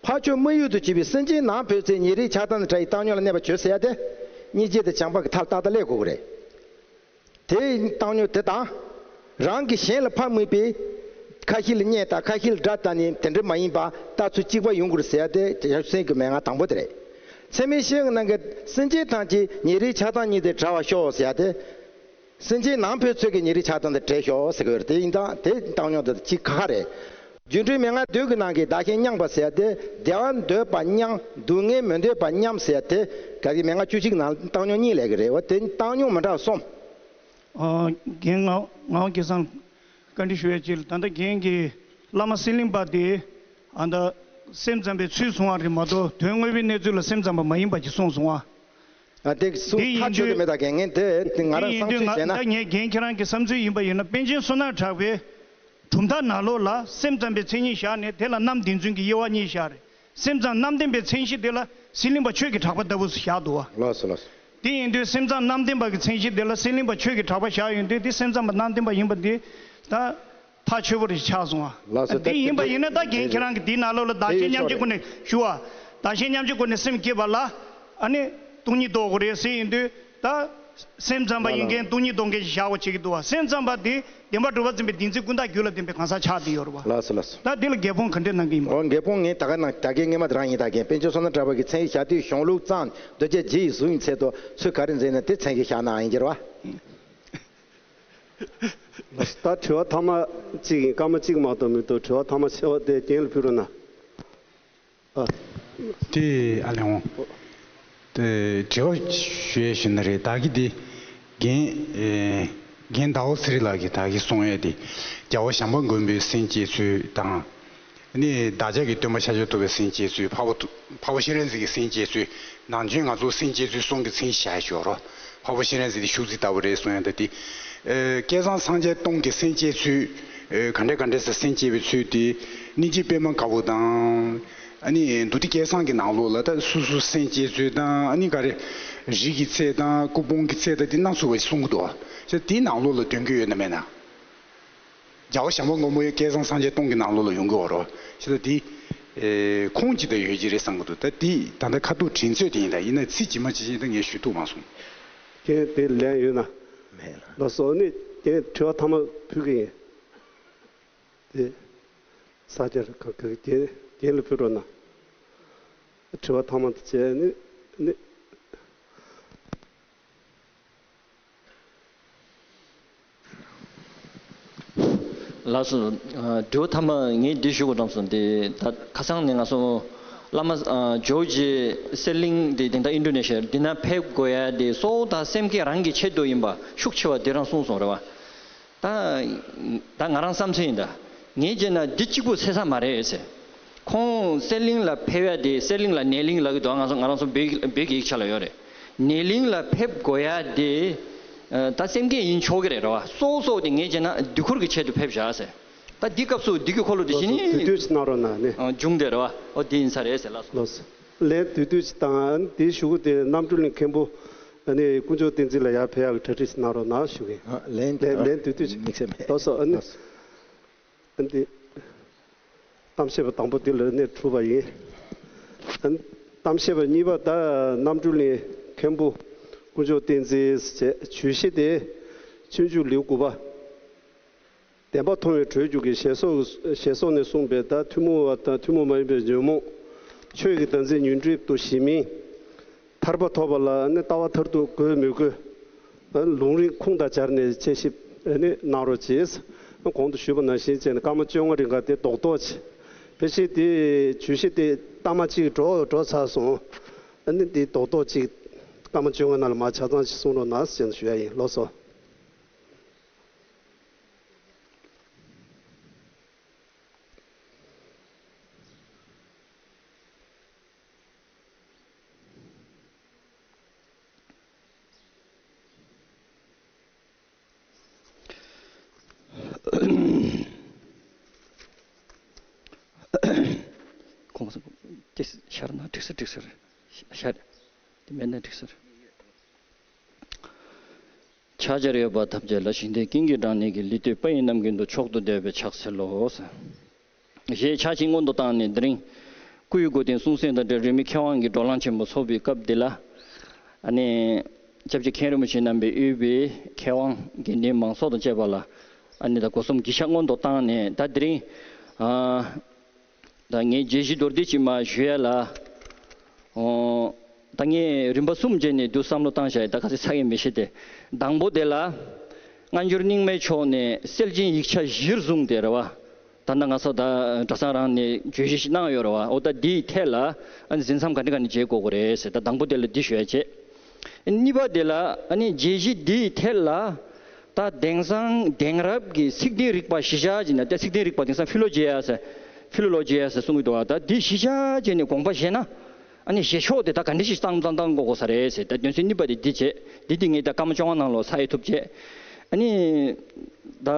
ཕར་ཕྱོགས་དམིགས་ཡུལ་དུ་གྱུར་པའི་སེམས་ཅན་ནང་ཕན་ཚུན་ཉེ་རིང་ཆགས་སྡང་དང་བྲལ་བའི་བཏང་སྙོམས་ལ་གནས་པར་བྱོས་ཟེར་ཡ་དེ་སྙིང་རྗེ་དང་བྱམས་པ་གི་མཐའ་ལ་ཏག་ཏག་སླེབས་དགོས་ཀྱི་རེད། དེའི་བཏང་སྙོམས་དེ་དང་། རང་གིས་གཞན་ལ་ཕར་དམིགས་པའི་ཁ་ཞེ་ལ་བརྙས་དང་ཁ་ཞེ་ལ་དགྲ་བལྟས་ནས་དེ་འདྲ་མ་ཡིན་པ་ལྟ་ཚུལ་གཅིག་པ་ཡོང་དགོས་ཟེར་ཡ་དེ་བྱང་ཆུབ་སེམས་ཀྱི་མན་ངག་དང་པོ་དེ་རེད། ཚད་མེད་བཞི་གི་ནང་གི་སེམས་ཅན་ཐམས་ཅད་ཉེ་རིང་ཆགས་སྡང་གཉིས་དེ་བྲལ་བར་ཤོག་ཟེར་ཡ་དེ། སེམས་ཅན་ནང་ཕན་ཚུན་གྱི་ཉེ་རིང་ཆགས་སྡང་དེ་བྲལ་ཤོག་ཟེར་གྱི་ཡོད་རེད། དེ་ཡིན་ཙང་དེ་བཏང་སྙོམས་དེ་གཅིག་ཁ་ཁ་རེད། སྒྱུ་འཕྲུལ་མན་ངག་བདུན་གྱི་ནང་གི་བདག་གཞན་མཉམ་པ་ཟེར་ཡ་དེ་བདེ་བ་འདོད་པ་མཉམ་སྡུག་བསྔལ་མི་འདོད་པ་མཉམ་ཟེར་ཡ་དེ་ག་གི་མན་ངག་བཅུ་གཅིག་ནང་བཏང་སྙོམས་གཉིས་ལས་ཀྱི་རེད་བ། དེ་བཏང་སྙོམས་མི་འདྲ་བ་གསུམ། ཨ། རྒན་ངག་ངག་དབང་སྐལ་བཟང་བཀའ་འདྲི་ཞུ་ཡ་ཅིག་ལ། ད་ལྟ་རྒན་གྱིས་བླ་མ་གསེར་གླིང་པ་དེ་ཨ་ད་སེམས་ཙམ་པའི་ཚུལ་གསུང་བ་རེད་མ་གཏོགས་དོན་དངོས་པོའི་གནས་ཚུལ་ལ་སེམས་ཙམ་པ་མ་ཡིན་པ་ཅིག་གསུངས་སོང་ཨ། ཨ་དེ་གསུང་དེ་ཡིན་ཐག་ཆོད་དུ་དུས་མེད་ད་རྒན། ངས་དེ་དེ་ང་དེ་རང་ཡིན་བསམ་དུས་ཚུལ་ང་བྱས་ན། ད་ངས་རྒན་ཁྱེད་རང་གི་བསམ་ཚུལ་ཡིན་པ་ཡིན་ན་པཎ་ཆེན་བསོད་ནམས་གྲགས་པའི་གྲུབ་མཐའ་ནང་ལོགས་ལ་སེམས་ཙམ་པའི་མཚན་ཉིད་བཞག་ནས་དེ་ལ་རྣམ་བདེན་རྫུན་གྱི་དབྱེ་བ་གཉིས་བཞག་རེད། སེམས་ཙམ་རྣམ་བདེན་པའི་མཚན་གཞི་དེ་ལ་གསེར་གླིང་པ་ཆོས་ཀྱི་གྲགས་པ་ལྟ་བུ་བཞག་འདུག་བ། ལགས་སོ་ལགས་སོ། དེ་ཡིན་དུས་སེམས་ཙམ་རྣམ་བདེན་པ་གི་མཚན་གཞི་དེ་ལ་གསེར་གླིང་པ་ཆོས་ཀྱི་གྲགས་པ་བཞག་ཡོང་དུས་དེ་སེམས་ཙམ་པ་རྣམ་བདེན་པ་ཡིན་པ་འདི་ད་ཐག་ཆོད་པོ་རེ་ཆགས་སོང་བ། ལགས་སོ། དེ་ཡིན་པ་ཡིན་ན་ད་རྒན་ཁྱེད་རང་གི་དེའི་ནང་ལོགས་ལ་བདག་གཞན་མཉམ་བརྗེའི་སྒོ་ནས་ཞུ་བ། བདག་གཞན་མཉམ་བརྗེའི་སྒོ་ནས་སེམས་བསྐྱེད་པ་ལ་ཨ་ནི་སྟོང་ཉིད་ལྡོག་གི་རེད་ཟེར་ཡིན་དུས་ད། སེམས་ཙམ་པ་ཡིན་མཁན་སྟོང་ཉིད་ལྡོག་མཁན་ཞིག་བཞག་པ་བྱེད་ཀྱི་འདུག་བ། སེམས་ཙམ་པ་དེ་བདེན་པ་གྲུབ་པ་འཛིན་པའི་བདེན་འཛིན་ཀུན་བརྟགས་རྒྱུད་ལ་ལྡན་པའི་གང་ཟག་ཆགས་བསྡད་ཡོད་རེད་བ། ལགས་སོ་ལགས་སོ། ད་དེ་ལ་རྒྱལ་ཕམ་ག་འདྲས་གནང་གི་ཡིན་པ། འོ་རྒྱལ་ཕམ་ངས་ད་ག་ནང་ད་གའི་སྔས་མ་དེ་རང་ཡིན་ད་རྒན། པཎ་ཆེན་བསོད་ནམས་གྲགས་པ་གི་མཚན་ཞབས་བཏུས་གཞུང་ལུགས་གཙང་གདུལ་བྱ་རྗེ་ཡི་གཟུངས་ཡིན་ཚད་དུ་ཚུལ་ག་རེ་མཛད་ན་དེ་མཚན་གཞི་བཞག་ནའང་ཡིན་གྱི་རེད་བ། ལགས་སོ། ད་དྲི་བ་ཐ་མ་གཅིག་ཡིན། སྐར་མ་གཅིག་མ་གཏོགས་མི་འདུག་དྲི་བ་ཐ་མ་ཆེ་བ་དེ་རྒན་ལ་ཕུལ་རོགས་གནང་། ཨ། དེ་ཨ་ལེ་འོང་། དེ་དྲི་བ་ཞུ་ཡས་ཞུ་ན་རེད། ད་གི་དེ་རྒན་ཨེ་རྒན་ཟླ་བ་ཚེ་རིང་ལགས་ཀྱིས་ད་གི་གསུང་ཡས་དེ་རྒྱལ་བ་བྱམས་པ་མགོན་པོའི་སེམས་བསྐྱེད་ཚུལ་དང་། ནི་བདག་ཅག་གི་སྟོན་པ་ཤཱཀྱ་ཐུབ་པའི་སེམས་བསྐྱེད་ཚུལ། འཕགས་པ་ཐུ་འཕགས་པ་སྤྱན་རས་གཟིགས་ཀྱི་སེམས་བསྐྱེད་ཚུལ། ནམ་རྒྱུན་ང་ཚོ་སེམས་བསྐྱེད་ཚུལ་གསུམ་གྱི་མཚན་ཞུ་ཡས་ཞུ་རོགས། འཕགས་པ་སྤྱན་རས་གཟིགས་དེ་ཤུགས་རྫི་ལྟ་བུ་རེད་གསུང་ཡས་ད་དེ། ཨེ་བསྐལ་བཟང་སངས་རྒྱས་སྟོང་གི་སེམས་བསྐྱེད་ཚུལ། ཨེ་ག་འདྲས་ག་འདྲས་སེ་སེམས་བསྐྱེད་པའི་ཚུལ་དེ། སྙིང་རྗེ་པད་མ་དཀར་པོ་དང་། ཨ་ནི་མདོ་སྡེ་སྐལ་བཟང་གི་ནང་ལོགས་ལ་ད་སོ་སོ་སེམས་བསྐྱེད་ཚུལ་དང་ཨ་ནི་ག་རེ། རིགས་ཀྱི་ཚད་དང་སྐུ་ཕུང་གི་ཚད་དང་དེ་སྣ་ཚོགས་པ་ཞིག་གསུང་གི་འདུག་བ། ཞེས་དེའི་ནང་ལོགས་ལ་དོན་གྱི་ཡོད་ན་མེད་ན། རྒྱལ་བ་བྱམས་པ་མགོན་པོ་ཡི་བསྐལ་བཟང་སངས་རྒྱས་སྟོང་གི་ནང་ལོགས་ལ་ཡོང་གི་ཡོད་རེད་བ། ཞེས་དེ། ཨེ་ཁུངས་ཅི་ལྟར་ཡོད་ཀྱི་རེད་བསམ་གི་འདུག་ད་དེ་ད་ལྟ་ཁ་ཐུག་དྲན་ཚོད་དེ་ཡིན་ད་ཡིན་ན་ཚིག་ཇི་མ་ཇི་བཞིན་ད་ངས་ཞུ་ཐུབ་མ་སོང་། རྒན་དེ་ལན་ཡོད་ན། མེད་ལ། ལགས་སོ། ཨ་ནི་རྒན་དྲི་བ་ཐ་མ་ཕུལ་གི་ཡིན། དེ། ས་སྐྱ་ར་ཁ་ཁ་རྒན་རྒན་ལ་ཕུལ་རོགས་གནང་། དྲི་བ་ཐ་མ་དེ་བྱས་ནི་ནི། ལགས་སོ། ཨ་དྲི་བ་ཐ་མ་ངས་འདི་ཞུ་དགོས་བསམ་སོང་། འདི་ད་ཁ་སང་ནས་ང་ཚོ་བླ་མ་ཨ་ཇོ་བོ་རྗེ་གསེར་གླིང་འདི་དེང་སང་ཨིན་ཌོ་ནེ་ཤི་ཡ་འདི་ན་ཕེབས་དགོས་ཡ་དེ་གཙོ་བོ་ད་སེམས་བསྐྱེད་རང་གི་ཆེད་དུ་ཡིན་པ་ཤུགས་ཆེ་བ་དེ་རང་གསུངས་སོང་རེད་བ། ད་ད་ང་རང་བསམ་ཚུལ་ཡིན་ད། ངས་བྱས་ན་འདི་གཅིག་པུ་ཚད་ས་མ་རེད་ཟེར། ཁོང་གསེར་གླིང་ལ་ཕེབས་ཡ་དེ་གསེར་གླིང་ལ་ནེ་གླིང་ལབ་ཀྱི་འདུག་ང་ཚོ་ང་རང་ཚོ་བོད་ཀྱི་བོད་ཀྱི་ཡིག་ཆ་ལ་ཡོད་རེད། ནེ་གླིང་ལ་ཕེབས་དགོས་ཡ་དེ་ཨ་ད་སེམས་བསྐྱེད་ཡིན་ཆོག་གི་རེད་རེད་བ། གཙོ་བོ་གཙོ་བོ་དེ་ངས་བྱས་ན་དུས་འཁོར་གྱི་ཆེད་དུ་ཕེབས་བཞག་ཟེར། ད་འདི་སྐབས་སུ་འདི་གི་འཁོར་ལོ་དེ་བཞིན་ནི་དུས་དུས་གནང་རོགས་གནང་ནི། ཨ་འབྱུང་དེ་རེད་བ། ཨོ་དེ་ཡིན་ས་རེད་ཟེར་ལགས་སོ། ལགས་སོ། ལན་དུས་དུས་ཅིག་དང་དེའི་གཞུག་གུ་དེ་རྣམ་གྲོལ་གླིང་མཁན་པོ་ཨ་ནི་དཀོན་མཆོག་བསྟན་འཛིན་ལ་ཡར་ཕེབས་ཡག་གི་གྲ་སྒྲིག་ཞིག་གནང་རོགས་གནང་ཞུ་གི་ཡིན། ཨ་ལན་ལན་ལན་དུས་དུས་ཅིག་དམིགས་བསལ་མེད། ལགས་སོ། ཨ་ནི། ལགས་སོ། ཨ་ནི། གཏམ་བཤད་པ་དང་པོ་དེ་ལ་ནས་གྲུབ་པ་ཡིན། ཨ་ནི། གཏམ་བཤད་པ་གཉིས་པ་ད་རྣམ་གྲོལ་གླིང་མཁན་པོ་དཀོན་མཆོག་བསྟན་འཛིན་ཞེས་བརྗོད་གཞི་དེ་སྤྱོད་འཇུག་ལེའུ་དགུ་པ། བདེན་པ་མཐོང་བའི་གྲོལ་འཇུག་གི་ཞེས་སོགས་ཞེས་སོགས་ནས་གསུངས་པའི་ད་ཐུན་མོང་བ་དང་ཐུན་མོང་མ་ཡིན་པའི་ཉོན་མོངས། ཆོས་ཀྱི་བདག་འཛིན་ཉོན་སྒྲིབ་ཏུ་ཞི་མིན། ཐར་པ་ཐོབ་པ་ལ་ནི་ལྟ་བ་མཐར་ཐུག་དགོས་མི་དགོས། ལུང་རིགས་ཁུངས་དང་སྦྱར་ནས་དཔྱད་ཞིབ་ནི་གནང་རོགས་གྱིས། གོང་དུ་ཞུས་པ་ནང་བཞིན་བྱས་ནས་སྐར་མ་བཅོ་ལྔ་རིང་ག་དེ་རྡོག་རྡོག་ཅིག་ཕལ་ཆེར་དེ་བརྗོད་གཞི་དེ་གཏའ་མ་གཅིག་འགྲོ་འགྲོ་ཚར་སོང་། ཨ་ནི་དེ་རྡོག་རྡོག་ཅིག་སྐར་མ་བཅོ་ལྔ་ནང་ལ་མར་ཆ་ཚང་ཅིག་གསུང་རོགས་གནང་ཞེས་ཞུ་ཡ་ཡིན། ལགས་སོ། དེ་ཤར་ན་འགྲིག་ས་འགྲིག་ས་རེད། ཤར། དེ་མེད་ན་འགྲིག་ས་རེད། ཕྱག་བྱར་ཡོད་པ་ཐམས་ཅད་ལ། ཞིང་དེར་ཀུན་གྱིས་བགྲངས་ནས་ཀྱི། ལི་སྟོད་དཔལ་ཡོན་རྣམ་ཀུན་ཏུ། མཆོག་ཏུ་བསྟོད་པའི་ཕྱག་འཚལ་ལོ། ཞེས་ཕྱག་ཆེན་སྔོན་དུ་བཏང་ནས། དེ་རིང་སྐུའི་སྐུ་རྟེན་སྲུང་སེམས་དང་འབྲེལ་རིས་མེད་མཁས་དབང་གི་བགྲོ་གླེང་ཆེན་པོ་ཚོགས་པའི་སྐབས་འདི་ལ། ཨ་ནི་སྐྱབས་རྗེ་མཁན་རིན་པོ་ཆེ་རྣམ་པས་དབུས་པའི་མཁས་དབང་དགེ་འདུན་མང་ཚོགས་དང་བཅས་པ་ལ། ཨ་ནི་ད་སྒོ་གསུམ་གྱི་ཕྱག་སྔོན་དུ་བཏང་ནས། ད་དེ་རིང་ཨ་ད་ངས་བརྗོད་གཞི་མདོར་བསྡུས་ཅིག་མར་ཞུ་ཡ་ལ། ཨོ། ད་ངས་རིམ་པ་གསུམ་བྱས་ནས་འདུག་བསམ་བློ་བཏང་བཞག་ཡིན། ད་ག་ཚོད་ཚར་ཡིན་མི་ཤེས་ཏེ། དང་པོ་དེ་ལ། སྔ་འགྱུར་རྙིང་མའི་ཕྱོགས་ནས་གསལ་རྒྱན་ཡིག་ཆ་གཞིར་བཟུང་སྟེ་རེད་བ། ད་ལྟ་ང་ཚོ་ད་གྲྭ་ཚང་རང་ནས་བརྗོད་གཞི་ཞིག་གནང་ཡོད་རེད་བ། འོ་ད་འདིའི་ཐད་ལ་ཨ་ནི་འཛིན་མཚམས་ག་འདྲ་ག་འདྲ་འབྱེད་དགོས་ཀྱི་རེད་ཟེར། ད་དང་པོ་དེ་ལ་འདི་ཞུ་ཡ་བྱས། གཉིས་པ་དེ་ལ་ཨ་ནི་བརྗོད་གཞི་འདིའི་ཐད་ལ། ད་དེང་སང་དེང་རབས་ཀྱི་ཚིག་དོན་རིག་པ་གཞི་བཞག་བྱས་ན། ད་ཚིག་དོན་རིག་པ་དེང་སང་ཕི་ལོ་ཇི་ཡ་ཟེར། ཕི་ལོ་ལོ་ཇི་ཡ་ཟེར་གསུང་གི་འདུག་བ། ད་འདི་གཞི་བཞག་བྱས་ནས་དགོངས་པ་བཞེས་ན། ཨ་ནི་བཞེས་ཕྱོགས་དེ་ད་ག་འདྲ་ཞིག་བཏང་བཏང་བཏང་དགོས་དགོས་ས་རེད་ཟེར། ད་དོན་ཚན་གཉིས་པ་དེ་འདི་བྱས། འདི་འདི་ངས་ད་སྐར་མ་བཅོ་ལྔ་ནང་ལོགས་ཚར་ཡི་ཐུབ་བྱས། ཨ་ནི་ད་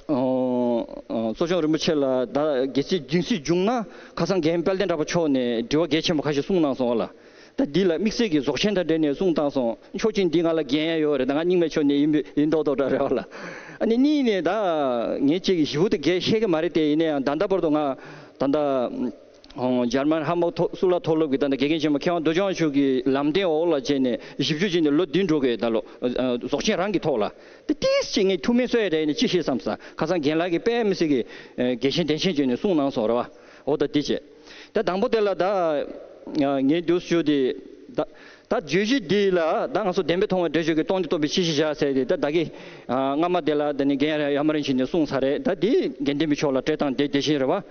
ཨོ་ཨོ་གཙོ་སྐྱོང་རིན་པོ་ཆེ་ལ། ད་གལ་སྲིད་རྒྱུན་སྲིད་བྱུང་ན། ཁ་སང་རྒན་དཔལ་ལྡན་གྲགས་པ་མཆོག་ནས་དྲི་བ་གལ་ཆེན་པོ་ཁ་ཤས་གསུངས་གནང་སོང་བ་ལ། ད་འདི་ལ་དམིགས་བསལ་གྱི་རྫོགས་ཆེན་དང་འབྲེལ་ནས་གསུངས་བཏང་སོང་། མཆོག་སྦྱིན་འདི་ང་ལ་འགན་ཡ་ཡོད་རེད། ད་ང་རྙིང་མའི་ཕྱོགས་ནས་ཡིན་པའི་ཡིན་མདོག་མདོག་འདྲ་རེད་བ་ལ། ཨ་ནི་གཉིས་ནས་ད་ངས་ཅིག་ཞིབ་པོ་དེ་གས་བཤད་ཀྱི་མ་རེད་དེ། ཡིན་ན་ཡང་ད་ལྟ་བར་དུ་ང་ད་ལྟ་འཇར་མན་ཧམ་བྷག་གསུང་བགྲོ་གླེང་སློབ་གྲྭའི་ད་ལྟ་དགེ་རྒན་ཆེན་མོ་མཁས་དབང་རྡོ་རྗེ་དབང་ཕྱུག་གི་ལམ་སྟོན་འོག་ལ་བྱས་ནས་ཞིབ་འཇུག་བྱས་ནས་ལོ་བདུན་འགྲོ་གི། ད་ལོ་རྫོགས་ཆེན་རང་གི་ཐོག་ལ་དེ་ཏིས་ཅིག་ངས་ཐུགས་སྨོན་གསོ་ཡ་རེད། ནས་ཅི་ཤེས་བསམ་ས། ཁ་སང་རྒན་ལགས་ཀྱིས་དཔེ་མི་སྲིད་ཀྱི་རྒྱས་ཤིང་བདེན་ཤིང་བརྗོད་ནས་གསུངས་གནང་སོང་རེད་བ། འོ་ད་འདི་བྱས། ད་དང་པོ་དེ་ལ་ད་ངས་འདུག་ཞུ་དེ། ད་ད་བརྗོད་གཞི་འདི་ལ་ད་ང་ཚོ་བདེན་པས་མཐོང་བའི་འགྲེལ་བརྗོད་ཀྱི་སྟོང་ཉིད་རྟོགས་པའི་ཕྱིར་གཞི་བཞག་ཟེར་ཏེ། ད་ད་གི་སྔ་མ་དེ་ལ་ད་ནི་རྒན་ཡ་མ་རིན་ཆེན་ནས་གསུངས་ཚར་རེད། ད་འདི་དགེ་འདུན་པའི་ཕྱོགས་ལ་སྤྲད་སྟངས་དེ་དེ་བཞིན་རེད་བ།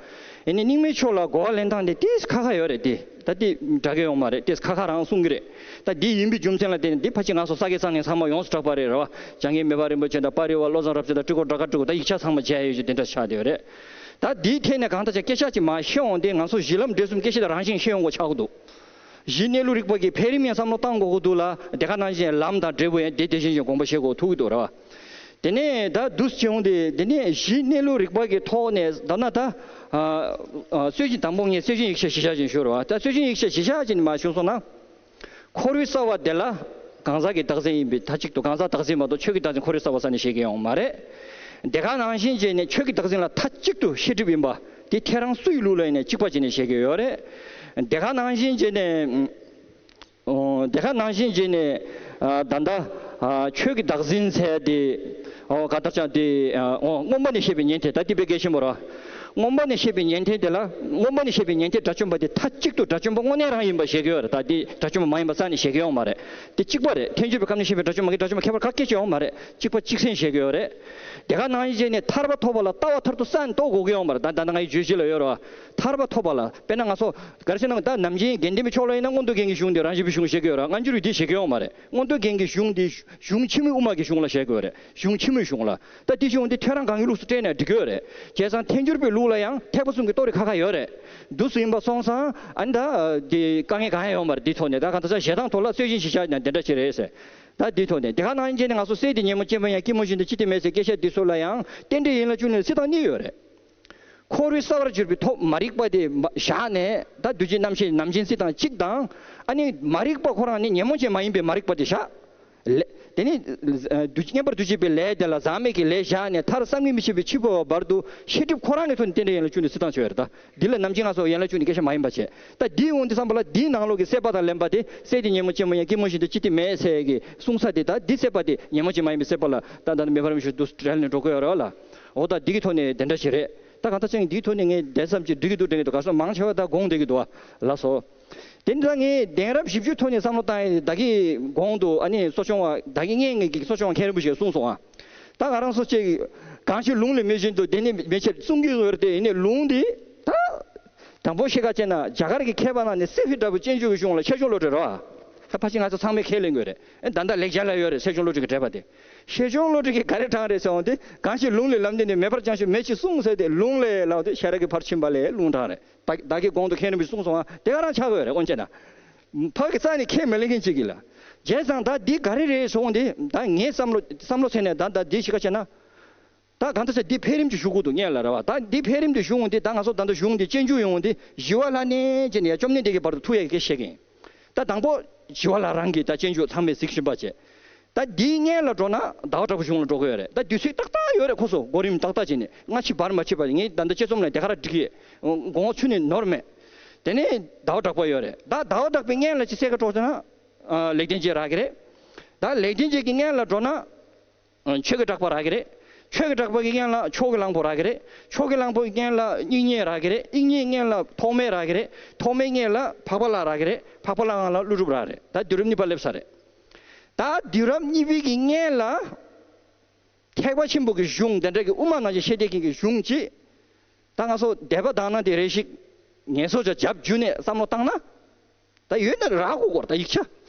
ཡིན་ནའི་རྙིང་མའི་ཕྱོགས་ལ་གོ་བ་ལེན་སྟངས་དེ་ཏིས་ཁ་ཁ་ཡོད་རེད་དེ། ད་དེ་འདྲ་གི་ཡོང་མ་རེད། དེ་ཁ་ཁ་རང་གསུང་གི་རེད། ད་དེ་ཡིན་པའི་རྒྱུ་མཚན་ལ་བརྟེན་ནས་དེ་ཕལ་ཆེར་ང་ཚོ་ས་དགེ་རྩ་ནས་ཚང་མ་ཡོངས་སུ་གྲགས་པ་རེད་རེད་བ། འཇམ་མགོན་མེ་ཕག་རིན་པོ་ཆེ་དང་། དཔའ་རིས་པ་བློ་བཟང་རབ་རྒྱས་དང་། སྤྲུལ་སྐུ་སྒྲ་དཀར་སྤྲུལ་སྐུ་དང་ཡིག་ཆ་ཚང་མ་མཇལ་ཡོད་ཅིག་དེ་འདྲ་ཆགས་བསྡད་ཡོད་རེད། ད་དེའི་ཐད་ནས་གང་ལྟར་ཅིག་སྐད་ཆ་ཅིག་མར་བཤད་འོང་དུས། ང་ཚོ་གཞི་ལམ་འབྲས་གསུམ་སྐད་ཆ་དེ་རང་བཞིན་བཤད་ཡོང་དགོས་ཆགས་ཀྱི་འདུག་གཞི་གནས་ལུགས་རིག་པ་གི་འཕེལ་རིམ་ཡང་བསམ་བློ་བཏང་དགོས་ཀྱི་འདུག་ལ། དེ་ག་ནང་བཞིན་ལམ་དང་འབྲས་བུ་ཡང་དེ་དེ་བཞིན་བཞིན་དགོངས་པ་བཞེས་དགོས་ཐུག་གི་འདུག་རེད་བ། དེ་ནས་ད་འདུག་སེ་བྱུང་སྟེ། དེ་ནས་གཞི་གནས་ལུགས་རིག་པ་གི་ཐོག་ནས་ད་ན་ད་ཨ་ཨ་སྲོལ་རྒྱུན། དང་པོ་ངས་སྲོལ་རྒྱུན་ཡིག་ཆ་གཞི་བཞག་བཞིན་ཞུ་རེད་བ། ད་སྲོལ་རྒྱུན་ཡིག་ཆ་གཞི་བཞག་བཞིན་མར་ཞུ་སོང་ན། འཁོར་བའི་ས་བོན་དེ་ལ་གང་ཟག་གི་བདག་འཛིན་ཡིན་པས་མཐའ་གཅིག་ཏུ། གང་ཟག་བདག་འཛིན་མ་གཏོགས་ཆོས་ཀྱི་བདག་འཛིན་འཁོར་བའི་ས་བོན་ས་ནས་བཞེས་ཀྱི་ཡོད་མ་རེད། དེ་ག་ནང་བཞིན་བྱས་ནས་ཆོས་ཀྱི་བདག་འཛིན་ལ་མཐའ་གཅིག་ཏུ་ཤེས་སྒྲིབ་ཡིན་པ་དེ་ཁྱེད་རང་སུ་ཡི་ལུགས་ལ་ཡིན་ནའི་གཅིག་པ་བྱས་ནས་བཞེས་ཀྱི་ཡོད་རེད། དེ་ག་ནང་བཞིན་བྱས་ནས། ཨོ། དེ་ག་ནང་བཞིན་བྱས་ནས་ཨ་ད་ལྟ་ཨ་ཆོས་ཀྱི་བདག་འཛིན་ཟེར་དེ། ཨོ་ག་ལྟར་ཀྱང་དེ་ཨོ་མངོན་པ་ནས་བཤད་པའི་ཉན་ཐོས། ད་དེ་དཔེ་གལ་ཆེན་པོ་རེད། མངོན་པ་ནས་བཤད་པའི་ཉན་ཐོས་དེ་ལ། མངོན་པ་ནས་བཤད་པའི་ཉན་ཐོས་དགྲ་བཅོམ་པ་དེ་མཐའ་གཅིག་ཏུ་དགྲ་བཅོམ་པ་དངོས་གནས་རང་ཡིན་པ་བཞེས་ཀྱི་ཡོད་རེད། ད་དེ་དགྲ་བཅོམ་པ་མ་ཡིན་པ་རྩ་ནས་བཞེས་ཀྱི་ཡོད་མ་རེད། དེ་གཅིག་པ་རེད། ཐལ་འགྱུར་བའི་ཁམས་ནས་བཤད་པའི་དགྲ་བཅོམ་མ་གི་དགྲ་བཅོམ་པ་ཁྱད་པར་ག་སྐད་ཅིག་ཡོད་མ་རེད། གཅིག་པ་གཅིག་མཚན་བཞེས་ཀྱི་ཡོད་རེད། དེ་ག་ནང་བཞིན་བྱས་ནས་ཐར་པ་ཐོབ་པ་ལ་ལྟ་བ་མཐར་ཐུག་རྩ་ནས་རྟོགས་དགོས་ཀྱི་ཡོད་མ་རེད། ད་ད་ནང་བཞིན་བརྗོད་གཞི་ལ་ཡོད་རེད་བ། ཐར་པ་ཐོབ་པ་ལ། དཔེར་ན་ང་ཚོ་ག་རེ་ཟེར་ན། ད་ནམ་རྒྱུན་དགེ་འདུན་པའི་ཕྱོགས་ལ་ཡིན་ན་མངོན་མཐོ་རྒྱན་གྱི་གཞུང་དེ་རང་བཞིན་པའི་གཞུང་བཞེས་ཀྱི་ཡོད་རེད། སྔ་འགྱུར་བའི་དེ་བཞེས་ཀྱི་ཡོད་མ་རེད། མངོན་མཐོ་རྒྱན་གྱི་གཞུང་དེ་གཞུང་ཕྱི་མོའི་དབུ་མ་གི་གཞུང་ལ་བཞེས་ཀྱི་ཡོད་རེད། གཞུང་ཕྱི་མོའི་གཞུང་ལ། ད་དེ་གཞུང་དེ་ཁྱོད་རང་གང་གི་ལུགས་སུ་བཀྲལ་ནས་འགྲིག་གི་ཡོད་རེད། བྱས་ཙང་ཐལ་འགྱུར་བའི་ལུགས་ལ་ཡང་ཐེག་པ་གསུམ་གྱི་རྟོགས་རིགས་ཁ་ཁ་ཡོད་རེད། འདུག་སེ་ཡིན་པ་སོང་ཙང་ཨ་ནི་ད་དེ་དཀའ་ངལ་གང་ཡང་ཡོད་མ་རེད། དེའི་ཐོག་ནས་ད་གང་ལྟར་བྱས་བཞེས་སྟངས་ཐོག་ལ་སྲོལ་རྒྱུན་གཞི་བཞག་ན་དེ་འདྲ་ཞིག་རེད་ཟེར། ད་དེའི་ཐོག་ནས་དེ་ག་ནང་བཞིན་བྱས་ནས་ང་ཚོ་སྲས་དེ་ཉོན་མོངས་ཅན་མ་ཡིན་ཡང་སྐྱེས་བུ་གཞན་དོན་ཅི་སྟེ་མེད་ཟེར་སྐད་ཆ་འདི་ཚོ་ལ་ཡང་རྟེན་འབྲེལ་ཡན་ལག་བཅུ་གཉིས་ལ་སྲིད་སྟངས་གཉིས་ཡོད་རེད། འཁོར་བའི་ས་བོན་གྱུར་པའི་ཐོབ་མ་རིག་པ་དེ་མ་བཞག་ནས། ད་འདུ་བྱེད་རྣམ་ཤེས་ནམ་རྒྱུན་སྲིད་སྟངས་གཅིག་དང་། ཨ་ནི་མ་རིག་པ་ཁོ་རང་ནི་ཉོན་མོངས་ཅན་མ་ཡིན་པའི་མ་རིག་པ་དེ་བཞག་ལས། དེ་ནི་ཨ་འདུ་བྱེད་རྔན་པར་འདུ་བྱེད་པའི་ལས་དེ་ལ་ཟག་མེད་ཀྱི་ལས་བཞག་ནས། མཐར་བསམ་གྱིས་མི་ཁྱབ་པའི་འཆི་འཕོ་བའི་བར་དུ་ཤེས་སྒྲིབ་ཁོ་རང་གི་ཐོག་ནས་རྟེན་འབྲེལ་ཡན་ལག་བཅུ་གཉིས་སྲིད་སྟངས་ཆགས་ཡོད་རེད། ད་འདི་ལ་ནམ་རྒྱུན་ང་ཚོ་ཡན་ལག་བཅུ་གཉིས་སྐད་ཆ་མ་ཡིན་པ་བྱས། ད་འདིའི་འོང་དུས་ཙམ་པ་ལ་འདིའི་ནང་ལོགས་ཀྱི་སྲེད་པ་དང་ལེན་པ་དེ། སྲས་དེ་ཉོན་མོངས་ཅན་མ་ཡིན་ཡང་སྐྱེས་བུ་གཞན་དོན་ཅི་སྟེ་མེད་ཟེར་གྱི་གསུངས་ས་དེ། ད་འདི་སྲེད་པ་དེ་ཉོན་མོངས་ཅན་མ་ཡིན་པའི་སྲེད་པ་ལ་ད་ད་ནི་མེ་ཕག་རིན་པོ་ཆེ་འདུག་སེ་བཀྲལ་ནས་འགྲོ་གི་ཡོད་རེད་བ་ལ། འོ་ད་འདི་གི་ཐོག་ནས་དེ་འདྲ་ཞིག་རེད། ད་གང་ལྟར་ཅང་འདིའི་ཐོག་ནས་ངས་བསྡད་ཙམ་ཅིག་འགྲིག་གི་འདུག་དྲན་གྱི་འདུག་ག་སོ་མང་ཆེ་བ་ད་དགོངས་བསྡད་ཀྱི་འདུག་བ་ལགས་སོ། དེ་འདྲ་ངས་གདན་རབས་བཞི་བཅུ་ཐོག་ནས་བསམ་བློ་བཏང་ཡས་ད་གིན་གོང་དུ་ཨ་ནི་གཙོ་སྐྱོང་བ། ད་གིན་ངས་ངས་ཀྱི་གཙོ་སྐྱོང་བ་མཁན་རིན་པོ་ཆེས་གསུངས་སོང་ཨ། ད་ང་རང་ཚོ་ཅིག་གང་ཞིག་ལུང་ལས་མི་བཞིན་དུ། དེ་ནི་མེ་ཕྱིར་གསུང་གི་ཡོད་རེད་དེ། ཡིན་ནའི་ལུང་འདི་ད་དང་པོ་ཤེས་ཀ་བྱས་ན་རྒྱ་གར་གྱི་མཁས་པ་ནང་ནས་སི་ཧྥི་འདྲ་པོ་ཅན་ཇུ་གིས་གསུངས་ལ། ཆེ་ཆུང་བློ་གྲོས་རེད་བ། ད་ཕལ་ཆེར་ང་ཚོ་ཚང་མས་ཁས་ལེན་དགོས་རེད། ཨེ་ད་ལྟ་ལེགས་སྦྱར་ལ་ཡོད་རེད། ཆེ་ཆུང་བློ་གྲོས་ཀྱིས་བྲིས་པ་དེ། ཆེ་ཆུང་བློ་གྲོས་ཀྱིས་ག་རེ་དྲངས་རེད་ཟེར་འོང་དུས། གང་ཞིག་ལུང་ལས་ལམ་འདི་ནི། མེ་ཕར་བྱང་ཞིང་མེ་ཕྱིར་གསུངས་ཟེར་ཏེ། ལུང་ལས་ལབ་དུས་ཤེས་རབ་ཀྱི་ཕར་ཕྱིན་པ་ལས་ལུང་དྲངས་རེད། ད་ད་གིན་གོང་དུ་མཁན་རིན་པོ་ཆེས་གསུངས་སོང་བ་དེ་ག་རང་ཆགས་ཀྱི་ཡོད་རེད། འོན་ཀྱང་ན་ཕ་གི་རྩ་ནས་ཁས་མི་ལེན་མཁན་ཅིག་གིས་ལ། བྱས་ཙང་ད་འདི་ག་རེ་རེད་ཟེར་འོང་དུས། ད་ངའི་བསམ་བློ་བསམ་བློ་ཚད་ནས་ད་ད་འདི་ཞིག་ག་བྱས་ན། ད་གང་ལྟར་ཟེར་འདི་འཕེལ་རིམ་གྱི་ཞུ་དགོས་འདུག་སྔན་ལ་རེད་བ། ད་འདི་འཕེལ་རིམ་གྱི་ཞུ་འོང་འདི་ད་ང་ཚོ་ད་ལྟ་གཞུང་འདི་སྤྱོད་འཇུག་ཡོང་འདི་ཞི་བ་ལྷ་ནས་ཅེས་ནས་ཡ་བཅོམ་ལྡན་འདས་ཀྱི་བར་དུ་ཐུག་ཡ་གི་སྐད་བཤད་གིན། ད་དང་པོ་ཞི་བ་ལྷ་རང་གིས་ད་སྤྱོད་འཇུག་ཚང་མས་གཟིགས་བཞིན་པ་བྱས། ད་འདིའི་སྔན་ལ་འགྲོ་ན་ཟླ་བ་གྲགས་པ་གཞུང་ལ་འགྲོ་དགོས་ཡོད་རེད། ད་དུས་ཚོད་ཏག་ཏག་ཡོད་རེད། ཁོ་ཚོ་གོ་རིམ་ཏག་ཏག་བྱས་ནས་སྔ་ཕྱི་བར་མ་ཕྱེད་པ་ངས་ད་ལྟ་དཔྱད་རྩོམ་ལ་དེ་ག་ར་འགྲིག་གི་དགོངས་པ་ཚུད་ནས་ནོར་མེད། དེ་ནས་ཟླ་བ་གྲགས་པ་ཡོད་རེད། ད་ཟླ་བ་གྲགས་པའི་སྔན་ལ་ཅི་གསལ་ཁ་དཀྲོགས་ཟེར་ན་ལེགས་ལྡན་འབྱེད་རག་གི་རེད། ད་ལེགས་ལྡན་འབྱེད་ཀྱི་སྔན་ལ་འགྲོ་ན། ཆོས་ཀྱི་གྲགས་པ་རག་གི་རེད། ཆོས་ཀྱི་གྲགས་པ་གི་སྔན་ལ་མཆོག་གི་གླང་པོ་རག་གི་རེད། མཆོག་གི་གླང་པོ་གི་སྔན་ལ་དབྱིག་གཉེན་རག་གི་རེད། དབྱིག་གཉེན་སྔན་ལ་ཐོགས་མེད་རག་གི་རེད། ཐོགས་མེད་སྔན་ལ་འཕགས་པ་ལྷ་རག་གི་རེད། འཕགས་པ་ལྷ་སྔན་ལ་ཀླུ་སྒྲུབ་རག་རེད། ད་དུས་རབས་གཉིས་པ་སླེབས་ས་རེད། ད་དུས་རབས་གཉིས་པའི་གི་སྔན་ལ་ཐེག་པ་ཆེན་པོ་གི་གཞུང་དེ་འདྲ་གི་དབུ་མ་ནང་བཞིན་བཤད་བསྡད་མཁན་གི་གཞུང་ཅིག་ད་ང་ཚོ་དད་པ་དག་སྣང་དེ་རེ་ཞིག་ངལ་གསོ་བྱ་རྒྱབ་བརྒྱུད་ནས་བསམ་བློ་བཏང་ན། ད་ཡོད་ན་རག་གོ་གོ་ར། ད་ཡིག་ཆ།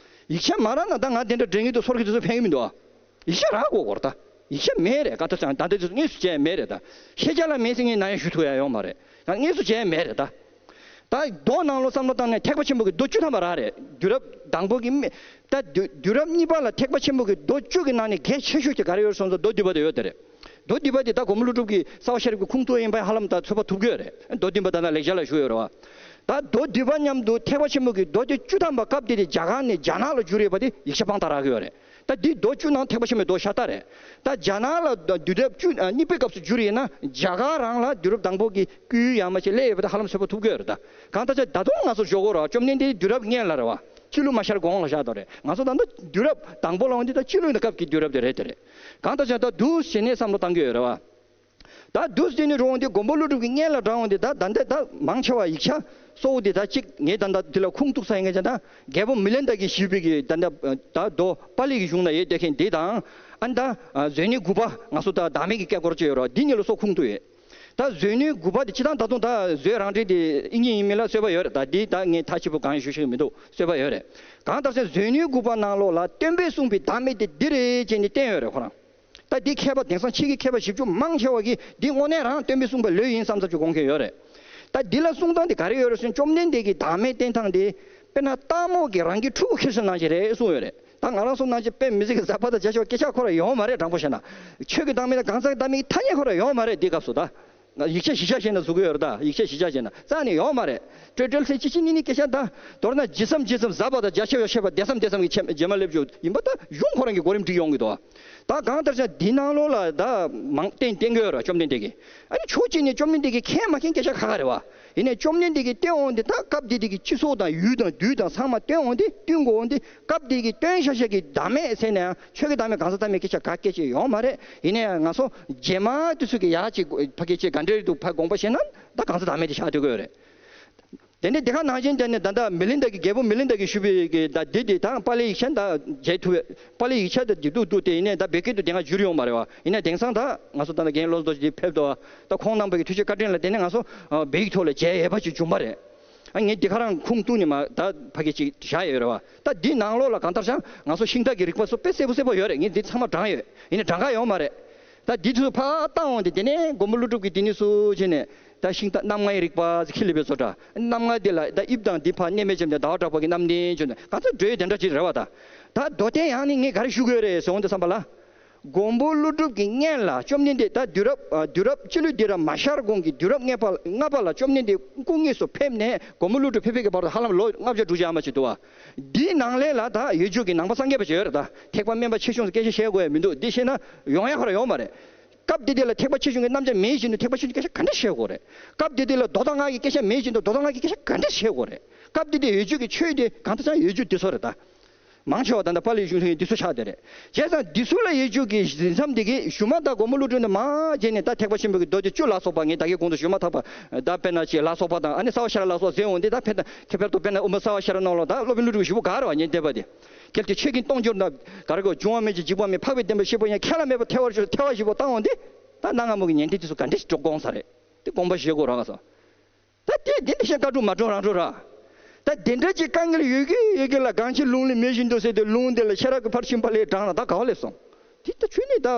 ཡིག་ཆ་མ་རག་ན་ད་ང་དེ་འདྲ་འདྲེ་ངེས་དུ་སོར་གི་དུས་ཚོད་ཕན་གི་མི་འདུག་ཨ། ཡིག་ཆ་རག་གོ་གོ་ར། ད་ཡིག་ཆ་མེད་རེད། ག་ད་ཅང་ད་ལྟ་དུས་ཚོད་དངོས་སུ་བྱས་མེད་རེད། ད་ཤེས་བྱ་ལ་མེད་ཟེར་ངས་ན་ཡང་ཞུ་ཐུབ་ཡ་ཡོང་མ་རེད། ད་དངོས་སུ་བྱས་མེད་རེད། ད་ད་མདོ་ནང་ལོ་བསམ་བློ་བཏང་ནས་ཐེག་པ་ཆེན་པོ་གི་མདོ་བཅུ་ཐམ་པ་རག་རེད། དུས་རབས་དང་པོ་གི་མི་ད་དུས་དུས་རབས་གཉིས་པ་ལ་ཐེག་པ་ཆེན་པོ་གི་མདོ་བཅུ་གི་ནང་ནས་གལ་ཆེ་ཤོས་ཀྱི་ག་རེ་ཡོད་སོང་ཙང་མདོ་སྡུད་པ་དེ་ཡོད་དེ་རེད། མདོ་སྡུད་པ་དེ་ད་གོང་མ་ཀླུ་སྒྲུབ་ཀྱི་རྩ་བ་ཤེས་རབ་ཀྱི་ཁུངས་གཏུགས་ཡིན་པ་ཧ་ལམ་ད་ཚོད་པ་ཐུབ་ཀྱི་ཡོད་རེད། མདོ་སྡུད་པ་ད་ལྟ་ལེགས་སྦྱར་ལ་བཞུགས་ཡོད་རེད་བ། ད་མདོ་སྡུད་པ་མཉམ་དུ་ཐེག་པ་ཆེན་པོ་གི་མདོ་སྡེ་བཅུ་ཐམ་པ་སྐབས་དེ་དེ་རྒྱ་གར་ནས་རྒྱ་ནག་ལ་བསྒྱུར་ཡོད་པ་དེ་ཡིག་ཆ་དཔང་རྟགས་རག་གི་ཡོད་རེད། ད་འདི་མདོ་བཅུ་ནང་ཐེག་པ་ཆེན་པོའི་མདོ་ཤ་སྟག་རེད། ད་རྒྱ་ནག་ལ་དུས་རབས་བཅུ་གཉིས་པའི་སྐབས་སུ་བསྒྱུར་ཡིན་ན་རྒྱ་གར་རང་ལ་དུས་རབས་དང་པོ་གི་བསྐུལ་ཡང་མ་བྱས་སླེབས་ཡོད་པ་དེ་ཧ་ལམ་ཚོད་པ་ཐུབ་ཀྱི་ཡོད་རེད། ད་གང་ལྟར་ཆ་ད་དུང་ང་ཚོ་ཞོག་གོ་ར་བཅོམ་ལྡན་འདས་དུས་རབས་སྔན་ལ་རེད་བ། སྤྱི་ལོ་མ་ཤར་གོང་ལ་བཞག་དོ་རེད། ང་ཚོ་ད་ལྟ་དུས་རབས་དང་པོ་ལ་འོང་དུས་ད་སྤྱི་ལོའི་སྐབས་ཀྱི་དུས་རབས་དེ་རེད་དེ་རེད། གང་ལྟར་ཆ་ད་འདུག་བྱས་ནས་བསམ་བློ་བཏང་གི་ཡོད་རེད་བ། ད་འདུག་སེ་ནི་རུང་འདི་མགོན་པོ་ཀླུ་སྒྲུབ་ཀྱི་སྔན་ལ་འབྲང་འོང་འདི་ད་ད་འདི་ད་མང་ཆེ་བ་ཡིག་ཆ་གཙོ་བོ་འདི་ད་གཅིག་ངས་ད་ད་འདི་ལ་ཁུངས་གཏུགས་ས་ཡིན་ངེས་ཀྱང་ད་རྒྱལ་པོ་མི་ལན་ད་གིས་ཞུས་པའི་གི་ད་ད་ད་མདོ་པཱ་ལི་གི་གཞུང་ན་ཡོད་བསྡད་མཁན་འདི་དང་ཨ་ད་ཨ་མཛོད་བརྙན་དགུ་པ་ང་ཚོ་ད་བདག་མེད་ཀྱི་སྐད་སྐོར་ཅིག་ཡོད་ར། འདི་གཉིས་ལ་སོགས་ཁུངས་གཏུགས་ཡོད། ད་མཛོད་བརྙན་དགུ་པ་འདི་སྤྱི་བཏང་ད་དུང་ད་མཛོད་རང་འགྲེལ་འདི་དབྱིན་ཇི་ཡིན་མིན་ལ་རྩོད་པ་ཡོད་རེད། ད་འདི་ད་ངས་ཐག་ཆོད་པོ་གང་ཡང་ཞུ་ཤེས་ཀྱི་མི་འདུག་རྩོད་པ་ཡོད་རེད། གང་ལྟར་ཟེར་མཛོད་བརྙན་དགུ་པ་ནང་ལོགས་ལ་སྟོན་པས་གསུངས་པའི་བདག་མེད་དེ་འདི་རེད་ཅེས་ནི་བསྟན་ཡོད་རེད་ཁོ་རང་། ད་འདི་མཁས་པ་དེང་སང་ཕྱི་གི་མཁས་པ་ཞིབ་འཇུག་མང་ཆེ་བ་གིས་འདི་དངོས་གནས་རང་སྟོན་པས་གསུངས་པ་ལོས་ཡིན་བསམ་ཚར་གྱི་དགོངས་མཁན་ཡོད་རེད། ད་འདི་ལ་གསུང་སྟངས་འདི་ག་རེ་ཡོད་རེད་ཟེར་ན་བཅོམ་ལྡན་འདས་ཀྱིས་བདག་མེད་བསྟན་སྟངས་འདི་དཔེར་ན་སྟག་མོ་གིས་རང་གི་ཕྲུ་གུ་ཁྱེར་སོང་ནང་བཞིན་རེད་གསུངས་ཡོད་རེད། ད་ང་རང་ཚོ་ནང་བཞིན་དཔེ་མི་སྲིད་ཀྱི་གཟའ་པ་དང་བརྒྱ་ཆ་བ་སྐད་ཆ་ཁོ་རང་ཡོང་མ་རེད། དྲང་པོ་བཤད་ན་ཆོས་ཀྱི་བདག་མེད་དང་གང་ཟག་གི་བདག་མེད་ཀྱི་ཐ་སྙད་ཁོ་རང་ཡོང་མ་རེད་འདི་སྐབས་སུ། ད་ཡིག་ཆ་གཞི་ཆ་བཞག་ན་བཟོ་གི་ཡོད་རེད། ད་ཡིག་ཆ་གཞི་ཆ་བཞག་ན་རྩ་ནས་ཡོང་མ་རེད། ཏྲོ་ཏྲོལ་ཚེ་ཅི་ཅི་ནི་ནི་སྐད་ཆ་ད་མདོར་ན་ཇི་བསམ་ཇི་བསམ་གཟའ་པ་དང་བརྒྱ་ཆ་བ་བཤད་པ་བདེ་བསམ་བདེ་བསམ་གྱི་ཆེ་རྗེས་མ་སླེབས་རྒྱུ་ཡིན་པ་ད་གཞུང་ཁོ་རང་གི་གོ་རིམ་སྒྲིག་ཡོང་གི་འདུག་ད་གང་ལྟར་ཀྱང་འདི་ནང་ལོགས་ལ་ད་མང་བསྟན་བསྟན་གྱི་ཡོད་རེད་བཅོམ་ལྡན་འདས་ཀྱིས། ཨ་ནི་ཕྱོགས་གཅིག་ནས་བཅོམ་ལྡན་འདས་ཀྱིས་མཁྱེན་མ་མཁྱེན་སྐད་ཆ་ཁ་ཁ་རེད་བ། ཡིན་ནའི་བཅོམ་ལྡན་འདས་ཀྱིས་བསྟན་འོང་དེ་ད་སྐབས་དེ་དུས་ཀྱི་སྤྱི་ཚོགས་དང་ཡུལ་དང་དུས་དང་ཚང་མ་བསྟན་འོང་དེ་བསྟུན་དགོས་འོང་དེ་སྐབས་དེ་གི་བསྟན་ཤ་ཤ་གི་བདག་མེད་ཟེར་ནའང་ཆོས་ཀྱི་བདག་མེད་གང་ཟག་བདག་མེད་སྐད་ཆ་ག་སྐད་ཆ་ཡོང་མ་རེད། ཡིན་ནའང་ང་ཚོ་རྗེས་མ་དེ་ཚོ་གི་ཡག་ཅིག་ཕ་སྐད་ཆ་ག་འདྲ་རེད་འདུག་ཕ་དགོངས་པ་བཞེས་ན་ད་གང་ཟག་བདག་མེད་དེ་ཆགས་སྡོད་ཀྱི་ཡོད་རེད། དེ་ནས་དེ་ག་ནང་བཞིན་དེ་ནས་ད་ལྟ་མི་ལིན་ད་གི་རྒྱལ་པོ་མི་ལིན་ད་གིས་ཞུས་པའི་གི་ད་འདི་དེ་དང་པཱ་ལི་ཡིག་ཆ་ད་མཇལ་ཐུབ་པའི་པཱ་ལི་ཡིག་ཆ་ད་འདི་འདུག་འདུག་སྟེ་ཡིན་ནའི་ད་བོད་སྐད་དུ་དེ་སྔ་བསྒྱུར་ཡོང་མ་རེད་བ། ཡིན་ནའི་དེང་སང་ད་ང་ཚོ་ད་ལྟ་རྒན་བློ་བཟང་རྡོ་རྗེ་ཕེབས་འདུག་ད་ཁོང་རྣམ་པ་གི་ཐུགས་རྗེ་བཀའ་དྲིན་ལ་བརྟེན་ནས་ང་ཚོ་བོད་ཡིག་ཐོག་ལ་མཇལ་ཡས་པ་ཅིག་བྱུང་བ་རེད། ཨ་ངས་འདི་ག་རང་ཁུངས་གཏུགས་ནས་མ་ད་ཕ་གི་ཅིག་བཞག་ཡོད་རེད་བ། ད་འདི་ནང་ལོགས་ལ་གང་ལྟར་ཀྱང་ང་ཚོ་ཤིང་རྟ་གི་རིག་པ་ཚོ་དཔེ་གསལ་པོ་གསལ་པོ་ཡོད་རེད། ངས་འདི་ཚང་མ་དྲངས་ཡོད། ཡིན་ནའི་དྲང་ག་ཡོང་མ་རེད། ད་འདི་ཚོ་ཕར་བཏང་འོང་དེ་དེ་ནས་མགོན་པོ་ཀླུ་སྒྲུབ་ཀྱིས་དེ་ནས་སུ་བྱས་ནས་ད་ཤིང་རྟ་རྣམ་ལྔའི་རིག་པ་ཁྱི་ལི་པའི་བཟོ་གྲྭ་རྣམ་ལྔ་དེ་ལ་ད་དབྱིབས་དང་འདི་ཕར་གནས་མེད་ཅམ་དེ་ཟླ་བ་གྲགས་པ་གི་རྣམ་བདེན་བྱོས་ནས་གང་ཚ་འགྲོས་དེ་འདྲ་ཅིག་རེད་བ། ད་ད་མདོར་བསྟན་ཡང་ནི་ངས་ག་རེ་ཞུ་དགོས་རེད་ཟེར་འོང་དུས་ཙམ་པ་ལ། མགོན་པོ་ཀླུ་སྒྲུབ་ཀྱི་སྔན་ལ་བཅོམ་ལྡན་འདས་ད་དུས་རབས་ཨ་དུས་རབས་སྤྱི་ལོའི་དུས་རབས་མ་ཤར་གོང་གི་དུས་རབས་ལྔ་པ་ལྔ་པ་ལ་བཅོམ་ལྡན་འདས་སྐུ་དངོས་སུ་ཕེབས་ནས་མགོན་པོ་ཀླུ་སྒྲུབ་ཕེབས་ཕེབས་ཀྱི་བར་དུ་ཧ་ལམ་ལོ་ལྔ་བརྒྱ་དྲུག་བརྒྱ་ཨ་མ་ཅིག་འདུག་བ། འདིའི་ནང་ལས་ལ་ད་ཡོད་རྒྱུ་གི་ནང་པ་སངས་རྒྱས་པ་ཅིག་ཡོད་རེད། ད་ཐེག་པ་དམན་པ་ཆེ་ཆུང་སྐད་ཆ་བཤད་དགོས་ཡ་མི་འདུག་འདི་བཤད་ན་ཡོང་ཡ་ཁོ་ར་ཡོང་མ་རེད། སྐབས་དེ་དུས་ལ་ཐེག་པ་ཆེ་ཆུང་གི་རྣམ་གཞག་མེད་བཞིན་དུ་ཐེག་པ་ཆེ་ཆུང་གི་སྐད་ཆ་ག་འདྲ་བཤད་དགོས་རེད། སྐབས་དེ་དུས་ལ་མདོ་དང་སྔགས་ཀྱི་སྐད་ཆ་མེད་བཞིན་དུ་མདོ་དང་སྔགས་ཀྱི་སྐད་ཆ་ག་འདྲ་བཤད་དགོས་རེད། སྐབས་དེ་དུས་ཡོད་རྒྱུ་གི་ཆོས་དེ་གང་ལྟར་ཀྱང་ཡོད་རྒྱུ་དེ་ཚོ་རེད་ད། མང་ཆེ་བ་ད་ལྟ་པཱ་ལི་གཞུང་ལྷན་འདི་ཚོ་ཆགས་བསྡད་རེད། བྱས་ཙང་འདི་ཚོ་ལ་ཡོད་རྒྱུ་གི་ཟིན་མཚམས་འདི་གི་གཞུག་མ་ད་མགོན་པོ་ཀླུ་སྒྲུབ་ནས་མར་བྱས་ནས་ད་ཐེག་པ་ཆེན་པོ་གི་མདོ་སྡེ་བཅུ་ལ་སོགས་པ་ངས་ད་གིན་གོང་དུ་ཞུས་མ་ཐག་པ་ད་དཔེར་ན་ཅིག་ལ་སོགས་པ་དང་ཨ་ནི་རྩ་བ་ཤེས་རབ་ལ་སོགས་ཟེར་འོང་འདི་ད་ཕན་ད་ཁྱད་པར་དུ་དཔེར་ན་དབུ་མ་རྩ་བ་ཤེས་རབ་ནང་ལོགས་ད་སློབ་དཔོན་ཀླུ་སྒྲུབ་ཞུ་བོ་ག་རེ་བ་ཉན་བསྡད་པ་དེ། གལ་ཏེ་ཆོས་ཀུན་སྟོང་གྱུར་ན་ག་རེ་གོ་འབྱུང་བ་མེད་ཅིང་འཇིག་པ་མེད། འཕགས་པའི་བདེན་པ་ཤེས་པ་ཡང་ཁས་བླངས་མེད་པར་ཐལ་བར་ཐལ་བ་བཞི་པོ་བཏང་འོང་འདི་ད་གནའ་སྔ་མོ་གི་ཉན་ཐོས་དེ་ཚོ་ག་འདྲ་ཞིག་དགོངས་ས་རེད། དེ་དགོངས་པ་བཞེས་དགོས་རང་སོ། ད་དེ་དེ་འདྲ་བཤད་བཀའ་སྒྲུབ་མ་སྒྲུབ་རང་སྒྲུབ་ར། ད་དེ་འདྲ་ཅིག་དཀའ་ངལ་ཡོད་གི་ཡོད་གི་ལ་གང་ཕྱིར་ལུང་ལས་མེད་བཞིན་དུ་ཟེར་ཏེ་ལུང་དེ་ལ་ཤེས་རབ་ཀྱི་ཕར་ཕྱིན་པ་ལས་དྲངས་ན་ད་ག་བ་སླེབས་སོང་། དེ་ད་ཆོས་ནི་ད་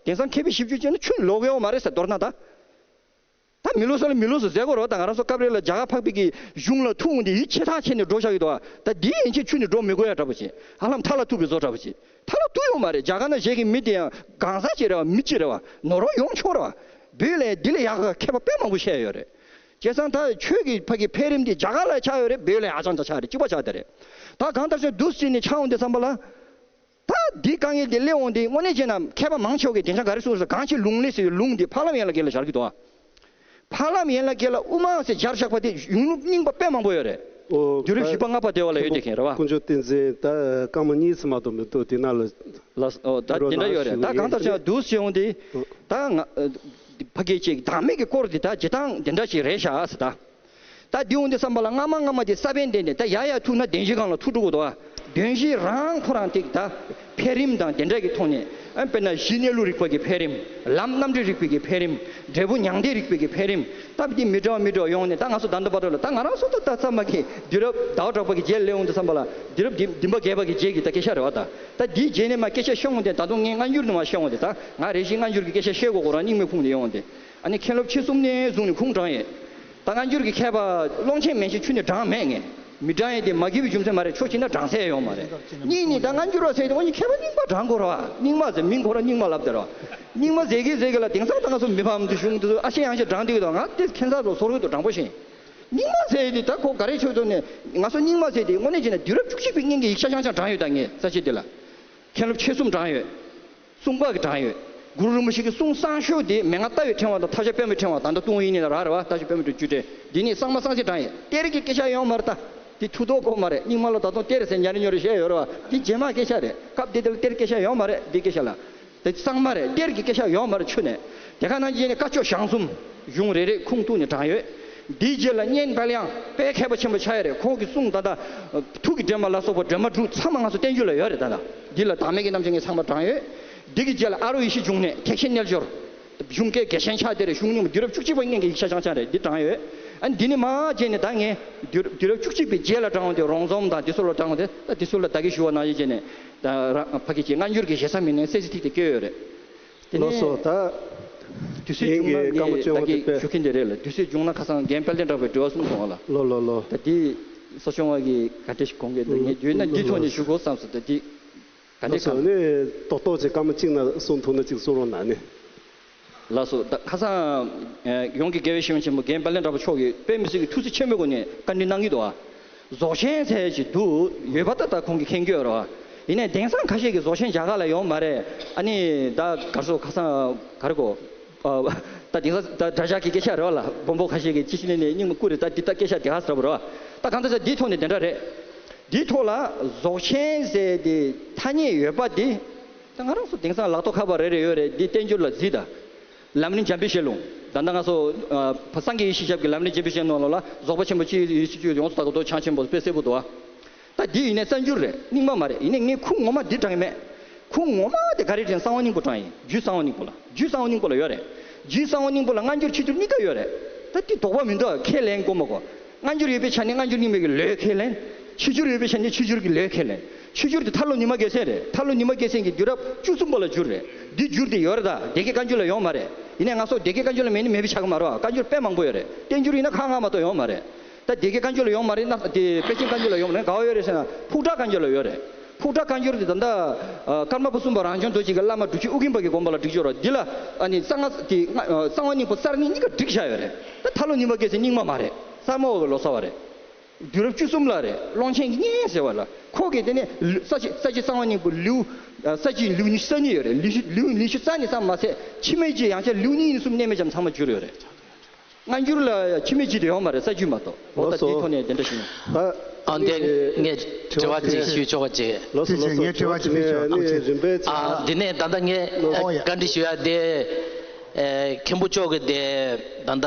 དེང་སང་མཁས་པའི་ཞིབ་འཇུག་བྱས་ན་ཆོས་ལོག་ཡོང་མ་རེད་ཟེར་མདོར་ན་ད། ད་མི་ལོ་སོ་ལ་མི་ལོ་སོ་ཟེར་དགོས་རོགས། ད་ང་རང་ཚོ་སྐབས་རེ་ལ་རྒྱ་གར་འཕགས་པའི་གི་གཞུང་ལ་ཐུག་འོང་དེ་ཡིད་ཆེས་ཐག་ཆད་ནས་འགྲོ་བཞག་གི་འདུག་ད་འདི་ཡན་ཆད་ཁྱོན་ནས་འགྲོ་མི་དགོས་ཡ་འདྲ་པོ་ཞིག་ཧ་ལམ་མཐའ་ལ་ཐུག་པའི་བཟོ་འདྲ་པོ་ཞིག་ད་ལ་ཐུག་ཡོད་མ་རེད། རྒྱ་གར་ན་བཞུགས་ཀྱི་མི་དེ་ཡང་གང་ཟག་ཅིག་རེད་བ། མི་གཅིག་རེད་བ། ནོར་བ་ཡོང་ཆོག་རེད་བ། བོད་ལ་འདི་ལས་ཡག་ག་མཁས་པ་དཔེ་མང་པོ་བཤད་ཡོད་རེད། བྱས་ཙང་ད་ཆོས་ཀྱི་ཕ་གི་འཕེལ་རིམ་འདི་རྒྱ་གར་ལ་ཆགས་ཡོད་རེད། བོད་ལ་ཡག་ཅང་ད་ཆགས་རེད། གཅིག་པ་ཆགས་དེ་རེད། ད་གང་ལྟར་ཆོས་འདུག་སེ་ནས་ཆགས་འོང་དུས་ཙམ་པ་ལ། ད་འདི་དཀའ་ངལ་འདི་སླེབས་འོང་དུས་དངོས་གནས་བྱས་ན་མཁས་པ་མང་ཆེ་བ་གིས་དེང་སང་ག་རེ་གསུངས་སོང་། གང་ཕྱིར་ལུང་ལས་ཟེར་བའི་ལུང་འདི་ཕ་ལམ་ཡན་ལག་བརྒྱད་ལ་སྦྱར་གྱི་འདུག་ཨ། ཕ་ལམ་ཡན་ལག་བརྒྱད་ལ་དབུ་མ་ཟེར་སྦྱར་བཞག་པ་དེ་གཞུང་ལུགས་རྙིང་པ་དཔེ་མང་པོ་ཡོད་རེད། ཨོ། དུས་རབས་བཞི་པ་ལྔ་པ་དེ་བ་ལ་ཡོད་དེ་མཁན་རེད་བ། དཀོན་མཆོག་བསྟན་འཛིན་ད་སྐར་མ་གཉིས་ཙམ་མ་གཏོགས་མི་འདུག་དེ་ན་ལ། ལགས་སོ། ད་འདི་འདྲ་ཡོད་རེད། ད་གང་ལྟར་ཀྱང་འདུག་སེ་འོང་དུས། ད་ང་ཕ་གི་ཅིག་བདག་མེད་ཀྱི་སྐོར་འདི་ད་ཇི་ལྟར་འདི་འདྲ་ཞིག་རེད་ཤག་ཟེར་ད། ད་འདི་འོང་དུས་ཙམ་པ་ལ་སྔ་མ་སྔ་མ་དེ་ས་བོན་ལྡན་ནས་ད་ཡར་ཡར་ཐུག་ན་བདེན་བཞི་སྒང་ལ་ཐུག་འགྲོ་གི་འདུག་བ། བདེན་བཞི་རང་ཁོ་རང་ཏིག་ད་འཕེལ་རིམ་དང་དེ་འདྲ་གི་ཐོག་ནས་ཨ་དཔེར་ན་གཞི་གནས་ལུགས་རིག་པ་གི་འཕེལ་རིམ། ལམ་རྣམ་འགྲེལ་རིག་པའི་གི་འཕེལ་རིམ། འབྲས་བུ་མྱང་འདས་རིག་པའི་གི་འཕེལ་རིམ། སྟབས་བདེ་མི་འདྲ་བ་མི་འདྲ་བ་ཡོང་ནས་ད་ང་ཚོ་ད་ལྟ་བར་དུ་ལ་ད་ང་རང་ཚོ་ད་ད་ཚང་མ་གི་དུས་རབས་ཟླ་བ་གྲགས་པ་གི་རྗེས་སླེབས་འོང་དུས་ཙམ་པ་ལ་དུས་རབས་འདི་བདུན་པ་བརྒྱད་པ་གི་རྗེས་ཀྱི་ད་སྐད་ཆ་རེད་བ། ད་ད་འདིའི་རྗེས་ནས་མ་སྐད་ཆ་བཤད་འོང་དུས་ད་དུང་ངས་སྔ་འགྱུར་ནས་མ་བཤད་འོང་དུས་ད་ང་རེ་ཞིག་སྔ་འགྱུར་གི་སྐད་ཆ་བཤད་དགོས་དགོས་རང་རྙིང་མའི་ཁུངས་ནས་ཡོང་འོང་དུས། ཨ་ནི་མཁན་སློབ་ཆེ་གསུམ་ནས་བཟུང་ནས་ཁུངས་དྲངས་ཡོད། ད་སྔ་འགྱུར་གྱི་མཁས་པ་ཀློང་ཆེན་མན་ཆད་ཁྱོན་ནས་དྲངས་མེད་ངས། མི་དྲངས་ཡས་དེ་མ་དགོས་པའི་རྒྱུ་མཚན་མ་རེད། ཁྱོད་ཅིག་ན་དྲངས་ས་ཡོད་མ་རེད། གཉིས་ནི་ད་སྔ་འགྱུར་བ་ཟེར་དེ་དངོས་གནས་མཁས་པ་རྙིང་པ་དྲངས་དགོས་རེད་བ། རྙིང་མ་ཟེར་མིང་ཁོ་རང་རྙིང་མ་ལབ་བསྡད་རེད་བ། རྙིང་མ་ཟེར་གི་ཟེར་གི་ལ་དེང་སང་ད་ང་ཚོ་མི་ཕམ་དུ་གཞུང་དུ་ཨ་ཤེ་ཡང་ཤེ་དྲངས་བསྡད་ཀྱི་འདུག་ང་དེ་ཁྱད་མཚར་རོ་སོར་གི་འདུག་དྲང་པོ་བཞིན། རྙིང་མ་ཟེར་དེ་ད་ཁོ་ག་རེ་ཆོས་ཚོགས་ནས་ང་ཚོ་རྙིང་མ་ཟེར་དེ་དངོས་གནས་བྱས་ན་དུས་རབས་བཅུ་གཅིག་པའི་སྔོན་གྱི་ཡིག་ཆ་ཆང་ཆང་དྲངས་ཡོད། ད་ངས་ས་ཆ་དེ་ལ་མཁན་སློབ་ཆེ་གསུམ་དྲངས་ཡོད། གསུང་འབག་གིས་དྲངས་ཡོད། གུ་རུ་རིན་པོ་ཆེ་གི་གསུང་གསང་ཤོས་དེ་མན་ངག་ལྟ་བའི་ཕྲེང་བ་དང་ཐབས་ཤེས་པད་མའི་ཕྲེང་བ། ད་ལྟ་ཏུང་ཧོང་ཡིན་ནི་ལ་རག་རེད་བ། ཐབས་ཤེས་པད་མའི་ཕྲེང་བ་བཅུ་གྲས་འདི་ནི་གཙང་མ་གཙང་ཆེ་དྲངས་ཡོད། གཏེར་གྱི་སྐད་ཆ་ཡོད་མ་རེད་ད། དེ་ཐུགས་དོགས་དགོས་མ་རེད། རྙིང་མ་ལ་ད་དུང་གཏེར་ཟེར་ཉར་ཉོར་བཤད་ཡོད་རེད་བ། དེ་རྗེས་མ་སྐད་ཆ་རེད། སྐབས་དེ་དེ་ལ་གཏེར་སྐད་ཆ་ཡོད་མ་རེད། འདི་སྐད་ཆ་ལ། དེ་གཙང་མ་རེད། གཏེར་གྱི་སྐད་ཆ་ཡོད་མ་རེད་ཆུ་ནས། དེ་ག་ནང་བཞིན་ནི་བཀའ་ཆོས་ཞང་གསུམ། གཞུང་རེ་རེ་ཁུངས་གཏུགས་ནས་དྲངས་ཡོད། འདིའི་རྗེས་ལ་གཉན་དཔལ་དབྱངས་དཔེ་མཁས་པ་ཆེན་པོ་ཆགས་ཡོད་རེད། ཁོང་གི་གསུང་ད་ལྟ་ཐུགས་ཀྱི་འདྲེན་མ་ལ་སོགས་པ་སྒྲོན་མ་དྲུག་ཚང་མ་ང་ཚོ་བསྟན་བཅོས་ལ་ཡོད་རེད། ད་ལྟ་འདི་ལ་བདག་མེད་ཀྱི་རྣམ་བཤད་ངས་ཚང་མ་དྲངས་ཡོད། འདི་གི་རྗེས་ལ་ཨ་རོ་ཡེ་ཤེས་འབྱུང་གནས་ཐེག་ཆེན་རྣལ་འབྱོར། གཞུང་སྐད་རྒྱལ་ཆེན་ཕྱག་དེ་རེད། གཞུང་རྙིང་པ་དུས་རབས་བཅུ་གཅིག་པ་སྔོན་གྱི་ཡིག་ཆ་ཆང་ཆང་རེད། འདི་དྲངས་ཡོད། ཨ་འདི་ནི་མ་རྗེས་ནས་ད་ངས་དུས་དུས་རབས་བཅུ་གཅིག་པའི་རྗེས་ལ་དྲངས་འོང་དེ་རོང་ཟོམ་དང་དེ་ཚོ་ལ་དྲངས་འོང་དེ་ད་དེ་ཚོ་ལ་བདག་གིས་ཞུ་བ་ནང་བཞིན་བྱས་ནས་ད་རང་ཕ་གི་ཅིག་སྔ་འགྱུར་གྱི་ཞེ་ས་མི་ནས་གསལ་གསལ་ཐིག་ཐིག་བཀོད་ཡོད་རེད། དེ་ལགས་ནས་སོ། ད་དུས་ཚོད་ངེད་རྒྱུན་མ་ཀྱི་ངས་བཀའ་མོལ་བསྐྱོན་ད་དགོས་གི་དེ་ཞུ་མཁན་དེ་རེད་ལ། དུས་ཚོད་བྱུང་ན་ཁ་སང་རྒན་དཔལ་ལྡན་གྲགས་པས་དྲི་བ་གསུངས་སོང་བ་ལ། ལོ་ལོ་ལོ། ད་དེ་གསོ་སྐྱོང་བ་གི་ག་འདྲ་ཞིག་དགོངས་ཀྱི་འདུག་ངས་ཡོད་ན་འདི་ཐོག་ནས་ཞུ་དགོས་བསམ་སོང་། ད་དེ་ག་འདྲ་ལགས་སོ། གང་ནས་ཏོག་ཏོག་ཅིག་སྐར་མ་གཅིག་ན་གསུང་ཐུབ་ན་གཅིག་གསུང་རོགས་གནང་ནས། ལགས་སོ། ད་ཁ་སང་ཡོངས་ཀྱི་དགེ་བའི་བཤེས་གཉེན་ཆེན་པོ་རྒན་དཔལ་ལྡན་གྲགས་པ་མཆོག་གིས་དཔེ་མི་སྲིད་ཀྱི་ཐུགས་བརྩེ་ཆེན་པོའི་སྒོ་ནས་བཀའ་འདྲི་གནང་གི་འདུག་ཨ། རྫོགས་ཆེན་ཟེར་ཅིག་འདུག་ཡོད་པ་ད་ད་ཁོང་གིས་མཁྱེན་གྱི་ཡོད་རེད་བ། ཡིན་ནའི་དེང་སང་ཁ་ཤས་ཀྱིས་རྫོགས་ཆེན་རྒྱ་གར་ལ་ཡོད་མ་རེད། ཨ་ནི་ད་ག་རེ་ཟེར་ཁ་སང་ག་རེ་གོ་ད་དེང་སང་ད་དགྲ་ཇག་གི་སྐད་ཆ་རེད་བ་ལ། དཔོན་པོ་ཁ་ཤས་ཀྱིས་ཅི་ཞིག་ནས་ནས་སྙིང་མ་བསྐུར་རེད། ད་འདི་ད་སྐད་ཆ་དེ་ག་ཟེར་བ་རེད་བ། ད་གང་ལྟར་ཟེར་འདིའི་ཐོག་ནས་དེ་འདྲ་རེད། འདིའི་ཐོག་ལ་རྫོགས་ཆེན་ཟེར་དེ་ཐ་སྙད་ཡོད་པ་འདི། ད་ང་རང་ཚོ་དེང་སང་ལག་ཐོག་ཁ་པར་རེ་རེ་ཡོད་རེད། འདི་བསྟན་འགྱུར་ལ་གཟིགས་དང་། ལམ་རིམ་འཇམ་དཔལ་བཤད་ལུང་། ད་ལྟ་ང་ཚོ་ཨ་སངས་རྒྱས་ཡེ་ཤེས་ཞབས་ཀྱི་ལམ་རིམ་འཇམ་དཔལ་བཤད་ལུང་ནང་ལོགས་ལ་རྫོགས་པ་ཆེན་པོ་སྤྱི་ཡི་སྤྱི་སྤྱོད་ཡོངས་སུ་དག་པའི་མདོ་ཆ་ཆེན་པོ་དཔེ་གསལ་པོ་འདུག་ཨ། ད་འདི་ཡིན་ནའི་གསར་འགྱུར་རེད། རྙིང་མ་མ་རེད། ཡིན་ནའི་ངས་ཁུངས་ངོ་མ་འདི་དྲངས་ཡོད་མེད། ཁུངས་ངོ་མ་དེ་ག་རེ་དྲངས། གསང་བ་སྙིང་པོ་དྲངས་ཡིན། རྒྱུད་གསང་བ་སྙིང་པོ་ལ། རྒྱུད་གསང་བ་སྙིང་པོ་ལ་ཡོད་རེད། རྒྱུད་གསང་བ་སྙིང་པོ་ལ་སྔ་འགྱུར་ཕྱི་འགྱུར་གཉིས་ཀ་ཡོད་རེད། ད་འདི་དོགས་པ་མི་འདུག་ཁས་ལེན་དགོས་མ་དགོས། སྔ་འགྱུར་ཡོད་པའི་ཆ་ནས་སྔ་འགྱུར་རྙིང་མའི་གི་ལོས་ཁས་ལེན། ཕྱི་འགྱུར་ཡོད་པའི་ཆ་ནས་ཕྱི་འགྱུར་གྱི་ལོས་ཁས་ལེན། ཕྱི་འགྱུར་དེ་ཐར་ལོ་ཉི་མ་རྒྱལ་མཚན་རེད། ཐར་ལོ་ཉི་མ་རྒྱལ་མཚན་གྱི་དུས་རབས་བཅུ་གསུམ་པ་ལ་བསྒྱུར་རེད། འདི་བསྒྱུར་དེ་ཡོད་རེད། ད་སྡེ་དགེ་བཀའ་འགྱུར་ལ་ཡོད་མ་རེད། ཡིན་ནའི་ང་ཚོ་སྡེ་དགེ་བཀའ་འགྱུར་ལ་མེད་ནི་མེད་པའི་ཆགས་ཀྱི་མ་རེད་བ། བཀའ་འགྱུར་དཔེ་མང་པོ་ཡོད་རེད། བསྟན་འགྱུར་ཡིན་ན་ཁག་ཁག་མ་གཏོགས་ཡོད་མ་རེད། ད་སྡེ་དགེ་བཀའ་འགྱུར་ལ་ཡོད་མ་རེད་ན་དེ་པཎ་ཆེན་བཀའ་འགྱུར་ལ་ཡོད་མ་རེད། ག་པར་ཡོད་རེད་ཟེར་ན་ཕུག་བྲག་བཀའ་འགྱུར་ལ་ཡོད་རེད། ཕུག་བྲག་བཀའ་འགྱུར་དེ་ད་ལྟ་ཨ་ཀརྨ་པ་གསུམ་པ་རང་བྱུང་རྡོ་རྗེ་གི་བླ་མ་འབྲུག་ཆེན་ཨོ་རྒྱན་པ་གིས་དགོངས་པ་ལ་བསྒྲིགས་ཡོད་རེད། འདི་ལ་ཨ་ནི་གསང་སྔགས་དེ་གསང་བ་སྙིང་པོ་གསར་རྙིང་གཉིས་ཀ་བསྒྲིགས་བཞག་ཡོད་རེད། ད་ཐར་ལོ་ཉི་མ་རྒྱལ་མཚན་རྙིང་མ་མ་རེད། གསར་མ་བ་གི་ལོ་ཙཱ་བ་རེད། དུས་རབས་བཅུ་གསུམ་ལ་རེད། ཀློང་ཆེན་གྱི་སྙན་ཟེར་བ་ལ། ཁོ་གིས་དེ་ནས་ལེའུ་ས་བཅད་ས་བཅད་གསང་བ་སྙིང་པོ་ལེའུ་ཨ་ས་བཅད་ལེའུ་ཉི་ཤུ་རྩ་གཉིས་ཡོད་རེད། ལེའུ་ཉི་ཤུ་རྩ་གཉིས་ཙམ་མ་ཟད་ཕྱི་མའི་རྗེས་ཡང་བསྐྱར་ལེའུ་གཉིས་གཉིས་གསུམ་གནས་མེད་ཙམ་ཚང་མ་བསྒྱུར་ཡོད་རེད། སྔ་འགྱུར་ལ་ཕྱི་མའི་རྗེས་དེ་ཡོད་མ་རེད། ས་བཅད་མ་གཏོགས། འོ་ད་དེའི་ཐོག་ནས་དེ་འདྲ་ཞིག་ཡིན། ད་ཨ་འདི་ངས་དྲི་བ་ཅིག་ཞུ་ཆོག་པ་ཅིག་ལགས་སོ་ལགས་སོ། ངས་དྲི་བ་ཅིག་ཞུ་ཆོག་ཨ་ཅེ། རིམ་པས་ཨ་འདི་ནས་ད་ལྟ་ངས་ཨོ་ཡ། བཀའ་འདྲི་ཞུ་ཡ་དེ་ཨེ་མཁན་པོ་མཆོག་གི་དེ་ད་ལྟ་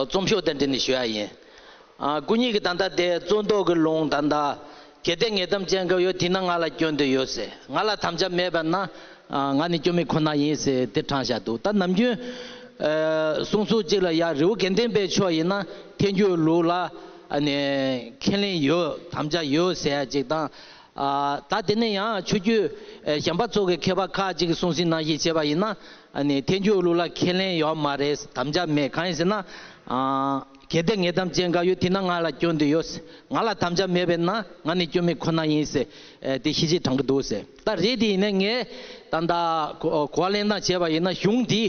རྩོམ་ཤོག་དེ་འདི་ནས་ཞུ་ཡ་ཡིན། ཨ་སྐུ་ཉིད་ཀྱིས་ད་ལྟ་དེ་རྩོད་ཟློག་གི་ལུང་ད་ལྟ་གལ་ཏེ་ངེས་གཏམ་ཅན་གྱི་ཡོད་དེ་ན་ང་ལ་སྐྱོན་དུ་ཡོད་ཟེར། ང་ལ་དམ་བཅའ་མེད་པ་ན་ཨ་ང་ནི་སྐྱོན་མེད་ཁོ་ན་ཡིན་ཟེར་དེ་དྲངས་བཞག་འདུག་ད་ནམ་རྒྱུན་ཨ་གསུང་ཚུལ་གཅིག་ལ་ཡ་རི་བོ་དགེ་ལྡན་པའི་ཕྱོགས་ཡིན་ན་ཐལ་འགྱུར་ལུགས་ལ་ཨ་ནི་ཁས་ལེན་ཡོད། དམ་བཅའ་ཡོད་ཟེར་ཡ་གཅིག་དང་། ཨ། ད་དེ་ནས་ཡང་ཆོས་བརྒྱུད་ཨེ་གཞན་པ་ཚོ་གི་མཁས་པ་ཁག་ཅིག་གིས་གསུང་གསལ་ནང་བཞིན་བྱས་པ་ཡིན་ན། ཨ་ནི་ཐལ་འགྱུར་ལུགས་ལ་ཁས་ལེན་ཡོད་མ་རེད། དམ་བཅའ་མེད། གང་ཡིན་ཟེར་ན། ཨ། གལ་ཏེ་ངེས་དམ་ཅན་འགའ་ཡོད། དེས་ན་ང་ལ་སྐྱོན་དེ་ཡོད། ང་ལ་དམ་བཅའ་མེད་པས་ན་ང་ནི་སྐྱོན་མེད་ཁོ་ན་ཡིན་ཟེར། ཨེ་དེ་ཤེས་བྱེད་དྲང་གི་འདུག་ཟེར། ད་རེད། དེ་ཡིན་ནའི་ངས་ད་ལྟ་གོ་གོ་བ་ལེན་སྟངས་བྱས་པ་ཡིན་ན། གཞུང་འདི་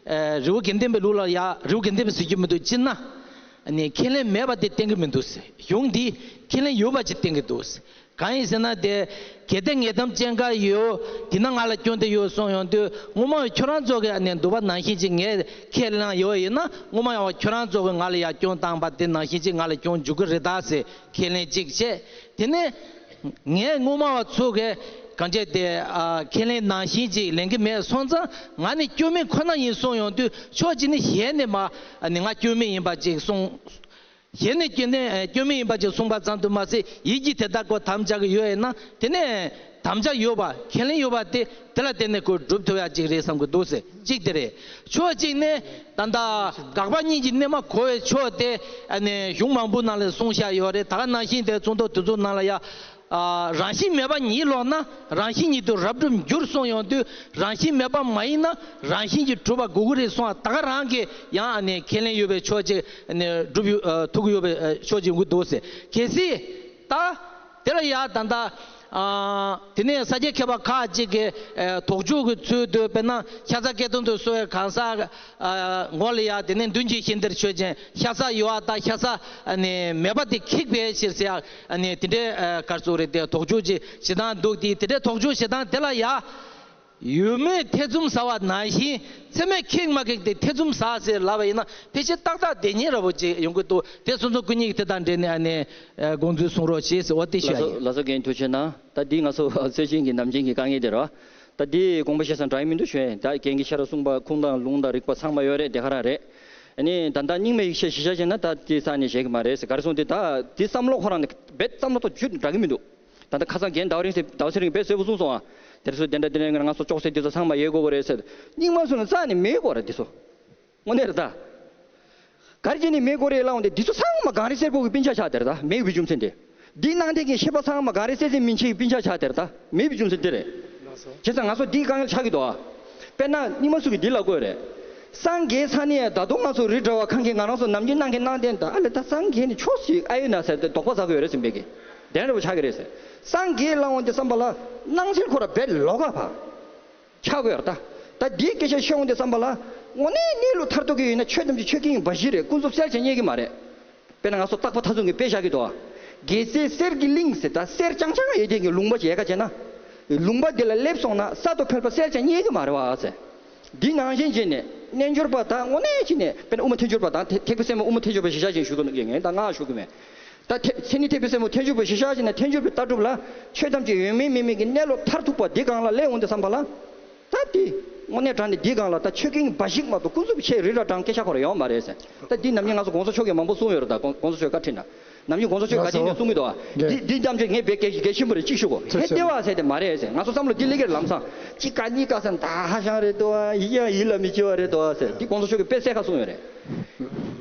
ཨེ་རི་བོ་དགེ་ལྡན་པའི་ལུགས་ལ་ཡ། རི་བོ་དགེ་ལྡན་པས་ཟེར་རྒྱུ་མི་འདུག་སྤྱིར་ན། ཨ་ནི་ཁས་ལེན་མེད་པ་དེ་བསྟན་གྱི་མི་འདུག་ཟེར། གཞུང་འདི་ཁས་ལེན་ཡོད་པ་ཅིག་བསྟན་གྱི་འདུག་ཟེར། གང་ཡིན་ཟེར་ན། དེ་གལ་ཏེ་ངེས་དམ་ཅན་འགའ་ཡོད། དེས་ན་ང་ལ་སྐྱོན་དེ་ཡོད་གསུངས་ཡོང་དུས། སྔོན་མ་ཁྱོད་རང་ཚོ་གི་ཨ་ནི་འདུལ་བ་ནང་བཞིན་ཅིག་ངས་ཁས་བླངས་ཡོད་ཡིན་ན། སྔོན་མ་ཡང་ཁྱོད་རང་ཚོ་གི་ང་ལ་ཡ་སྐྱོན་བཏང་པ་དེ་ནང་བཞིན་ཅིག་ང་ལ་སྐྱོན་འཇུག་གི་རེད་ད་ཟེར་ཁས་ལེན་ཅིག་བྱས། དེ་ནས་ངས་སྔོན་མ་བ་ཚོ་གི་གང་བྱས་དེ་ཨ་ཁས་ལེན་ནང་བཞིན་ཅིག་ལེན་གྱི་མེད་སོང་ཙང་། ང་ནི་སྐྱོན་མེད་ཁོ་ན་ཡིན་གསུངས་ཡོང་དུས། ཕྱོགས་གཅིག་ནས་ཞལ་ནས་མ་ཨ་ནི་ང་སྐྱོན་མེད་ཡིན་པ་ཅིག་གསུངས། ཞལ་ནས་སྐྱོན་ནས་སྐྱོན་མེད་ཡིན་པ་ཅིག་གསུངས་པ་ཙམ་དུ་མ་ཟད། ཡིད་ཀྱིས་དེ་ལྟར་ཁོ་དམ་བཅའ་གི་ཡོད་ཡིན་ན། དེ་ནས་དམ་བཅའ་ཡོད་པ། ཁས་ལེན་ཡོད་པ་དེ། དེ་ལ་བརྟེན་ནས་ཁོ་སྒྲུབ་ཐུབ་ཡ་ཅིག་རེད་བསམ་གི་འདུག་ཟེར། གཅིག་དེ་རེད། ཕྱོགས་གཅིག་ནས་ད་ལྟ་དགག་པ་གཉིས་ཀྱི་གནས་མ་གོ་བའི་ཕྱོགས་དེ་ཨ་ནི་གཞུང་མང་པོ་ནང་ལ་གསུངས་བཞག་ཡོད་རེད། ད་ག་ནང་བཞིན་དེ་ཚོགས་འདུ་དེ་ཚོ་ནང་ལ་ཡ། ཨ། རང་བཞིན་མེད་པ་ཉིད་ལོག་ན་རང་བཞིན་ཉིད་དུ་རབ་གྲུབ་འགྱུར་གསུངས་ཡོང་དུས། རང་བཞིན་མེད་པ་མ་ཡིན་ན་རང་བཞིན་གྱིས་གྲུབ་པ་དགོས་ཀྱི་རེད་གསུངས་པ། ད་ག་རང་གིས་ཡང་ཨ་ནི་ཁས་ལེན་ཡོད་པའི་ཕྱོགས་ཅིག་ཨ་ནི་སྒྲུབ་ཡོད། ཨ། ཐུབ་ཀྱི་ཡོད་པའི་ཨ་ཕྱོགས་ཅིག་ཡོང་གི་འདུག་ཟེར། གལ་སྲིད་ད་དེ་ལ་ཡ་ད་ལྟ། ཨ། དེ་ནས་ས་སྐྱའི་མཁས་པ་ཁག་ཅིག་གིས་ཨ་དོགས་འཇོག་གི་ཚུལ་དུ། དཔེར་ན་ཤ་ཟ་སྐལ་བཟང་དུ་གསོལ་བའི་གང་ཟག་ཨ། ངོ་ལ་ཡ། དེ་ནས་མདུན་གྱི་ཤིང་རྟར་ཆོས་ཅན། ཤ་ཟ་ཡོད་པ་དང་ཤ་ཟ་ཨ་ནི་མེད་པ་དེ་ཁེགས་པའི་ཕྱིར་ཟེར་ཡ། ཨ་ནི་དེ་འདྲའི་ཨ་ག་རེ་ཟེར་དགོས་རེད། དེ་དོགས་འཇོག་ཅིག་བྱེད་སྟངས་འདུག། དེ་དེ་འདྲའི་དོགས་འཇོག་བྱེད་སྟངས་དེ་ལ་ཡ། ཡོད་མེད་ཐེ་ཚོམ་ཟ་བ་ནང་བཞིན། ཚད་མས་ཁེགས་མ་ཁེགས་དེ་ཐེ་ཚོམ་ཟ་ཟེར་ལབ་པ་ཡིན་ན། ཕལ་ཆེར་ཏག་ཏག་བསྡད་མཁན་འདྲ་པོ་ཅིག་ཡོང་གི་འདུག། དེ་སོང་ཙང་སྐུ་ཉིད་ཀྱིས་དེ་དང་འབྲེལ་ནས་ཨ་ནི་ཨ་དགོངས་ཚུལ་གསུང་རོགས་ཞེས་ཟེར། འོ་དེ་ཞུ་ཡ་ཡིན། ལགས་སོ། ལགས་སོ། རྒན་ཐུགས་རྗེ་གནང་། ད་འདི་ང་ཚོ་སྲོལ་རྒྱུན་གྱི་ནམ་རྒྱུན་གྱི་དཀའ་ངལ་དེ་རེད་བ། ད་འདི་དགོངས་པ་བཞེས་ས་འདྲ་ཡི་མི་འདུག་ཞུ་ཡ་ཡིན། ད་རྒན་གྱིས་ཤེས་རབ་གསུངས་པ། ཁུངས་དང་ལུང་དང་རིགས་པ་ཚང་མ་ཡོད་རེད། དེ་ག་རང་རེད། ཨ་ནི་ད་ལྟ་རྙིང་མའི་ཡིག་ཆ་གཞི་བཞག་བྱས་ན་ད་འདི་རྩ་ནས་བཞེས་ཀྱི་མ་རེད་ཟེར། ག་རེ་གསུངས་དེ། ད་འདི་བསམ་བློ་ཁོ་རང་ནས་རྦད་བསམ་བློ་ཐོག་ཆུད་འདྲ་གི་མི་འདུག། ད་ལྟ་ཁ་སང་རྒན་ཟླ་བ་རིང་ཟེར། ཟླ་བ་ཚེ་རིང་རྦད་གསལ་པོ་གསུངས་སོང་ཨ། དེར་སོ་དེ་འདྲ་དེ་འདྲ་ང་ཚོ་ཅོག་ཙེ་འདི་ཚོ་ཚང་མ་ཡོད་དགོས་པ་རེད་ཟེར། རྙིང་མ་ཚོ་ནི་རྩ་ནས་མེད་དགོས་རེད་འདི་ཚོ། དངོས་གནས་རེད་ད། ག་རེ་བྱས་ནས་མེད་དགོས་རེད་ལབ་འོང་དེ། འདི་ཚོ་ཚང་མ་གངས་རི་སེར་པོ་གི་སྤུན་ཆ་ཆགས་དེ་རེད་ད། མེད་པའི་རྒྱུ་མཚན་དེ། འདི་ནང་བསྡད་མཁན་ཤེས་པ་ཚང་མ་གངས་རི་སེར་པོའི་སྤུན་ཆ་ཆགས་དེ་རེད་ད། མེད་པའི་རྒྱུ་མཚན་དེ་རེད། བྱས་ཙང་ང་ཚོ་འདི་དཀའ་ངལ་ཆགས་ཀྱི་འདུག་ཨ། དཔེར་ན་རྙིང་མ་ཚོ་གིས་འདི་ལབ་ཀྱི་ཡོད་རེད། སངས་རྒྱས་ས་ནས་ད་དུང་ང་ཚོ་རི་འདྲ་བ་ཁང་གིས་ང་རང་ཚོ་ནམ་རྒྱུན་གནང་མཁན་གནང་བསྟན་དང་། ཨ་ལས་ད་སངས་རྒྱས་ནི་ཆོས་ཤིག་ཨ་ཡོད་ན་ཟེར་ཏེ་དོགས་པ་ཟ་གི་ཡོད་རེད་ཟེར་བས་ཀྱི། དེ་འདྲ་པོ་ཆགས་ཀྱི་རེད་ཟེར། སངས་རྒྱས་ལབ་འོང་དེ་བསམ་པ་ལ་སྣང་ཚུལ་ཁོ་ར་རྦད་ལོགས་ཀ་བ། ཆགས་དགོས་ཡོད་རེད་ད། ད་འདིའི་སྐད་ཆ་ཤོད་འོང་དུས་ཙམ་པ་ལ། དངོས་གནས་གནས་ལུགས་མཐར་ཐུག་གི་ཡོད་ན་ཆོས་ཐམས་ཅད་ཆོས་ཀྱི་དབྱིངས་འབའ་ཞིག་རེད། ཀུན་རྫོབ་གསལ་བྱེད་རྙེད་ཀྱི་མ་རེད། དཔེར་ན་ང་ཚོ་རྟག་པ་མཐའ་མཚུངས་ཀྱི་དཔེ་བཞག་གི་འདུག་ཨ། རྒྱལ་སྲས་གསེར་གྱི་གླིང་ཟེར། ད་གསེར་རྐྱང་རྐྱང་ཡོད་དེ་གི་ལུང་པ་ཞིག་ཡལ་ག་བྱས་ན། ལུང་པ་འདི་ལ་སླེབས་སོང་ན་གསར་དུ་ཕལ་པ་གསལ་བྱེད་རྙེད་ཀྱི་མ་རེད་བ་ཟེར། འདི་ནང་བཞིན་བྱས་ནས་རྣལ་འབྱོར་པ་དང་དངོས་གནས་བྱས་ནས། དཔེར་ན་དབུ་མ་ཐལ་འགྱུར་པ་དང་ཐེག་པའི་སྲས་མོ་དབུ་མ་ཐལ་འགྱུར་པ་གཞི་བཞག་བྱས་ཞུ་གི་འདུག། ངས་ད་ང་ཞུ་གི་མེད། ད་ཐེ་མཚན་ཉིད་ཐེག་པའི་སྲས་མོ་ཐལ་འགྱུར་པ་གཞི་བཞག་བྱས་ན། ཐལ་འགྱུར་པའི་ལྟ་གྲུབ་ལ་ཆོས་ཐམས་ཅད་ཡོད་མིན་མེད་མིན་གྱི་གནས་ལུགས་མཐར་ཐུག་པ་འདི་སྒང་ལ་སླེབས་འོང་དུས་ཙམ་པ་ལ། ད་དེ་དངོས་གནས་དྲང་གནས་འདི་སྒང་ལ་ད་ཆོས་ཀྱི་དབྱིངས་འབའ་ཞིག་མ་གཏོགས་ཀུན་རྫོབ་ཆོས་རི་ར་དྲང་སྐད་ཆ་ཁོ་ར་ཡོད་མ་རེད་ཟེར། ད་འདི་ནམ་རྒྱུན་ང་ཚོ་གོང་ས་མཆོག་གིས་མང་པོ་གསུངས་ཡོད་རེད་ད། གོང་གོང་ས་མཆོག་བཀའ་ཁྲིད་ན། ནམ་རྒྱུན་གོང་ས་མཆོག་གིས་ག་དེ་ནས་གསུང་གི་འདུག་ཨ། འདི་འདི་ཐམས་ཅད་ངས་དཔེ་གལ་གལ་ཆེན་པོ་རེད། གཅིག་ཞུ་གོ། ཧེ་བདེ་བ་ཟེར་དེ་མ་རེད་ཟེར། ང་ཚོ་བསམ་བློ་འདི་སླེབས་ཀྱི་རེད་ལམ་སང་། གཅིག་ཀ་གཉིས་ཀ་ཟེར་ད་ཧ་ཤང་རེད་དོ། ཡིད་ཀྱང་ཡིད་ལ་མི་བྱེད་པ་རེད་དོ་ཟེར། འདི་གོང་ས་མཆོག་གིས་དཔེ་གསལ་ཁ་གསུངས་ཡོད་རེད།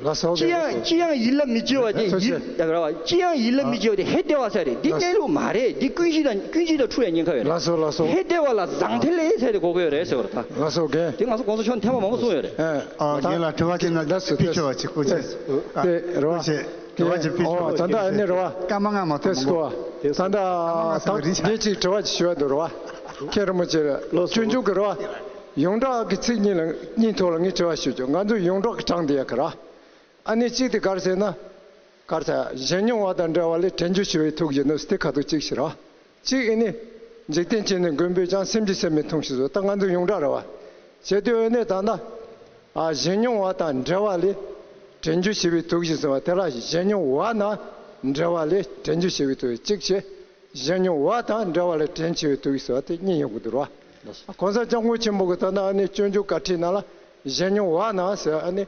ལགས་སོ། ལགས་སོ། ཅི་ཡང་ཅི་ཡང་ཡིད་ལ་མི་བྱེད་པ་དེ། ལགས་སོ། ཡིད་ཡ་ར་བ། ཅི་ཡང་ཡིད་ལ་མི་བྱེད་པ་དེ་ཧེ་བདེ་བ་ཟེར་རེད། འདི་ལགས་སོ། གནས་ལུགས་མ་རེད། འདི་ཀུན་གཞི་དང་ཀུན་གཞི་དང་འཁྲུལ་བའི་ཉེན་ཁ་ཡོད་རེད། ལགས་སོ། ལགས་སོ། ཧེ་བདེ་བ་ལ་ཟང་ཐལ་ལེ་ཟེར་དེ་གོ་གི་ཡོད་རེད་ཟེར་བ་རེད་ད། ལགས་སོ། རྒན། དེ་ང་ཚོ་གོང་ས་མཆོག་ཐེངས་མ་མང་པོ་གསུངས་ཡོད་རེད། ཨ་རྒན་ལགས་དྲི་བ་ཅིག་ན་ད་སུ་ཕི་ཆོ་བ་ཅིག་སྐུ་ཅེ། དེ་རེད་བ། དྲི་བ་ཅིག་ཕི་ཆོ་བ་ཅིག་ད་ལྟ་ཨ་ནི་རེད་བ། སྐར་མ་ལྔ་མ་གཏོགས་མང་པོ། དེ་སྐུ་བ། ད་ལྟ་ད་རྒན་ཅིག་དྲི་བ་ཅིག་ཞུ་བ་འདུག་རེད་བ། མཁན་རིན་པོ་ཆེ་ལགས་སོ། སྤྱོད་འཇུག་གི་རེད་བ། ཡོངས་གྲགས་ཀྱི་ཚིག་གཉིས་ལ་གཉིས་ཐོག་ལ་ངས་དྲི་བ་ཞུ་རྒྱུ། ང་ཚོ་ཡོངས་གྲགས་ཀྱི་གྲངས་འདི་ཡག་གི་ར། ཨ་ནི་གཅིག་དེ་ག་རེ་ཟེར་ན། ག་རེ་ཟེར། གཞན་མྱོང་བ་དང་འབྲེལ་བ་ལས་དྲན་རྒྱུ་ཞི་བའི་ཐུགས་ཀྱི་ནུས་དེ་ཁ་ཐུག་གཅིག་ཞིག་ར། གཅིག་ཨ་ནི། འཇིག་རྟེན་ཅན་ནི་མགོན་པོས་ཀྱང་། སེམས་ཀྱི་སེམས་མི་མཐོང་ཞེས་སོ། ད་ང་ཚོ་ཡོངས་གྲགས་རེད་བ། བྱས་དུས་ཨ་ནི་ད་ལྟ། ཨ། གཞན་མྱོང་བ་དང་འབྲེལ་བ་ལས་དྲན་རྒྱུ་ཞི་བའི་ཐུགས་ཞེས་ཟེར་བ་དེ་ལ། གཞན་མྱོང་བ་དང་འབྲེལ་བ་ལས་དྲན་རྒྱུ་ཞི་བའི་ཐུགས་གཅིག་བྱས། གཞན་མྱོང་བ་དང་འབྲེལ་བ་ལས་དྲན་ཞི་བའི་ཐུགས་ཟེར་བ་དེ་གཉིས་ཡོང་གི་འདུག་ར། གོང་ས་སྐྱབས་མགོན་ཆེན་པོ་གིས་ད་ལྟ་ཨ་ནི་སྤྱོད་འཇུག་བཀའ་ཁྲིད་ནང་ལ་གཞན་མྱོང་བ་དང་ཟེར་ཨ་ནི་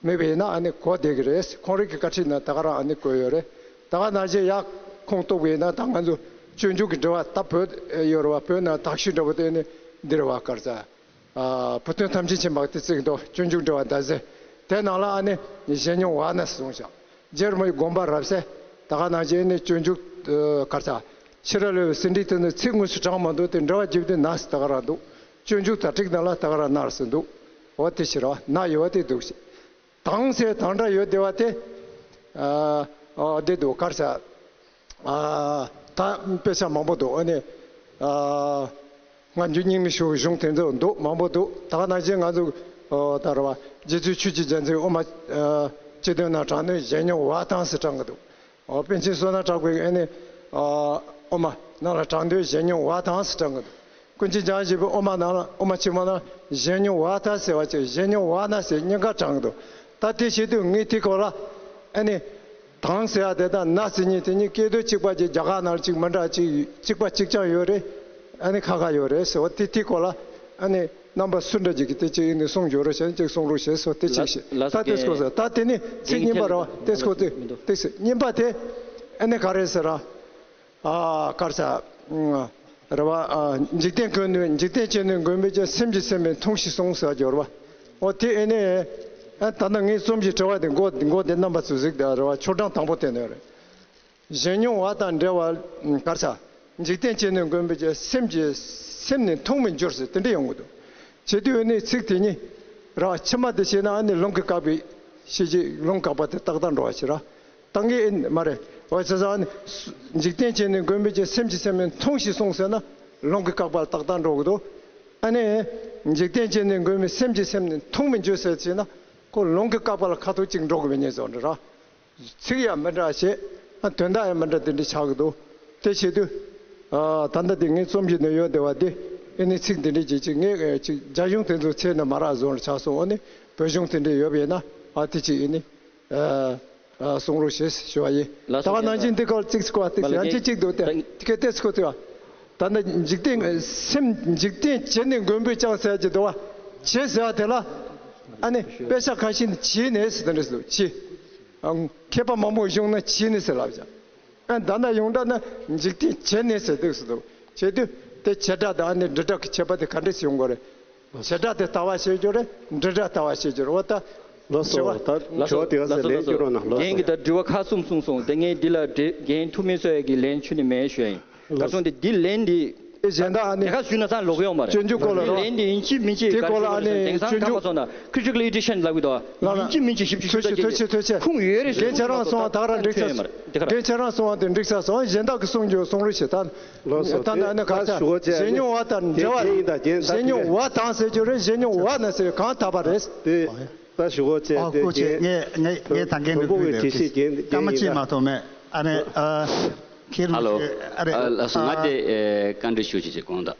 མེད་པ་ཡིན་ན་ཨ་ནི་གོ་བདེ་གི་རེད། ཁོང་རང་གི་བཀའ་ཁྲིད་ནང་ད་ག་རང་ཨ་ནི་བཀོད་ཡོད་རེད། ད་ག་ནང་བཞིན་ཡར་ཁུངས་གཏུགས་པ་ཡིན་ན་ད་ང་ཚོ་སྤྱོད་འཇུག་གི་འགྲེལ་པ་ད་བོད་ཡོད་རེད་བ། བོད་ནང་དག་ཤོས་འདྲ་པོ་དེ་ཨ་ནི་འདི་རེད་བ། ག་རེ་ཟེར། ཨ། བུ་སྟོན་ཐམས་ཅད་མཁྱེན་པ་དེ་བརྩི་གི་འདུག། སྤྱོད་འཇུག་འགྲེལ་པ་ཟླ་ཟེར། དེ་ནང་ལ་ཨ་ནི་གཞན་མྱོང་བ་ན་གསུངས་ཤག། རྗེ་རིན་པོ་ཆེ་དགོངས་པ་རབ་གསལ། ད་ག་ནང་བཞིན་ནི་སྤྱོད་འཇུག་ཨ། ག་རེ་ཟེར། ཕྱི་ར་ལོས་པའི་ཟིན་བྲིས་དེ་ནི་ཚིག་དངོས་སུ་དྲངས་མ་འདུག་དེ་འགྲེལ་བ་བརྒྱབ་དུས་ན་ཟེར་ད་ག་རང་འདུག་སྤྱོད་འཇུག་དང་ཊཱིཀ་ནང་ལ་ད་ག་རང་ན་ཟེར་འདུག་འོ་དེ་ཕྱིར་བ་ན་ཡོད་བ་དེ་འདུག་ཞེས། དང་ཟེར་དང་སྒྲ་ཡོད་བདེ་བ་དེ། ཨ་ཨ་བདེ་འདུག་གར་ས། ཨ་ད་དཔེ་ཆ་མང་པོ་འདུག་ཨ་ནི། ཨ་སྔ་འགྱུར་རྙིང་མའི་ཤོག་གཞུང་དེ་ཚོ་འདུག་མང་པོ་འདུག་ད་ག་ནང་བཞིན་ང་ཚོ་ཨོ་ད་ར་བ་རྗེ་བཙུན་ཆོས་ཀྱི་རྒྱལ་མཚན་དབུ་མ་ཨ་སྤྱི་དོན་ནང་དྲངས་ནས་གཞན་ཉོན་བ་དང་ཟེར་དྲངས་ཀྱི་འདུག་ཨོ་པཎ་ཆེན་བསོད་ནམས་གྲགས་པས་ཨ་ནི་ཨ་དབུ་མ་ནང་ལ་དྲངས་དུས་གཞན་ཉོན་བ་དང་ཟེར་དྲངས་ཀྱི་འདུག་ཀུན་མཁྱེན་འཇམ་དབྱངས་བཞད་པའི་དབུ་མ་ནང་ལ་དབུ་མ་ཆེན་མོ་ནང་གཞན་ཉོན་བ་དང་ཟེར་བ་ཅིག་གཞན་ཉོན་བ་ན་ཟེར་གཉིས་ཀ་དྲངས་ཀྱི་འདུག་ད་དེ་བྱེད་དུས་ངས་དེ་སྐོར་ལ་ཨ་ནི། དང་ཟེར་ཡ་དེ་དང་ན་ཟེར་མཁན་དེ་གཉིས་སྐད་དོད་གཅིག་པ་ཅིག་རྒྱ་གར་ནང་གཅིག་མི་འདྲ་གཅིག་གཅིག་པ་གཅིག་རྐྱང་ཡོད་རེད། ཨ་ནི་ཁ་ཁ་ཡོད་རེད་ཟེར་བ་དེ་དེ་སྐོར་ལ་ཨ་ནི་རྣམ་པ་སུ་འདྲ་ཅིག་གིས་དེ་གཅིག་ཡིན་ནི་གསུང་རྒྱུ་རེད་ཞེས་གཅིག་གསུང་རོགས་ཞེས་སོ་དེ་གཅིག་བྱས། ད་དེ་སྐོར་ཟེར་ད་དེ་ནི་ཚིག་གཉིས་པ་རེད་བ་དེ་སྐོར་དེ་དེ་ཚིག་གཉིས་པ་དེ་ཨ་ནི་ག་རེ་ཟེར་ར། ཨ་གར་ས། རེད་བ། ཨ་འཇིག་རྟེན་ཀུན་ནས་འཇིག་རྟེན་ཅན་ནི་མགོན་པོས་ཀྱང་སེམས་ཀྱི་སེམས་པའི་མཐོང་ཞིག་གསུངས་ཟེར་བ་སྦྱོར་བ། འོ་དེ་ཨེ་ནས། ཨ་ད་ནི་ངའི་རྩོམ་གྱི་དྲི་བ་དེ་མགོ་མགོ་དེ་རྣམ་པ་ཚོས་གཟིགས་དང་རེད་བ་ཆོ་འབྲང་དང་པོ་དེ་ནས་རེད། གཞན་མྱོང་བ་དང་འབྲེལ་བ་གར་ས། འཇིག་རྟེན་ཅན་ནི་མགོན་པོས་ཀྱང་སེམས་ཀྱི་སེམས་ནི་མཐོང་མི་འགྱུར་ཟེར་དེ་འདྲ་ཡོང་གི་འདུག་བྱེད་དུས་ཨེ་ནས་ཚིག་དེ་གཉིས། རེད་བ་ཕྱི་མ་དེ་བྱས་ན་ཨ་ནི་ལུང་གིས་བཀག་པའི་ཤེས་བྱེད་ལུང་བཀག་པ་དེ་ཏག་ཏག་འགྲོ་བ་ཞིག་རེད། ད་ངས་ཨེ་མ་རེད། འོ་བྱས་ཙང་ཨ་ནི། འཇིག་རྟེན་ཅན་ནི་མགོན་པོས་ཀྱང་སེམས་ཀྱི་སེམས་ནི་མཐོང་ཞིག་གསུངས་ཟེར་ན། ལུང་གིས་བཀག་པ་ལ་ཏག་ཏག་འགྲོ་གི་འདུག་ཨ་ནི། འཇིག་རྟེན་ཅན་ནི་མགོན་པོས་སེམས་ཀྱི་སེམས་ནི་མཐོང་མི་འགྱུར་ཟེར་བྱས་ན། ཁོ་ལུང་གིས་བཀག་པ་ལ་ཁ་ཐུག་ཅིག་འགྲོ་གི་མེད་ངེས་བཟོ་འདྲ་ར། ཚིག་ཡང་མི་འདྲ་བྱས། ཨ་དོན་དག་ཡང་མི་འདྲ་དེ་འདྲ་ཆགས་ཀྱི་འདུག་དེ་བྱེད་དུས། ཨ་ད་ལྟ་དེ་ངའི་རྩོམ་གྱི་ནང་ཡོད་བསྡད་པ་དེ། ཨེ་ནི་ཚིག་འདི་འདྲ་ཅིག་ཅིག་ངས་ཅིག་རྒྱ་གཞུང་དེ་ཚོ་ཚད་ནས་མ་རག་བཟོ་འདྲ་ཆགས་སོང་། འོ་ནི་བོད་གཞུང་དེ་འདྲ་ཡོད་པས་ན་ཨ་དེ་ཅིག་ཨེ་ནི། ཨ་ཨ་གསུང་རོགས་ཞེས་ཞུ་བ་ཡིན། ལགས་ད་སོ། ག་ནང་བཞིན་འདི་སྐོར་ཅིག་སྐོར་ཏིག་ཙམ་ཡང་ཅིག་ཅིག་འདུག་སྟེ། དེ་སྐད་ཏིག་སྐོར་ཏིག་བ། ད་ནི་འཇིག་རྟེན་སེམས་འཇིག་རྟེན་བྱེད་ནི་མགོན་པོས་ཀྱང་ཟེར་གྱི་འདུག་བ། བྱེད་ཟེར་བ་དེ་ལ། ཨ་ནི་དཔེ་ཆ་ཁ་ཤས་ནི་བྱེད་ནས་ཟེར་དེ་འདྲ་ཟེར་འདུག་བྱེད། ཨ་མཁས་པ་མང་པོ་གཞུང་ན་བྱེད་ནས་ཟེར་ལབ་ཀྱང་། ཨ་ད་ནི་ཡོངས་གྲགས་ན་འཇིག་རྟེན་བྱེད་ནས་ཟེར་འདུག་ཟེར་འདུག་བྱེད་དུས་དེ་བྱེད་སྒྲ་དང་ཨ་ནི་འབྲི་སྒྲ་གི་ཁྱད་པར་དེ་ག་འདྲས་སེ་ཡོང་དགོས་རེད། བྱེད་སྒྲ་དེ་ལྟ་བ་བྱེད་རྒྱུ་རེད། འབྲི་སྒྲ་ལྟ་བ་བྱེད་རྒྱུ་རེད། འོ་ད། ལགས་སོ། དྲི་བ་ད་ལགས་སོ། དྲི་བ་དེ་ག་ལགས་ཚེ་སོ། ལན་ལགས་སྐྱོན་སོ། རོགས་གནང་། ལགས་རྒན་སོ། གྱིས་ད་དྲི་བ་ཁག་གསུམ་གསུངས་སོང་། དེ་ངས་འདི་ལ་འགྲེ་རྒན་ཐུགས་སྨོན་གསོ་ཡ་གི་ལན་ཆུ་ནི་མེད་ཞུ་ཡ་ཡིན། ད་ལགས་སོ། སོང་དེ་འདི་ལན་འདི། ཨེ་གཞན་དག་ཨ་ནི། དེ་ག་ཞུས་ན་ཚང་ལོག་ཡོང་མ་རེད། སྤྱོད་འཇུག་སྐོར་ལ་རོ། ལན་འདི་ཡིན་གཅིག་མིན་གཅིག་དེ་སྐོར་ལ་ཨ་ནི་དེང་སང་སྤྱོད་ཁང་པ་འཇུག་སོང་ན་critical edition་ལབ་གི་འདུག་ལགས་ལགས། ཡིན་གཅིག་མིན་གཅིག་ཞིབ་ཞིབ་ཐུགས་ཞུ་རྒྱུ་རྒྱུ་ཐུགས་རྒྱུ་ཐུགས་རྒྱུ། ཁུངས་ཡོད་རེད། རྒན་ཁྱེད་རང་གསུང་བ་ད་ག་རང་འགྲིག་ས། རྒན་ཁྱེད་རང་གསུང་བ་དེ་འགྲིག་ས་སོང་། གཞན་དག་གི་གསུང་རྒྱུ་གསུང་རོགས་བྱེད་ད། ལགས་སོ། ད་ནི་ཨ་ནི་ག་ད་ཞུ་བ་བྱས་གཞན་མྱོང་བ་དང་འབྲེལ་བ། དེ་དེ་ཡིན་ད་རྒན་ད་གཞན་མྱོང་བ་དང་ཟེར་རྒྱུ་རེད། གཞན་མྱོང་བ་ན་ཟེར་གང་དག་པ་རེད། དེ་ད་ཞུ་བ་བྱས། ཨ་དེ་སྐུ་མཁྱེན། རྒན་ངས་ངས་ད་རྒན་བོན་པོ་གི་དྲི་ཤེས་རྒན་སྐར་མ་རྒན་ཡིན་གཅིག་ད། མ་གཏོགས་མེད། ཨ་ནི་ཨ་ཁྱེད་ཧ་ལོ། ཨ་རེད། ཨ་ལགས་སོ། ང་དེ་ཨེ་བཀའ་འདྲི་ཞུ་ཅིག་བྱེད་གོང་དང་།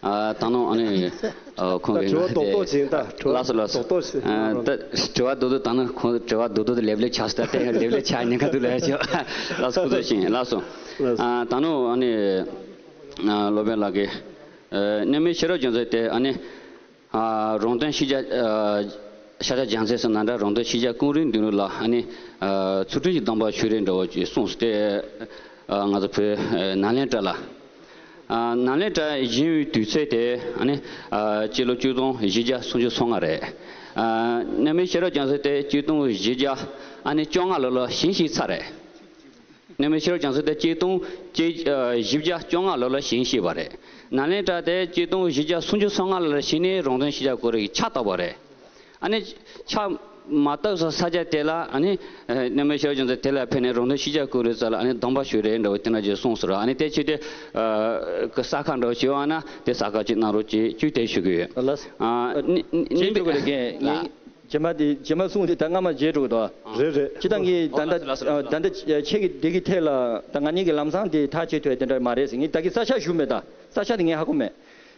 ཨ་ད་ནང་ཨ་ནི་ཨ་ཁོང་གིས་དྲི་བ་ང་དེ་རྡོག་རྡོག་བྱིན་ད། དྲི་བ་ལགས་སོ་ལགས་སོ། རྡོག་རྡོག་བྱིན། ཨ་ད་དྲི་བ་རྡོག་རྡོག་ད་ནི་ཁོང་དྲི་བ་རྡོག་རྡོག་དེ་ལེབ་ལེབ་ཆགས་སོང་། ད་དེ་ལེབ་ལེབ་ཆགས་ཉེན་ཁ་འདུག་ལབ་ཡ་ཅིག་ལགས་སོ། སྐུ་ཚེ་ཞིང་ལགས་སོ། ལགས་སོ། ཨ་ད་ནང་ཨ་ནི་ཨ་སློབ་དཔོན་ལགས་ཀྱིས་ཨ་གནས་མལ་ཤེས་རབ་རྒྱ་མཚོ་དེ་ཨ་ནི། ཨ་རོང་སྟོན་ཤེས་བྱ། ཨ་ཤཱཀྱ་རྒྱལ་མཚན་ཟེར་ན་འདྲ། རོང་སྟོན་ཤེས་བྱ་ཀུན་རིག་མདུན་ལུགས་ལ་ཨ་ནི་ཨ་ཚུལ་ཁྲིམས་ཀྱི་སྡོམ་པ་ཞུས་རེད་འདྲ་བོ་ཅིག་གསུངས་སོང་། དེ་ཨ་ང་ཚོ་བོད་ཨ་ནཱ་ལེནྡྲ་ལ། ཨ་ནཱ་ལེནྡྲ་བཞེངས་པའི་དུས་ཚོད་དེ་ཨ་ནི་ཨ་སྤྱི་ལོ་ཆིག་སྟོང་བཞི་བརྒྱ་སུམ་ཅུ་སོ་ལྔ་རེད། ཨ་གནས་མལ་ཤེས་རབ་རྒྱ་མཚོ་དེ་ཆིག་སྟོང་བཞི་བརྒྱ་ཨ་ནི་བཅོ་ལྔ་ལོ་ལ་བཞེངས་ཤིག་ཚར་རེད། གནས་མལ་ཤེས་རབ་རྒྱ་མཚོ་དེ་ཆིག་སྟོང་བཞི་བརྒྱ་བཅོ་ལྔ་ལོ་ལ་བཞེངས་ཤིག་པ་རེད། ནཱ་ལེནྡྲ་དེ་ཆིག་སྟོང་བཞི་བརྒྱ་སུམ་ཅུ་སོ་ལྔ་ལོ་ལ་བཞེངས་ནས་རོང་སྟོན་ཤེས་བྱ་ཀུན་རིག་ཕྱག་བཏབ་པ་རེད། ཨ་ནི་ཕྱག་མ་བཏབ་ས་ས་ཆ་དེ་ལ་ཨ་ནི་གནས་མལ་ཤེས་རབ་རྒྱ་མཚོ་དེ་ལ་ཕེབས་ནས་རོང་སྟོན་ཤེས་བྱ་ཀུན་རིག་ས་ལ་ཨ་ནི་སྡོམ་པ་ཞུས་རེད་འདྲ་བོ་དེ་འདྲ་ཅིག་གསུངས་སོང་ར། ཨ་ནི་དེ་ཆེད་དུ་ཨ་གི་གསར་ཁ་འདྲ་བོ་ཞིག་ཡོད་ན་དེ་གསར་ཁ་ཅིག་གནང་རོགས་ཅེས་ཅིག་དེ་ཞུ་གི་ཡོད། ལགས། ཨ་ནི་ནི་ནི་ཅིག་རེད་རྒན། རྗེས་མ་དེ་རྗེས་མ་གསུངས་དེ་ད་སྔ་མ་བརྗེད་འགྲོ་གི་འདུག་རེད་རེད། སྤྱིར་བཏང་གི་ད་ལྟ་ད་ལྟ་ཁྱེད་ཀྱི་དེ་གི་ཐད་ལ་ད་ང་གཉིས་ཀྱི་ལམ་སང་དེ་ཐག་བཅད་ཐུབ་ཡ་དེ་འདྲ་མ་རེད་ཟེར། ངས་ད་གི་ས་ཆ་ཞུ་མེད། ད་ས་ཆ་དེ་ངས་ཧ་གོ་མེད།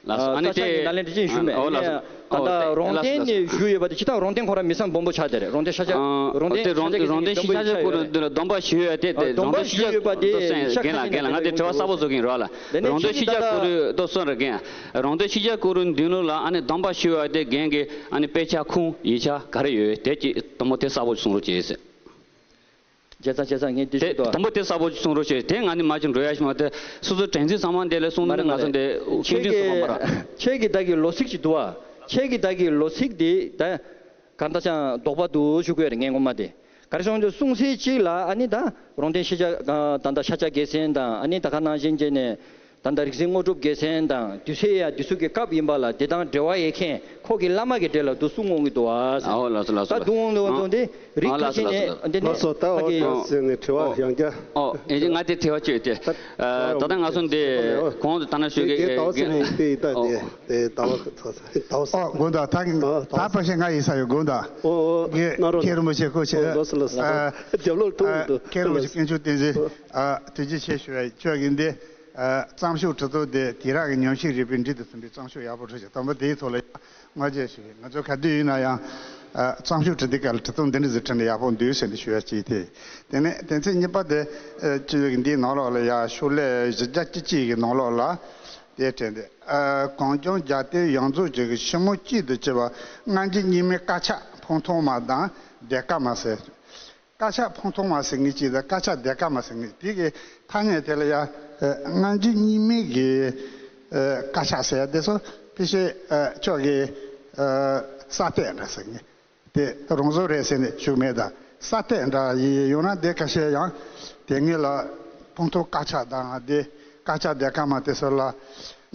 ལགས་སོ། ཨ་ནི་ས་ཆ་དེ་དེ་ནཱ་ལེནྡྲ་ཅན་ཞུ་མེད། ཨོ་ལགས་སོ། ད་ལྟ་ཨོ་རོང་སྟོན་ནས་ཞུ་ཡོད་པ་དེ་སྤྱིར་བཏང་རོང་སྟོན་ཁོ་རང་མི་ཚང་སྦོམ་པོ་ཆགས་དེ་རེད། རོང་སྟོན་ཤཱཀྱ་རོང་སྟོན་དེ་རོང་ཤཱཀྱ་རོང་སྟོན་ཤཱཀྱ་ཀུན་རིག་མདུན་ལ་སྡོམ་པ་ཞུ་ཡོད་དེ། དེ་སྡོམ་པ་ཞུ་ཡོད་པ་དེ་རྒན་ལགས་རྒན་ལགས་ང་དེ་དྲི་བ་གསལ་པོ་བཟོ་གིན་རོགས་ལ། རོང་སྟོན་ཤཱཀྱ་ཀུན་རིག་ཏོ་སོན་ར་རྒན། རོང་སྟོན་ཤཱཀྱ་ཀུན་རིག་མདུན་ལུགས་ལ་ཨ་ནི་སྡོམ་པ་ཞུ་བ་དེ་རྒན་གྱི་ཨ་ནི་དཔེ་ཆ་ཁུངས་ཡིག་ཆ་ག་རེ་ཡོད་དེ་ཅིག་དུམ་བུ་དེ་གསལ་པོ་གསུང་རོགས་བྱེད་ཟེར། བྱས་ཙང་བྱས་ཙང་ངས་འདི་དེ་ཞུ་དོ། དུམ་བུ་དེ་གསལ་པོ་གསུང་རོགས་བྱེད། དེ་ང་ནི་མ་ཅིག་འགྲོ་ཡ་ཞིག་མ་དེ་སོ་སོ་དྲན་རྩིས་ཚང་མ་འདི་ལས་གསུང་མ་རེད་ང་ཚོ་འདི་ཁྱིམ་ཁྱིམ་སུ་མ་ར། ཁྱེད་ཀྱི་ད་གི་ལོ་ཚིགས་ཅིག་འདུག་ཨ། ཁྱེད་ཀྱི་ད་གི་ལོ་ཚིགས་འདི་ད་གང་ལྟར་ཅང་དོགས་པ་འདུག་ཞུ་དགོས་རེད་ངས་ངོ་མ་དེ། ག་རེ་སོང་དུ་གསུང་སའི་གཅིག་ལ་ཨ་ནི་ད་རོང་སྟོན་ཤེས་བྱ་ད་ལྟ་ཤཱཀྱ་རྒྱལ་མཚན་དང་ཨ་ནི་ད་ག་ནང་བཞིན་བྱས་ནས་ད་ལྟ་རིག་འཛིན་དངོས་གྲུབ་རྒྱལ་མཚན་དང་དུས་ཚོད་ཡ་དུས་ཚོད་ཀྱི་སྐབས་ཡིན་པ་ལ་དེ་དང་འབྲེལ་བ་ཡོད་མཁན་ཁོ་གི་བླ་མ་གི་གྲས་ལ་དུ་གསུང་འོང་གི་འདུག་ཨ། ཨོ་ལགས་སོ་ལགས་སོ། ད་དུ་འོང་འདུག་འོང་དུ་འདི་རིགས་ཁ་ཤས་ནས་འདི་ནས་ལགས་སོ། ད་འོ་ད་ཟེར་ནས་དྲི་བ་ཡང་བསྐྱར། ཨོ་ཨེ་ང་དེ་དྲི་བ་བཅོས་ཏེ། ད་ལྟ་ང་ཚོ་འདི་གོང་དུ་ད་ན་ཞུ་གི་དེ་ད་བ་ཟེར་ནས་དེ་ད་དེ་དེ་ད་བ་ད་བ་ཟེར། ཨོ་དགོངས་དག་ད་ད་པ་ཤེས་ང་ཡིན་ས་ཡོད་དགོངས་དག་ཨོ་ཨོ་ངས་ན་རོ་མཁན་རིན་པོ་ཆེ་ཁོ་ཆེ་ཨོ་ལགས་སོ་ལགས་སོ། རྒྱབ་ལོག་ཐུག་འདུག་མཁན་རིན་པོ་ཆེ་དཀོན་མཆོག་བསྟན་འཛིན་ཐུགས་རྗེ་ཆེ་ཞུ་བའི་ཁྱོད་ཀྱིས་འདི། ཨ། རྩོམ་ཤོག་འབྲི་ཚུལ་དེ་དེང་རབས་ཀྱི་ཉམས་ཞིབ་རིག་པའི་འགྲན་བསྡུར་དུ་ཟིན་པའི་རྩོམ་ཤོག་ཡག་པོ་འབྲི་ཞིང་དང་པོ་དེའི་ཐོག་ལ་ཡང་བསྔགས་བརྗོད་ཞུ་གི། ང་ཚོ་ག་དུས་ཡིན་ན་ཡང་། ཨ། རྩོམ་ཤོག་འབྲི་དུས་སྐབས་ལ་འབྲི་ཚུལ་འདི་འདྲ་ཟིག་བྲིས་ན་ཡག་པོ་འདུག་ཟེར་ནས་ཞུ་ཡ་གཅིག་དེ། དེ་ནས་དོན་ཚན་གཉིས་པ་དེ། ཨ། སྤྱི་ཡོངས་ཀྱི་འདིའི་ནང་ལོགས་ལ་ཡང་ཕྱོགས་ལས་བཞི་བརྒྱ་བཅུ་གཅིག་གི་ནང་ལོགས་ལ་དེ་བྲིས་འདུག་ཨ། གངས་ལྗོངས་རྒྱལ་བསྟན་ཡོངས་རྫོགས་ཀྱི་ཕྱི་མོ་གཅིག་ཏུ་གྱུར་པ་སྔ་འགྱུར་རྙིང་མའི་དཀར་ཆག་འཕང་ཐང་མ་དང་ལྡན་དཀར་མ་ཟེར། དཀར་ཆག་འཕང་ཐང་མ་ཟེར་མཁན་གཅིག་དང་དཀར་ཆག་ལྡན་དཀར་མ་ཟེར་མཁན་དེ་གི་ཐ་སྙད་དེ་ལ་ཡང་། ཨ། སྔ་འགྱུར་རྙིང་མའི་གི། ཨ། དཀར་ཆག་ཟེར་ཡ་དེ་ཚོ་ཕལ་ཆེར། ཨ། ཁྱོད་ཀྱི། ཨ། གསར་གཏོད་འདྲ་ཟེར་མཁན་དེ་རང་བཟོ་རེད་ཟེར་ནས་ཞུ་གི་མེད་ད། གསར་གཏོད་འདྲ་ཡིན་ཡོང་ན་དེ་ཁ་ཤས་ཡང་དེ་སྔོན་ལ་འཕང་ཐང་དཀར་ཆག་དང་དེ་དཀར་ཆག་ལྡན་དཀར་མ་དེ་ཚོ་ལ།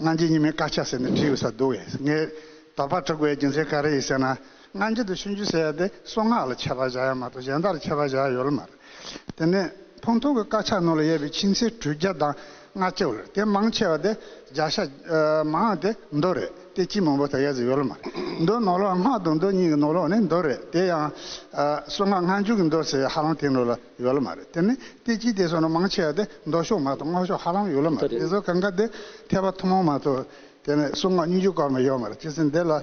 སྔ་འགྱུར་རྙིང་མའི་དཀར་ཆག་ཟེར་ནས་བྲིས་ཡོད་ས་འདུག་གས། ངས་དོགས་པ་འཕྲོ་དགོས་རྒྱུ་མཚན་ག་རེ་ཡིན་ཟེར་ན། སྔ་འགྱུར་དང་ཕྱི་འགྱུར་ཟེར་ཡ་དེ་གསང་སྔགས་ལ་ཁྱད་པར་བཞག་ཡ་མ་གཏོགས་གཞན་དག་ལ་ཁྱད་པར་བཞག་ཡ་ཡོད་ལ་མ་རེད། དེ་ནས་འཕང་ཐང་གི་དཀར་ཆག་ནང་ལ་ཡོད་པའི་ཆོས་ཚན་དྲུག་བརྒྱ་དང་ལྔ་བཅུ་རེད། དེ་མང་ཆེ་བ་དེ་བརྒྱ་ཆ་མང་བ་དེ་མདོ་རེད། དེ་གཅིག་མང་པོ་དེ་ཡ་ཟིག་ཡོད་ལ་མ་རེད། མདོ་ནང་ལོགས་སྔགས་དང་མདོ་གཉིས་ཀྱི་ནང་ལོགས་ནས་མདོ་རེད། དེ་ཡང་། ཨ། གསང་སྔགས་སྔ་འགྱུར་གྱི་མདོ་ཟེར་ཧ་ལམ་དེ་ནང་ལ་ཡོད་ལ་མ་རེད། དེ་ནས་དེ་གཅིག་དེ་སོང་ན་མང་ཆེ་བ་དེ་མདོ་ཕྱོགས་མ་གཏོགས་སྔགས་ཕྱོགས་ཧ་ལམ་ཡོད་ལ་མ་རེད། དེ་ཚོ་གང་ག་དེ་ཐེག་པ་ཐུན་མོང་མ་གཏོགས་དེ་ནས་གསང་སྔགས་སྙན་བརྒྱུད་སྐོར་མ་ཡོད་མ་རེད། བྱས་ཙང་འདི་ལ།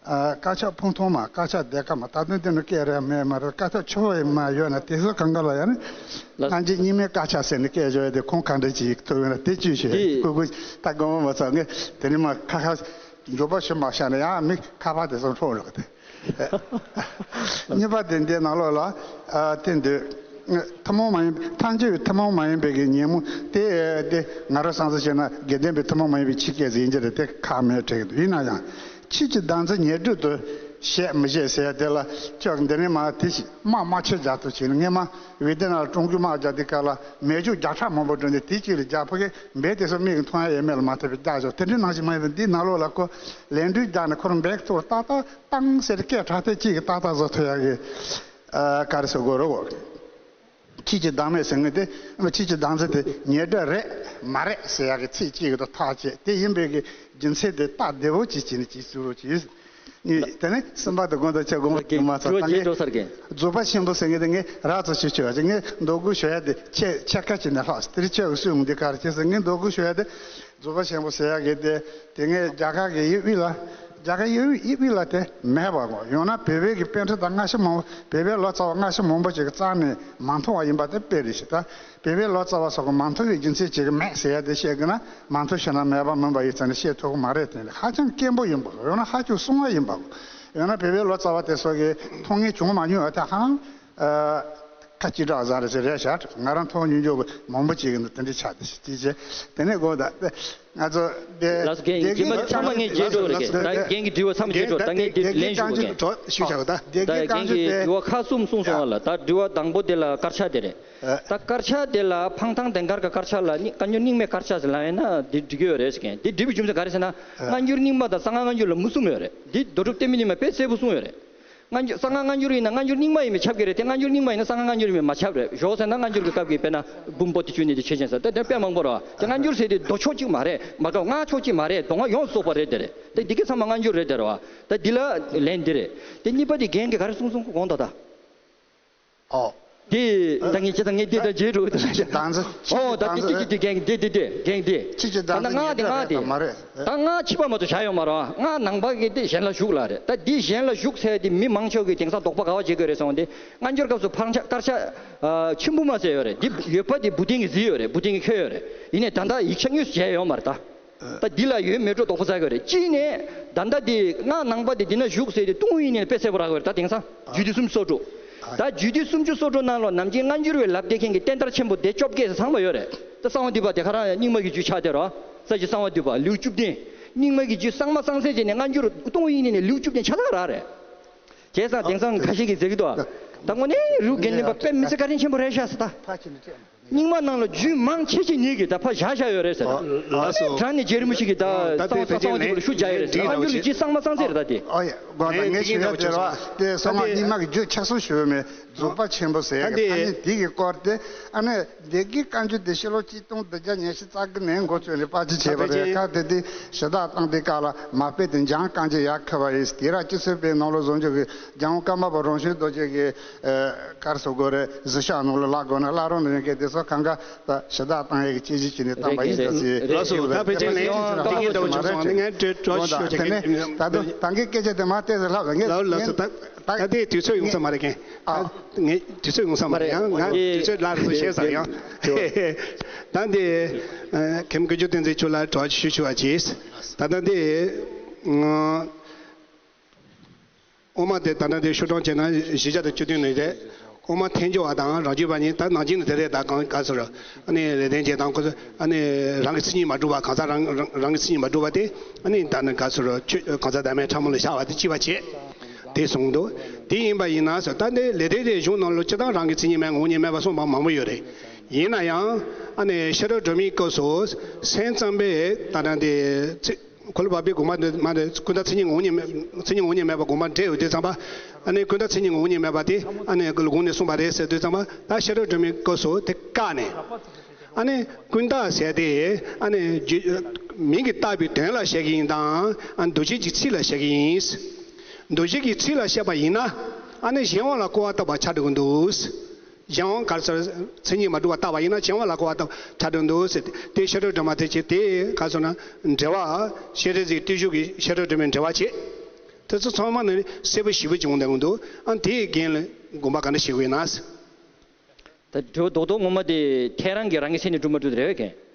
ཨ། དཀར་ཆག་འཕང་ཐང་མ་དཀར་ཆག་ལྡན་དཀར་མ་ད་དུང་དེ་ནི་སྐད་རེ་མེད་མ་རེད། དཀར་ཆག་ཆོས་པ་ཡིན་མ་ཡོད་ན་དེ་ཚོ་གང་ག་ལ་ཡང་ནི་ལ། སྔ་འགྱུར་རྙིང་མའི་དཀར་ཆག་ཟེར་ནས་སྐད་བརྗོད་དེ་ཁོང་གང་འདྲ་ཅིག་ཐུབ་ཡོད་ན་དེ་བཅོས་ཤིག་དེ་ཀུ་ཀུ་ད་དགོངས་པ་མ་ཚོམ། ངས་དེ་ནི་མ་ཁ་ཁ་མགྱོགས་པ་ཞིག་མ་བཤད་ན་ཡང་མི་ཁ་པར་དེ་ཚོ་འཕྲོག་འགྲོ་གི་དེ། གཉིས་པ་དེ་འདི་ནང་ལོགས་ལ། ཨ། དེ་འདོད། ཐུན་མོང་མ་ཡིན་ཐམས་ཅད་ཐུན་མོང་མ་ཡིན་པའི་གི་ཉོན་མོངས་དེ་དེ་ང་རང་བསམ་ཚུལ་བྱས་ན་དགེ་ལྡན་པའི་ཐུན་མོང་མ་ཡིན་པའི་ཆོས་སྐད་ཟིག་ཡིན་གྱི་རེད། དེ་ཁག་མེད་དྲན་གྱི་འདུག་ཡིན་ན་ཡང་ཆོས་ཀྱི་བདག་འཛིན་ཉེར་སྒྲིབ་ཏུ་བཤད་མི་བཤད་ཟེར་ཡ་དེ་ལ་ཁྱོད་འདི་ནས་མ་དེ་ཞིག་དམག་དམག་ཆེན་རྒྱག་ཐུབ་བྱས་ནས་སྔས་མ་ཝེ་ཏི་ནམ་ལ་ཀྲུང་གོས་དམག་རྒྱག་དུས་སྐབས་ལ་མེ་སྒྱོགས་བརྒྱ་ཕྲག་མང་པོ་བསྒྲོན་ཏེ་དེ་གཅིག་ལ་རྒྱག་ཕོ་གས་འབད་དེ་ཚོ་མིག་གིས་མཐོང་ཡ་ཡོད་མེད་ལ་མ་ལྟོས་པའི་རྒྱག་ཆོག་དེ་འདྲའི་ནང་བཞིན་མ་ཡིན་པར་འདིའི་ནང་ལོགས་ལ་ཁོ་ལས་འགུལ་རྒྱག་ནས་ཁོ་རང་འབད་ཐུབ་ཏག་ཏག་བཏང་ཟེར་སྐད་གྲགས་ཏེ་གཅིག་གིས་ཏག་ཏག་བཟོ་ཐུབ་ཡག་གི། ཨ། ག་རེ་ཟེར་དགོས་རེད་གོ། ཆོས་ཀྱི་བདག་མེད་ཟེར་མཁན་དེ་ཆོས་ཀྱི་བདག་འཛིན་དེ་ཉེར་སྒྲིབ་རེད་མ་རེད་ཟེར་ཡག་གི་ཚིག་གཅིག་གིས་ཐག་བཅད་དེ་ཡིན་པའི་གི་རྒྱུ་མཚན་དེ་རྟགས་བདེ་བོ་ཅིག་བྱས་ནས་ཅིག་བཟོ་རོགས་གྱིས། དེ་ནས་གསུམ་པ་དེ་དགོངས་དག་ཆེ་དགོངས་པ་རྒན་མ་ཚོ་ད་རྒན་ངས་འགྲོ་སར་རྒན། རྫོགས་པ་ཆེན་པོ་ཟེར་མཁན་དེ་ངས་རགས་ཙམ་ཞུ་ཆོག་ཅིག་ངས་འདོད་དགུ་ཞུ་ཡ་དེ་ཆེ་ཆེ་ཁ་ཅིག་ནས་ལྷག་དེ་རིང་ཆོས་ཀྱི་སྲོལ་འདི་ག་རེ་བྱས་ཟེར་ངས་འདོད་དགུ་ཞུ་ཡ་དེ། རྫོགས་པ་ཆེན་པོ་ཟེར་ཡག་གི་དེ་དེ་ངས་རྒྱ་གར་གྱི་ཡུལ་དབུས་ལ། རྒྱ་གར་ཡུལ་དབུས་ཡུལ་དབུས་ལ་དེ་མེད་པ་གོ། ཡང་ན་བོད་པའི་གི་པཎ་གྲུབ་དང་སྔ་ཕྱི་མང་པོ་བོད་པའི་ལོ་ཙཱ་བ་སྔ་ཕྱི་མང་པོ་ཅིག་གིས་རྩ་ནས་མ་མཐོང་བ་ཡིན་པ་དེ་དཔེ་རེད་ཞེས་ད། བོད་པའི་ལོ་ཙཱ་བ་སོགས་ཀྱིས་མ་མཐོང་བའི་རྒྱུ་མཚན་ཅིག་གིས་མེད་ཟེར་ཡ་དེ་བཤད་དགོས་ན་མ་མཐོང་ཞེ་ན་མེད་པ་མིན་པ་ཡིན་ཙང་ནས་བཤད་ཐུབ་ཀྱི་མ་རེད། དེ་ནི་ཧ་ཅང་སྐྱེན་པོ་ཡིན་པ་གོ། ཡང་ན་ཧ་ཅང་གསང་བ་ཡིན་པ་གོ། ཡང་ན་བོད་པའི་ལོ་ཙཱ་བ་དེ་ཚོ་གིས་མཐོང་མཁན་བྱུང་མ་མྱོང་བ་དེ་ཧ་ལམ། ཨ། ཁ་ཅིག་གྲགས་བཟང་རེད་ཟེར་རེད་ཤག་ང་རང་མཐོང་མྱོང་ཆོག་གི་མང་པོ་ཅིག་གི་འདུག་དེ་འདྲའི་ཆགས་དེ་ཅི་བྱེད། དེ་ནས་དགོངས་དག་ང་ཚོ་དེ་ལགས་སོ། རྒན་རྒན་མ་ཚང་མ་ངས་བརྗེད་འགྲོ་རེད། རྒན་ད་རྒན་གྱི་དྲི་བ་ཚང་མ་བརྗེད་འགྲོ། ད་ངས་དེ་ལན་ཞུ་གོ། རྒན་ཞུ་བྱ་གོ། ད་ད་རྒན་གྱིས་དྲི་བ་ཁག་གསུམ་གསུངས་སོང་བ་ལ། ད་དྲི་བ་དང་པོ་དེ་ལ་དཀར་ཆག་དེ་རེད། ད་དཀར་ཆག་དེ་ལ་འཕང་ཐང་ལྡན་དཀར་གྱི་དཀར་ཆག་ལ་སྔ་འགྱུར་རྙིང་མའི་དཀར་ཆག་ཟེར་ལབ་ཡིན་ན་དེ་འགྲིག་གི་ཡོད་རེད་ཟེར་མཁན་དེ་འགྲིག་པའི་རྒྱུ་མཚན་ག་རེ་ཟེར་ན། སྔ་འགྱུར་རྙིང་མ་དང་གསང་སྔགས་སྔ་འགྱུར་ལ་མུ་གསུམ་ཡོད་རེད། འདི་རྡོ་གྲུབ་བསྟན་པའི་ཉི་མས་དཔེ་གསལ་པོ་གསུངས་ཡོད་རེད། སྔ་འགྱུར་གསང་སྔགས་སྔ་འགྱུར་ཡིན་ན་སྔ་འགྱུར་རྙིང་མ་ཡིན་པས་ཁྱབ་ཀྱི་རེད་དེ། སྔ་འགྱུར་རྙིང་མ་ཡིན་ན་གསང་སྔགས་སྔ་འགྱུར་ཡིན་པས་མ་ཁྱབ་རེད། ཞོག་ཟེར་ན་སྔ་འགྱུར་གྱི་སྐབས་ཀྱི་དཔེར་ན་འབུམ་པོ་ཏི་བཅུ་གཉིས་དེ་ཆོས་ཅན་ཟེར་དེ་དེ་དཔེ་མང་པོ་རེད་བ། དེ་སྔ་འགྱུར་ཟེར་དེ་མདོ་ཕྱོགས་གཅིག་མ་རེད། མ་གཏོགས་སྔགས་ཕྱོགས་གཅིག་མ་རེད། མདོ་སྔགས་ཡོངས་སུ་རྫོགས་པ་རེད། དེ་རེད་དེ་འདི་གི་ཚང་མ་སྔ་འགྱུར་རེད་དེ་རེད་བ། ད་འདི་ལ་ལན་འདི་རེད། དེ་གཉིས་པ་དེ་རྒན་གྱིས་ག་རེ་གསུངས་སོང་དགོངས་དག་ད། ཨོ། དེ་ད་ངས་ཅི་ད་ངས་དེ་ད་བརྗེད་འགྲོ་གི་ད། ཆོས་ཀྱི་བདག་འཛིན། ཨོ་ད་དེ་དེ་དེ་རྒན་དེ་དེ་དེ་རྒན་དེ། ཆོས་ཀྱི་ད་བདག་ན་འཛིན་སྔགས་དེ་ཉེར་སྒྲིབ་སྔགས་དེ། རེད་དམ་མ་རེད། ད་སྔགས་ཕྱི་པ་མ་གཏོགས་བྱ་ཡོད་མ་རེད་བ། སྔགས་ནང་པ་གི་དེ་གཞན་ལ་ཞུགས་ལ་རེད། ད་འདི་གཞན་ལ་ཞུགས་ཟེར་དེ་མི་མང་ཆེ་བ་གིས་དེང་སང་དོགས་པ་ག་བ་བྱེད་དགོས་རེད་སོང་དེ། སྔ་འགྱུར་སྐབས་སུ་འཕང་ཆག་དཀར་ཆག་ཨ་ཆེན་པོ་མ་ཟེར་ཡོད་རེད། འདི་ཡོད་པ་དེ་བུ་སྟོན་གྱིས་གཟིགས་ཡོད་རེད། བུ་སྟོན་གྱིས་འཁྱོལ་ཡོད་རེད། ཡིན་ནའི་ད་ལྟ་ཡིག་ཆ་དངོས་སུ་མཇལ་ཡོད་མ་རེད་ད། ད་འདི་ལ་ཡོད་མེད་འགྲོ་དོགས་པ་ཟ་དགོས་རེད། གཅིག་ནས་ད་ལྟ་འདི་སྔགས་ནང་པ་དེ་འདི་ན་བཞུགས་ཟེར་དེ་ཏུང་ཧུའེ་ཡིན་ནའི་དཔེ་གསལ་པོ་རག་གི་རེད། ད་དེང་སང་རྒྱུད་སྡེ་སུམ་ཅུ་སོ་དྲུག་ད་རྒྱུད་སྡེ་སུམ་ཅུ་སོ་དྲུག་ནང་ལོགས་ནམ་རྒྱུན་སྔ་འགྱུར་བའི་ལབ་བསྡད་མཁན་གྱི་བསྟན་དར་ཆེན་པོ་སྡེ་བཅོ་བརྒྱད་ཚང་མ་ཡོད་རེད། ད་གསང་བ་འདུས་པ་དེ་ག་རང་རྙིང་མ་གི་རྒྱུད་ཆགས་བསྡད་རོགས། ས་བཅུ་གསང་བ་འདུས་པ་ལེའུ་བཅུ་བདུན། རྙིང་མ་གི་རྒྱུད་གཙང་མ་གཙང་སེལ་བྱས་ནས་སྔ་འགྱུར་ཏུང་ཧུའེ་ཡིན་ནའི་ལེའུ་བཅུ་བདུན་ཆ་ཚང་རག་རེད། བྱས་ཙང་དེང་སང་ཁ་ཤས་ཀྱིས་ཟེར་གྱི་འདུག་ད་དངོས་གནས་རིག་རྒན་གླིང་པ་དཔེ་མི་སྲིད་བཀའ་དྲིན་ཆེན་པོ་རེད་ཤག་ཟེར་ད། རྙིང་མ་ནང་ལ་རྒྱུད་མང་ཆེ་ཆེ་ནི་གི་ད་ཕར་བཞག་བཞག་ཡོད་རེད་ཟེར་ད། ཨ་ལགས་སོ། དྲང་ནས་རྗེ་རིན་པོ་ཆེ་གི་ད་ད་གསང་བ་ཚ་གསང་བ་ཅིག་ལ་ཤུ་རྒྱག་ཡོད་རེད་ཟེར། ང་ཚོ་ལ་རྒྱུད་གཙང་མ་གཙང་ཚད་རེད་ད་དེ། ཨོ་ཡ། དགོངས་དག་ངས་ཞུ་ཡ་དེ་རེད་བ། དེ་གསང་བ་རྙིང་མ་གི་རྒྱུད་ཆགས་སོང་ཞུ་བ་མེད། རྫོགས་པ་ཆེན་པོ་ཟེར་ཡ་གི་ཐ་སྙད་དེ་གི་སྐོར་དེ། ཨ་ནི་སྡེ་དགེ་བཀའ་འགྱུར་དེ་ཕྱི་ལོ་གཅིག་སྟོང་བདུན་བརྒྱ་ཉི་ཤུ་རྩ་དགུ་ནས་འགོ་བཙུགས་ནས་པར་སྐྲུན་བྱས་པ་རེད། ཁ་དེ་དེ་ཞུ་དག་བཏང་དེ་སྐབས་ལ་མ་དཔེ་དེ་འཇང་རྐང་རྗེས་ཡར་འཁོད་པ་ཡིན། དེ་ར་སྤྱི་ཚོགས་པའི་ནང་ལོ་བཟོ་འཇོག་གི་འཇང་ཀརྨ་པ་རང་བྱུང་རྡོ་རྗེ་གི་ཨ་གར་སོ་གོ་རེ་གཟི་ཤག་ནང་ལ་བཀླག་དགོས་ན་བཀླག་རོགས་གནང་། ཡོད་མཁན་དེ་ཚོ་གང་ག་ད་ཞུ་དག་བཏང་ཡས་ཀྱི་དཔྱད་གཞི་བྱས་ནས་བཏང་པ་ཡིན། ད་ཅི་ལགས་སོ། ད་ཕལ་ཆེར་ལན་དེ་གའི་འདྲ་བོ་ཅིག་སོང་བ་ནི་ངས་བྲོས་བྲོས་ཞུ་ཆེ་གི། ད་དུང་ད་གའི་སྐད་ཆ་དེ་མ་བལྟས་ཟེར་ལབ་ལ་ངས་ལགས་ལགས་སོ། ད་ད་དེ་དུས་ཚོད་ཡོང་ས་མ་རེད་མཁན། ཨ། ངས་དུས་ཚོད་ཡོང་ས་མ་རེད། ཡང་ང་དུས་ཚོད་ལ་རེ་ཟུང་བཤད་ས་ཡང་། ད་འདི་ཨ་མཁན་ཀུན་སྤྱོད་བསྟན་འཛིན་མཆོག་ལ་དྲི་བ་ཞུ་ཞུ་བ་གྱིས། ད་ལྟ་འདི་ཨ་དབུ་མ་དེ་ད་ལྟ་འདི་ཤོག་གྲངས་བྱས་ན་བཞི་བརྒྱ་དང་བཅུ་བདུན་ནས་རེད། དབུ་མ་ཐལ་འགྱུར་བ་དང་རང་རྒྱུད་པ་གཉིས། ད་ནང་བཞིན་དེ་རེད། ད་གང་ག་ཚོད་རེད། ཨ་ནི་ལེགས་ལྡན་འབྱེད་དང་ཁོ་ཚོ་ཨ་ནི་རང་གི་མཚན་ཉིད་མ་གྲུབ་པ། གང་ཟག་རང་རང་རང་གི་མཚན་ཉིད་མ་གྲུབ་པ་དེ། ཨ་ནི་ད་ནི་ག་ཚོད་རེད། ཆོས་གང་ཟག་བདག་མེད་ཕྲ་མོ་ལ་བཞག་པ་དེ་གཅིག་པ་བྱས། དེ་གསུངས་འདུག་དེ་ཡིན་པ་ཡིན་ན་ཟེར། ད་འདི་ལེགས་ལྡན་འབྱེད་གཞུང་ནང་ལ་སྤྱིར་བཏང་རང་གི་མཚན་ཉིད་མེད་ངོ་བོ་ཉིད་མེད་པ་གསུངས་པ་མང་པོ་ཡོད་རེད། ཡིན་ན་ཡང་ཨ་ནི་ཤེས་རབ་སྒྲོན་མེའི་སྐབས་སུ་སེམས་ཙམ་པས་ད་ལྟ་འདི་ཚེ་འཁོར་ལོ་བར་པའི་དགོངས་པ་འདི་མ་འདི་ཀུན་བརྟགས་མཚན་ཉིད་ངོ་བོ་ཉིད་མེད། མཚན་ཉིད་ངོ་བོ་ཉིད་མེད་པ་དགོངས་པ་འགྲེལ་ཡོད་དུས་ཙམ་པ། ཨ་ནི་ཀུན་བརྟགས་མཚན་ཉིད་ངོ་བོ་ཉིད་མེད་པ་དེ་ཨ་ནི་དགོངས་ནས་གསུངས་པ་རེད་ཟེར་དུས་ཙམ་པ། ད་ཤེས་རབ་སྒྲོན་མེའི་སྐབས་སུ་དེ་བཀག་ནས། ཨ་ནི་ཀུན་བརྟགས་ཟེར་དེ་ཨ་ནི་རྒྱུ་མིང་གིས་བཏགས་པའི་དོན་ལ་བཤད་ཀྱི་ཡིན་དང་། ཨ་ནི་འདུ་བྱེད་ཀྱི་ཚིག་ལ་བཤད་ཀྱི་ཡིན། འདུ་བྱེད་ཀྱི་ཚིག་ལ་བཤད་པ་ཡིན་ན་ཨ་ནི་གཞན་དབང་ལ་གོ་བ་བཏགས་པ་ཆགས་འགྲོ་གི་འདུག་གཞན་དབང་ག་རེ་ཟེར། མཚན་ཉིད་མ་གྲུབ་པ་བཏགས་པ་ཡིན་ན་གཞན་དབང་ལ་གོ་བ་བཏགས་པ་ཆགས་འགྲོ་གི་འདུག་ཟེར་ཏེ། དེ་ཤེས་རབ་སྒྲོན་མ་དེ་བྱས་དེ་ག་རེ་ཟེར་ན་འགྲེལ་པ། སྤྱན་རས་གཟིགས་བརྟུལ་ཞུགས་ཀྱི་ཤེས་རབ་སྒྲོན་མའི་འགྲེལ་པ་བྱས། དེ་ཚོ་ཚང་མ་ནི་གསལ་པོ་ཞེ་པོ་ཅིག་འོང་བསྡད་ཀྱི་འདུག་ཨ་དེའི་རྒྱན་ལ་དགོངས་པ་ག་འདྲ་བཞེས་དགོས་ན། ད་དྲི་བ་རྡོག་རྡོག་ངོ་མ་དེ་ཐལ་རང་གིས་རང་གི་མཚན་ཉིད་གྲུབ་མ་གྲུབ་དེ་རེད་བས་མཁན།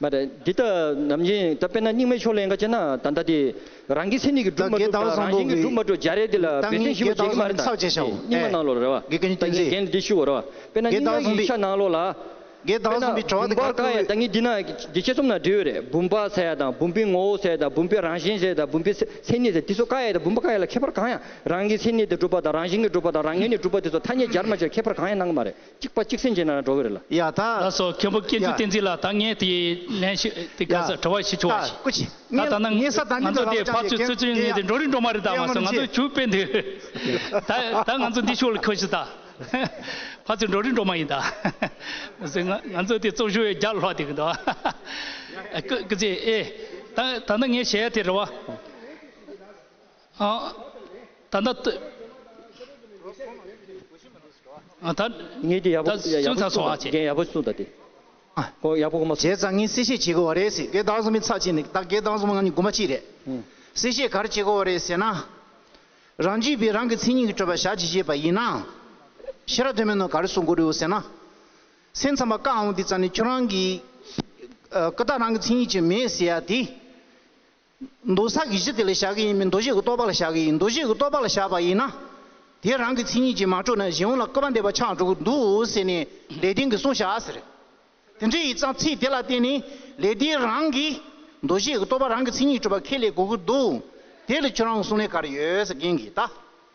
མ་རེད། འདི་ལྟ་ནམ་རྒྱུན་ད་དཔེར་ན་རྙིང་མའི་ཕྱོགས་ལ་ཡིན་ག་བྱས་ན་ད་ལྟ་དེ་རང་གི་མཚན་ཉིད་ཀྱིས་གྲུབ་མ་གྲུབ་དང་རང་བཞིན་གྱིས་གྲུབ་མ་གྲུབ་སྦྱར་ཡས་དེ་ལ་འབད་བརྩོན་ཞིབ་པོ་བྱེད་ཀྱི་མ་རེད་ད། རྙིང་མ་ནང་ལོགས་ལ་རེད་བ། ད་ངས་རྒན་འདི་ཞུ་བ་རེད་བ། དཔེར་ན་རྙིང་མ་ཡིག་ཆ་ནང་ལོགས་ལ། དགེ་དང་གསུམ་པའི་དྲི་བ་དེ་བུམ་པ་བཀག་ཡ་ད་ངས་འདི་ན་འདི་ཆེད་རྩོམ་ན་འབྲི་ཡོད་རེད། བུམ་པ་ཟེར་ཡ་དང་བུམ་པའི་ངོ་བོ་ཟེར་ཡ་དང་བུམ་པའི་རང་བཞིན་ཟེར་ཡ་དང་བུམ་པའི་མཚན་ཉིད་ཟེར་འདི་ཚོ་བཀག་ཡ་དང་བུམ་པ་བཀག་ཡ་ལ་ཁྱད་པར་གང་ཡང་། རང་གི་མཚན་ཉིད་དེ་གྲུབ་པ་དང་རང་བཞིན་གྱིས་གྲུབ་པ་དང་རང་ངོས་ནས་གྲུབ་པ་དེ་ཚོ་ཐ་སྙད་སྦྱར་མ་སྦྱར་ཁྱད་པར་གང་ཡང་གནང་གི་མ་རེད། གཅིག་པ་གཅིག་སེམས་ཅན་ན་འགྲོ་གི་རེད་ལ། ཡ་ད། ལགས་སོ། མཁན་པོ་སྐྱེ་ཚུལ་བསྟན་འཛིན་ལགས། ད་ངས་དེ་ལན་ཞིག་དེ་ག་ས་དྲི་བ་ཞིག་ཞུ་བ་ཞིག་ད་ད་ན་ང་ཚོ་དེ་ཕར་ཚུར་ཚུར་ཚུར་ངས་དེ་འགྲོ་རིན་འགྲོ་མ་རེད། ད་མ་སོང་ང་ཚོ་ཞུ་དཔེ་འདུག་ད་ད་ང་ཚོ་འདི་ཕྱོགས་ལ་ཁོ་ཤི་ད། ཕར་ཚུར་འགྲོ་རིན་འགྲོ་མ་ཡིན་ད། ང་ང་ཚོ་དེ་གཙོ་ཞུ་བའི་རྒྱ་ལྷོ་དེ་གི་འདུག་ཨ་ཀུ་ཀུ་ཚེ་ཨེ། ད་ད་ལྟ་ངས་བཤད་ཡ་དེ་རེད་བ། ཨ་ད་ལྟ་ཏུ་ཨ་ད་ངས་དེ་ཡག་པོ་ད་སུན་ཚ་སོང་ཨ་ཅེ། རྒན་ཡག་པོ་གསུངས་ད་དེ། ཨ་ཁོ་ཡག་པོ་གོ་མ་སོང་། བྱས་ཙང་ངས་གསལ་བཤད་བྱེད་དགོས་པ་རེད་ཟེར། དགེ་དག་གསུམ་པའི་ཚབ་བྱས་ནས་ད་དགེ་དག་གསུམ་པ་ང་གཉིས་དགོངས་པ་གཅིག་རེད། ཨུ། གསལ་བཤད་ག་རེ་བྱེད་དགོས་པ་རེད་ཟེར་ན། རང་རྒྱུད་པའི་རང་གི་མཚན་ཉིད་ཀྱིས་གྲུབ་པ་བཞག་ཅིག་བྱས་པ་ཡིན་ན། ཤེས་རབ་སྒྲོན་མེ་ནང་ག་རེ་གསུང་གི་རེད་ཟེར་ན། སེམས་ཙམ་པ་བཀག་འོང་དུས་ཙམ་ནས་ཁྱོད་རང་གི་ཨ་ཀུན་བརྟགས་རང་གི་མཚན་ཉིད་ཅིག་མེད་ཟེར་ཡ་དེ། འདུག་ས་གི་གཞི་དེ་ལ་བཞག་གི་ཡིན་མིན་འདུ་བྱེད་ཀྱི་རྟོག་པ་ལ་བཞག་གི་ཡིན། འདུ་བྱེད་ཀྱི་རྟོག་པ་ལ་བཞག་པ་ཡིན་ན། དེ་རང་གི་མཚན་ཉིད་ཀྱིས་མ་གྲུབ་ན་གཞན་དབང་ལ་སྐུར་པ་འདེབས་པ་ཆགས་འགྲོ་གི་འདུག་ཟེར་ནས་ལེགས་ལྡན་གྱིས་གསུངས་བཞག་ཟེར། དེ་འདྲ་ཡིན་ཙང་ཚིག་དེ་ལ་བརྟེན་ནས་ལེགས་ལྡན་རང་གིས་འདུ་བྱེད་ཀྱི་རྟོག་པ་རང་གི་མཚན་ཉིད་གྲུབ་པ་ཁས་ལེན་དགོས་ཀྱི་འདུག་དེ་ལ་ཁྱོད་རང་གསུང་ལན་ག་རེ་ཡོད་ཟེར། རྒན་གྱིས་ད།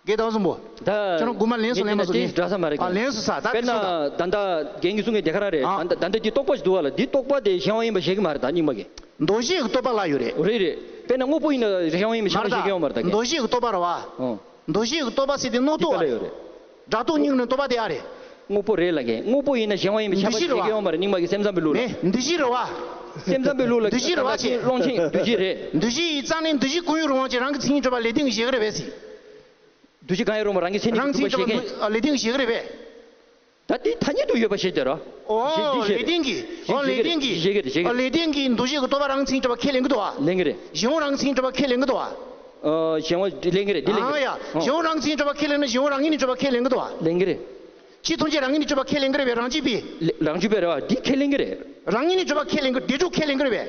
དགེ་དག་གསུམ་པོ། ད་ཁྱོད་རང་དགོངས་པ་ལན་གསུང་ལན་མ་གསུང་། དེ་འདྲ་ས་མ་རེད། ཨ་ལན་གསུང་ས་ད། དཔེར་ན་ད་ལྟ་རྒན་གྱིས་གསུང་མཁན་དེ་ག་རང་རེད། ཨ་ད་ལྟ་ད་ལྟ་འདི་རྟོག་པ་ཞིག་འདུག་བ་ལ། འདི་རྟོག་པ་དེ་གཞན་དབང་ཡིན་པ་བཞེད་ཀྱི་མ་རེད་ད་རྙིང་མ་གིས། འདུ་བྱེད་ཀྱི་རྟོག་པ་ལ་ཡོད་རེད། རེད་རེད། དཔེར་ན་དངོས་པོ་ཡིན་ན་གཞན་དབང་ཡིན་པའི་ཆ་མ་རེད་བཞེད་ཀྱི་ཡོད་མ་རེད་ད་རྒན། འདུ་བྱེད་ཀྱི་རྟོག་པ་རེད་བ། ཨོ། འདུ་བྱེད་ཀྱི་རྟོག་པ་ཟེར་དེ་རྣོ་རྟུལ་བ་རེད། དགྲ་རྟོག་སྙིང་རེ་རྟོག་པ་དེ་ཨ་རེད། དངོས་པོ་རེད་ལ་རྒན། དངོས་པོ་ཡིན་ན་གཞན་དབང་ཡིན་པའི་ཆ་མ་རེད་བཞེད་ཀྱི་ཡོད་མ་རེད་རྙིང་མ་གིས་སེམས་ཙམ་པའི་ལུགས་ལ། མེད། འདུ་བྱེད་རེད་བ། སེམས་ཙམ་པའི་ལུགས་ལ་འདུ་བྱེད་རེད་བ་ཅེ། ཀློང་ཆེན་འདུ་བྱེད་རེད། འདུ་བྱེད་ཡིན་ཙང་ནི་འདུ་བྱེད་ཀུན་ཡོད་རུང་བ་ཅེ་རང་གི་མཚན་ཉིད་གྲུབ་པ་ལེགས་ལྡན་གྱིས་བཞེད་ཀྱི་རེད་པས་ཟེར། འདུ་བྱེད་གང་ཡང་རུང་བ་རང་གི་མཚན་ཉིད་རང་གྲུབ་པ་མཚན་བཞེད་མཁན། གྲུབ་པ་ལེགས་ལྡན་གྱིས་བཞེད་ཀྱི་རེད་པས། ད་དེ་ཐ་སྙད་དུ་ཡོད་པ་ཞིག་དེ་རོ། ཨོ་ཞིག་ཞིག་ལེགས་ལྡན་གྱིས། ཨོ་ཞིག་ལེགས་ལྡན་གྱིས། ཞིག་ཞིག་ཨོ་ལེགས་ལྡན་གྱིས་འདུ་བྱེད་ཀྱི་རྟོག་པ་རང་མཚན་གྲུབ་པ་ཁས་ལེན་གྱི་འདུག་བ། ལེན་གྱི་རེད། གཞན་དབང་རང་མཚན་གྲུབ་པ་ཁས་ལེན་གྱི་འདུག་བ། ཨོ་གཞན་དབང་ལེན་གྱི་རེད། འདི་ལེན་གྱི་རེད། ཨ་ཡ། ཨོ། གཞན་དབང་རང་མཚན་གྲུབ་པ་ཁས་ལེན་ན་གཞན་དབང་རང་ངོས་ནས་གྲུབ་པ་ཁས་ལེན་གྱི་འདུག་བ། ལེན་གྱི་རེད། ཕྱི་མཐོང་རྒྱུད་རང་ངོས་ནས་གྲུབ་པ་ཁས་ལེན་གྱི་རེད་པས་རང་རྒྱུད་པས། ལེ་རང་རྒྱུད་པས་རེད་བ། འདི་ཁས་ལེན་གྱི་རེད། རང་ངོས་ནས་གྲུབ་པ་ཁས་ལེན་གྱི། བདེན་གྲུབ་ཁས་ལེན་གྱི་རེད་པས།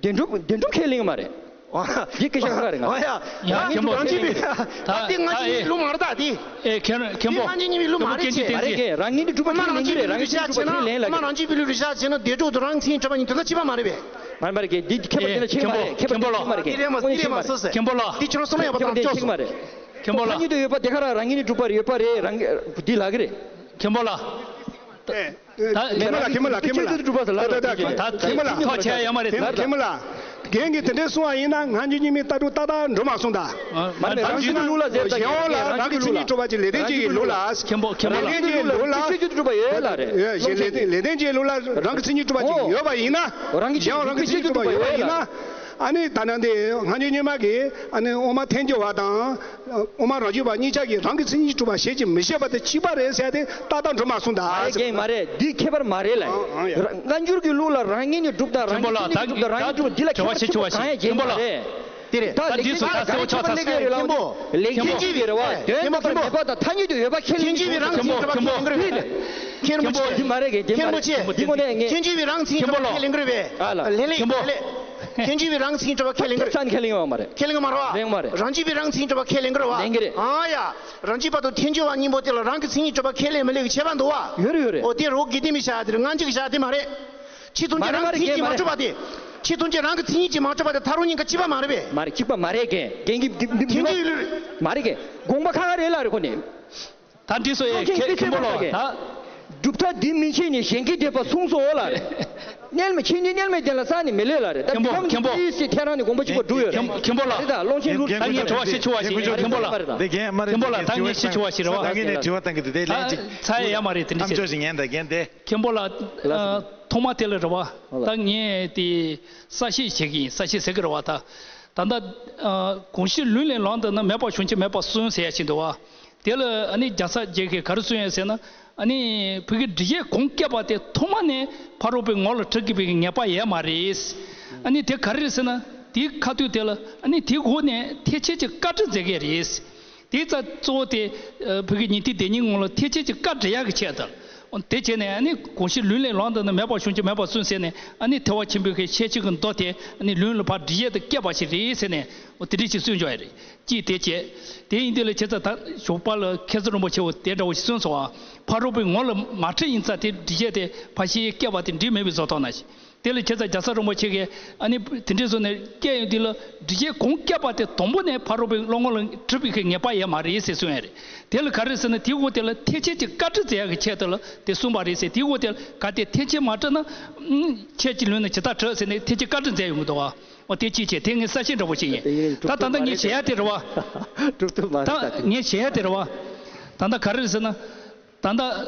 བདེན་གྲུབ་བདེན་གྲུབ་ཁས་ལེན་གྱི་མ་རེད། འདི་སྐད་ཆ་ཁག་རེད་ང་། ཨོ་ཡ། ཡ། རང་མཁན་པོ། རང་རྒྱུད་པའི། ད་ད་འདི་ང་ཅི་ཡི་ལུགས་མ་རེད་ད་འདི། ཨེ་ཁྱེད་རང་མཁན་པོ། ང་ཅི་ཉི་མི་ལུགས་མ་རེད་ཅེས། མ་རེད་ཀྱི། རང་ཉིད་ཀྱི་སྒྲུབ་པ་ཁས་ལེན་གྱི་རེད། རང་ཉིད་ཀྱི་སྒྲུབ་པ་ཁས་ལེན་ལ་ཨ་མ་རང་རྒྱུད་པའི་ལུགས་བཞག་བྱས་ན་འདས་གྲོགས་དང་རང་མཚན་གྱི་གྲུབ་པ་གཉིས་དོན་དག་གཅིག་པ་མ་རེད་པས། མ་རེད་མ་རེད་ཀྱི། འདི་མཁས་པ་དེ་ལ་ཆེ་གི་མ་རེད། མཁས་པ་དེ་ལ་ཆེ་གི་མ་རེད་ཀྱི། དེ་རེད་མ་དེ་རེད་མ་སོ་སོས། མཁན་པོ་ལགས། འདི་ཁྱོད་རང་བསམ་བློ་ཡག་པོ་བཏང་ཆོག་སོང་། མཁན་པོ་ལགས། ཐ་སྙད་དུ་ཡོད་པ་དེ་ག་རང་རང་ཉིད་ནས་གྲུབ་པ་རེད། ཡོད་པ་རེད། རང་གི་འདི་ལག་གི་རེད། མཁན་པོ་ལགས། ད་ད་མཁན་པོ་ལགས། མཁན་པོ་ལགས། མཁན་པོ་ལགས། ད་ད་ད་མཁན་པོ་ལགས། ཐག་ཆད་ཡ་མ་རེད། མཁན་པོ་ལགས། རྒན་གྱིས་དེ་འདྲ་གསུངས་པ་ཡིན་ན་ང་ཚོ་གཉིས་མི་ལྟ་གྲུབ་ཏག་ཏག་འགྲོ་མ་སོང་ད། མ་རེད། རང་རྒྱུད་ལུགས་ལ་ཟེར་ད། གཞན་དབང་ལ་རང་གི་མཚན་ཉིད་གྲུབ་པ་ཅིག་ལེགས་ལྡན་འབྱེད་ཀྱི་ལུགས་ལ། མཁན་པོ་མཁན་པོ་ལགས། ལེགས་ལྡན་འབྱེད་ཀྱི་ལུགས་ལ། ལེགས་ལྡན་འབྱེད་ལུགས་ལ་རང་གི་མཚན་ཉིད་གྲུབ་པ་ཅིག་ཡོད་པ་ཡིན་ན། གཞན་དབང་རང་གི་མཚན་ཉིད་གྲུབ་པ་ཡོད་པ་ཡིན་ན། ཨ་ནི་ད་ནང་དེ་ང་ཚོ་གཉིས་མ་གི་ཨ་ནི་དབུ་མ་ཐལ་འགྱུར་བ་དང་། དབུ་མ་རང་རྒྱུད་པ་གཉིས་ཆ་གིས་རང་གི་མཚན་ཉིད་གྲུབ་པ་ཞེས་ཀྱང་མི་བཤད་པ་དེ་གཅིག་པ་རེད་ཟེར་ཏེ་ཏག་ཏག་འགྲོ་མ་སོང་ད། མ་རེད་རྒན། མ་རེད། འདི་ཁྱད་པར་མ་རེད་ལ། ཨང་ཨང་ཡ། སྔ་འགྱུར་གྱི་ལུགས་ལ་རང་ངོས་ནས་གྲུབ་དང་རང་གི་མཚན་ཉིད་གྲུབ་དང་རང་ངོས་གྲུབ་འདི་ལ་ཁྱད་པར་ཆེ་ཆུང་བ་ཞིག་གང་ཡང་མཁན་པོ་ལགས། མ་རེད། དེ་རེད། ད་ད་ལེགས་ལྡན་འབྱེད་ལ་ཁྱད་པར་ཆེ་བ་ཆགས་ཚར། མཁན་པོ། ལེགས་ལྡན་འབྱེད་ཀྱི་རེད་བ། དོན་དམ་པར་མེད་པ་དང་ཐ་སྙད་དུ་ཡོད་པ་ཁས་ལེན་གྱི་འདུག་མཁན་པོ་མཁན་པོ། འདི་མ་རེད་རྒན། འདི་མ་རེད། མཁན་པོ་ཆེ། འདི་ངོ་ནས་ངས། ཐལ་འགྱུར་བའི་རང་མཚན་གྲུབ་པ་ཁས་ལེན་གྱི་རེད་པས། ཨ་ལ། ལེན་ལེན་ཁྱོད་པོ། ལེན། ཐལ་འགྱུར་བའི་རང་མཚན་གྲུབ་པ་ཁས་ལེན་གྱི་རེད། ཁྱབ་ཆ་ནས་ཁས་ལེན་ཡོད་མ་རེད། ཁས་ལེན་གྱི་མ་རེད་བ། ལེན་མ་རེད། རང་རྒྱུད་པའི་རང་མཚན་གྲུབ་པ་ཁས་ལེན་གྱི་རེད་བ། ལེན་གྱི་རེད། ཨ་ཡ། རང་རྒྱུད་པ་དང་ཐལ་འགྱུར་བ་གཉིས་པོ་དེ་ལ་རང་གི་མཚན་ཉིད་གྲུབ་པ་ཁས་ལེན་མི་ལེན་གྱི་ཁྱད་པར་འདུག་བ། ཡོད་རེད་ཡོད་རེད། འོ་དེ་རོ་དགེ་ལྡན་པའི་བྱ་དེ་རེད། སྔ་འགྱུར་གྱི་བྱ་དེ་མ་རེད། ཆོས་ཐམས་ཅད་རང་གི་མཚན་ཉིད་ཀྱིས་མ་གྲུབ་པ་དེ། ཆོས་ཐམས་ཅད་རང་གི་མཚན་ཉིད་ཀྱིས་མ་གྲུབ་པ་དེ་ཐལ་རོ་གཉིས་ཀ་གཅིག་པ་མ་རེད་པས། མ་རེད། གཅིག་པ་མ་རེད་རྒན། རྒན་གྱི་འདི་འདི་ཐལ་འགྱུར་ལུགས་མ་རེད་རྒན། དགོངས་པ་ཁ་ཁ་རེད་ལ་རེད་ཁོ་ནི། ད་འདི་ཚོ་ཨེ་མཁན་མཁན་པོ་ལགས་ད། གྲུབ་མཐའ་འདི་མི་ཕྱེད་ནས་གཞན་གྱིས་འདོད་པ་གསུངས་སོ་ལ་རེད། རྣལ་མ་ཁྱེད་ནི་རྣལ་མའི་རྒྱན་ལ་ས་ནི་མི་ལས་ལ་རེད། ད་མཁན་པོ་མཁན་པོ། ཐལ་རང་ནི་དགོངས་པ་གཅིག་པ་འགྲུབ་ཡོད་རེད། མཁན་པོ་ལགས། རེད་ད་ཀློང་ཆེན་ལུགས་ད་ངས་དྲི་བ་ཞིག་ཞུ་བ་ཞིག་མཁན་པོ་ལགས། འདི་རྒན་མ་རེད། མཁན་པོ་ལགས་ད་ངས་ཞིག་ཞུ་བ་ཞིག་རེད་བ། ད་ངས་ནས་དྲི་བ་བཏང་གི་འདུག་དེ་ལན་ཅིག་ཚ་ཡ་ཡ་མ་རེད་དེ་འདྲ་ཞིག་ཐམས་ཅད་ཞིག་ངན་ད་རྒན་དེ། མཁན་པོ་ལགས། ཐོག་མ་དེ་ལ་རེད་བ། ད་ངས་དེ་གསལ་བཤད་བྱེད་ཀྱི་ཡིན། གསལ་བཤད་ཟེར་གི་རེད་བ་ད། ད་ལྟ་གང་ཞིག་ལུས་ལས་ལོངས་ཏེ་ན་མེད་པར་བྱུང་ཆོས་མེད་པར་གསུངས་ཟེར་ཡ་ཞིག་འདུག་བ། དེ་ལ་ཨ་ནི་རྒྱལ་ཚབ་རྗེ་གིས་ག་རེ་གསུངས་ཡོད་ཟེར་ན། ཨ་ནི་བོད་ཀྱི་འགྲེལ་བཤད་གོང་བཀལ་བ་དེ་ཐོག་མ་ནས་ཕ་རོལ་པོའི་ངོ་ལ་འཁྲིད་དགོས་པའི་ངེས་པ་ཡོད་མ་རེད། ཨ་ནི་དེ་ག་རེ་རེད་ཟེར་ན། དེའི་ཁ་ཐུག་དེ་ལ་ཨ་ནི་དེའི་འོག་ནས་ཐེག་ཆེན་གྱི་བཀའ་འདྲི་མཛད་མཁན་རེད། དེའི་རྩ་གཙོ་བོ་དེ་བོད་ཀྱི་ཉན་ཐོས་སྡེ་གཉིས་ངོ་ལ་ཐེག་ཆེན་གྱི་བཀའ་འདྲི་ཡག་གི་ཆེད་དུ། དེ་བྱས་ནས་ཨ་ནི་གང་ཞིག་ལུས་ལས་ལོངས་ཏེ་ན་མེད་པར་བྱུང་ཆོས་མེད་པར་གསུངས་ཟེར་ནས་ཨ་ནི་ཐེག་པ་ཆེན་པོའི་གི་ཤེར་ཕྱིན་གྱི་མདོ་དེ་ཨ་ནི་ལུང་ལ་ཕར་འགྲེལ་བཤད་དུ་བཀལ་བ་ཞིག་རེད་ཟེར་ནས་འོ་དེ་འདྲ་ཞིག་གསུངས་འཇོག་ཡ་རེད། ཅིག་དེ་བྱས། དེ་ཡིན་དུས་ལ་ཁྱེད་ཚོ་ད་ཞོགས་པ་ལ་མཁན་ཟུར་རིན་པོ་ཆེ་བོ་དེ་འདྲ་བོ་ཞིག་གསུངས་སོང་བ། ཕ་རོལ་པོའི་ངོ་ལ་མ་འཁྲིད་ཡིན་ཙང་དེ་འགྲེལ་བཤད་དེ་ཕར་ཤེས་བཀལ་བ་དེ་འགྲིག་མེད་པའི་བཟོ་ལྟ་ན་ཞིག་དེ་ལ་ཁྱེད་ཚོ་རྒྱལ་ཚབ་རིན་པོ་ཆེ་གིས་ཨ་ནི་དེ་འདྲའི་བཟོ་ནས་བཀལ་ཡོང་དུས་ལ་འགྲེལ་བཤད་གོང་བཀལ་བ་དེ་དང་པོ་ནས་ཕ་རོལ་པོའི་བློ་ངོ་ལ་འཁྲིད་པའི་གི་ངེས་པ་ཡོད་མ་རེད་ཟེར་གསུངས་ཡ་རེད། དེ་ལ་ག་རེ་ཟེར་ན་དེའི་འོག་དེ་ལ་ཐེག་ཆེན་གྱི་བཀའ་འདྲི་མཛད་ཡག་གི་ཆེད་དུ་ལ་དེ་གསུངས་པ་རེད་ཟེར། དེའི་འོག་དེ་ལ་གལ་ཏེ་ཐེག་ཆེན་མ་འཁྲིད་ན་ཨུམ་ཁྱེད་ཀྱི་ལུས་ནི་ཇི་ལྟར་འཁྲིད་ཟེར་ནས་ཐེག་ཆེན་བཀའ་འདྲི་མཛད་ཡོང་གི་འདུག་བ། འོ་དེ་ཅིག་བྱས་དེ་ངས་གསལ་བཤད་འདྲ་པོ་ཅིག་ཡིན། ད་ད་ལྟ་ངས་བྱེད་ཡ་དེ་རེད་བ། གྲུབ་ཐོབ་མ་རེད་ད། ད་ངས་བྱེད་ཡ་དེ་རེད་བ། ད་ལྟ་ག་རེ་རེད་ཟེར་ན། ད་ལྟ་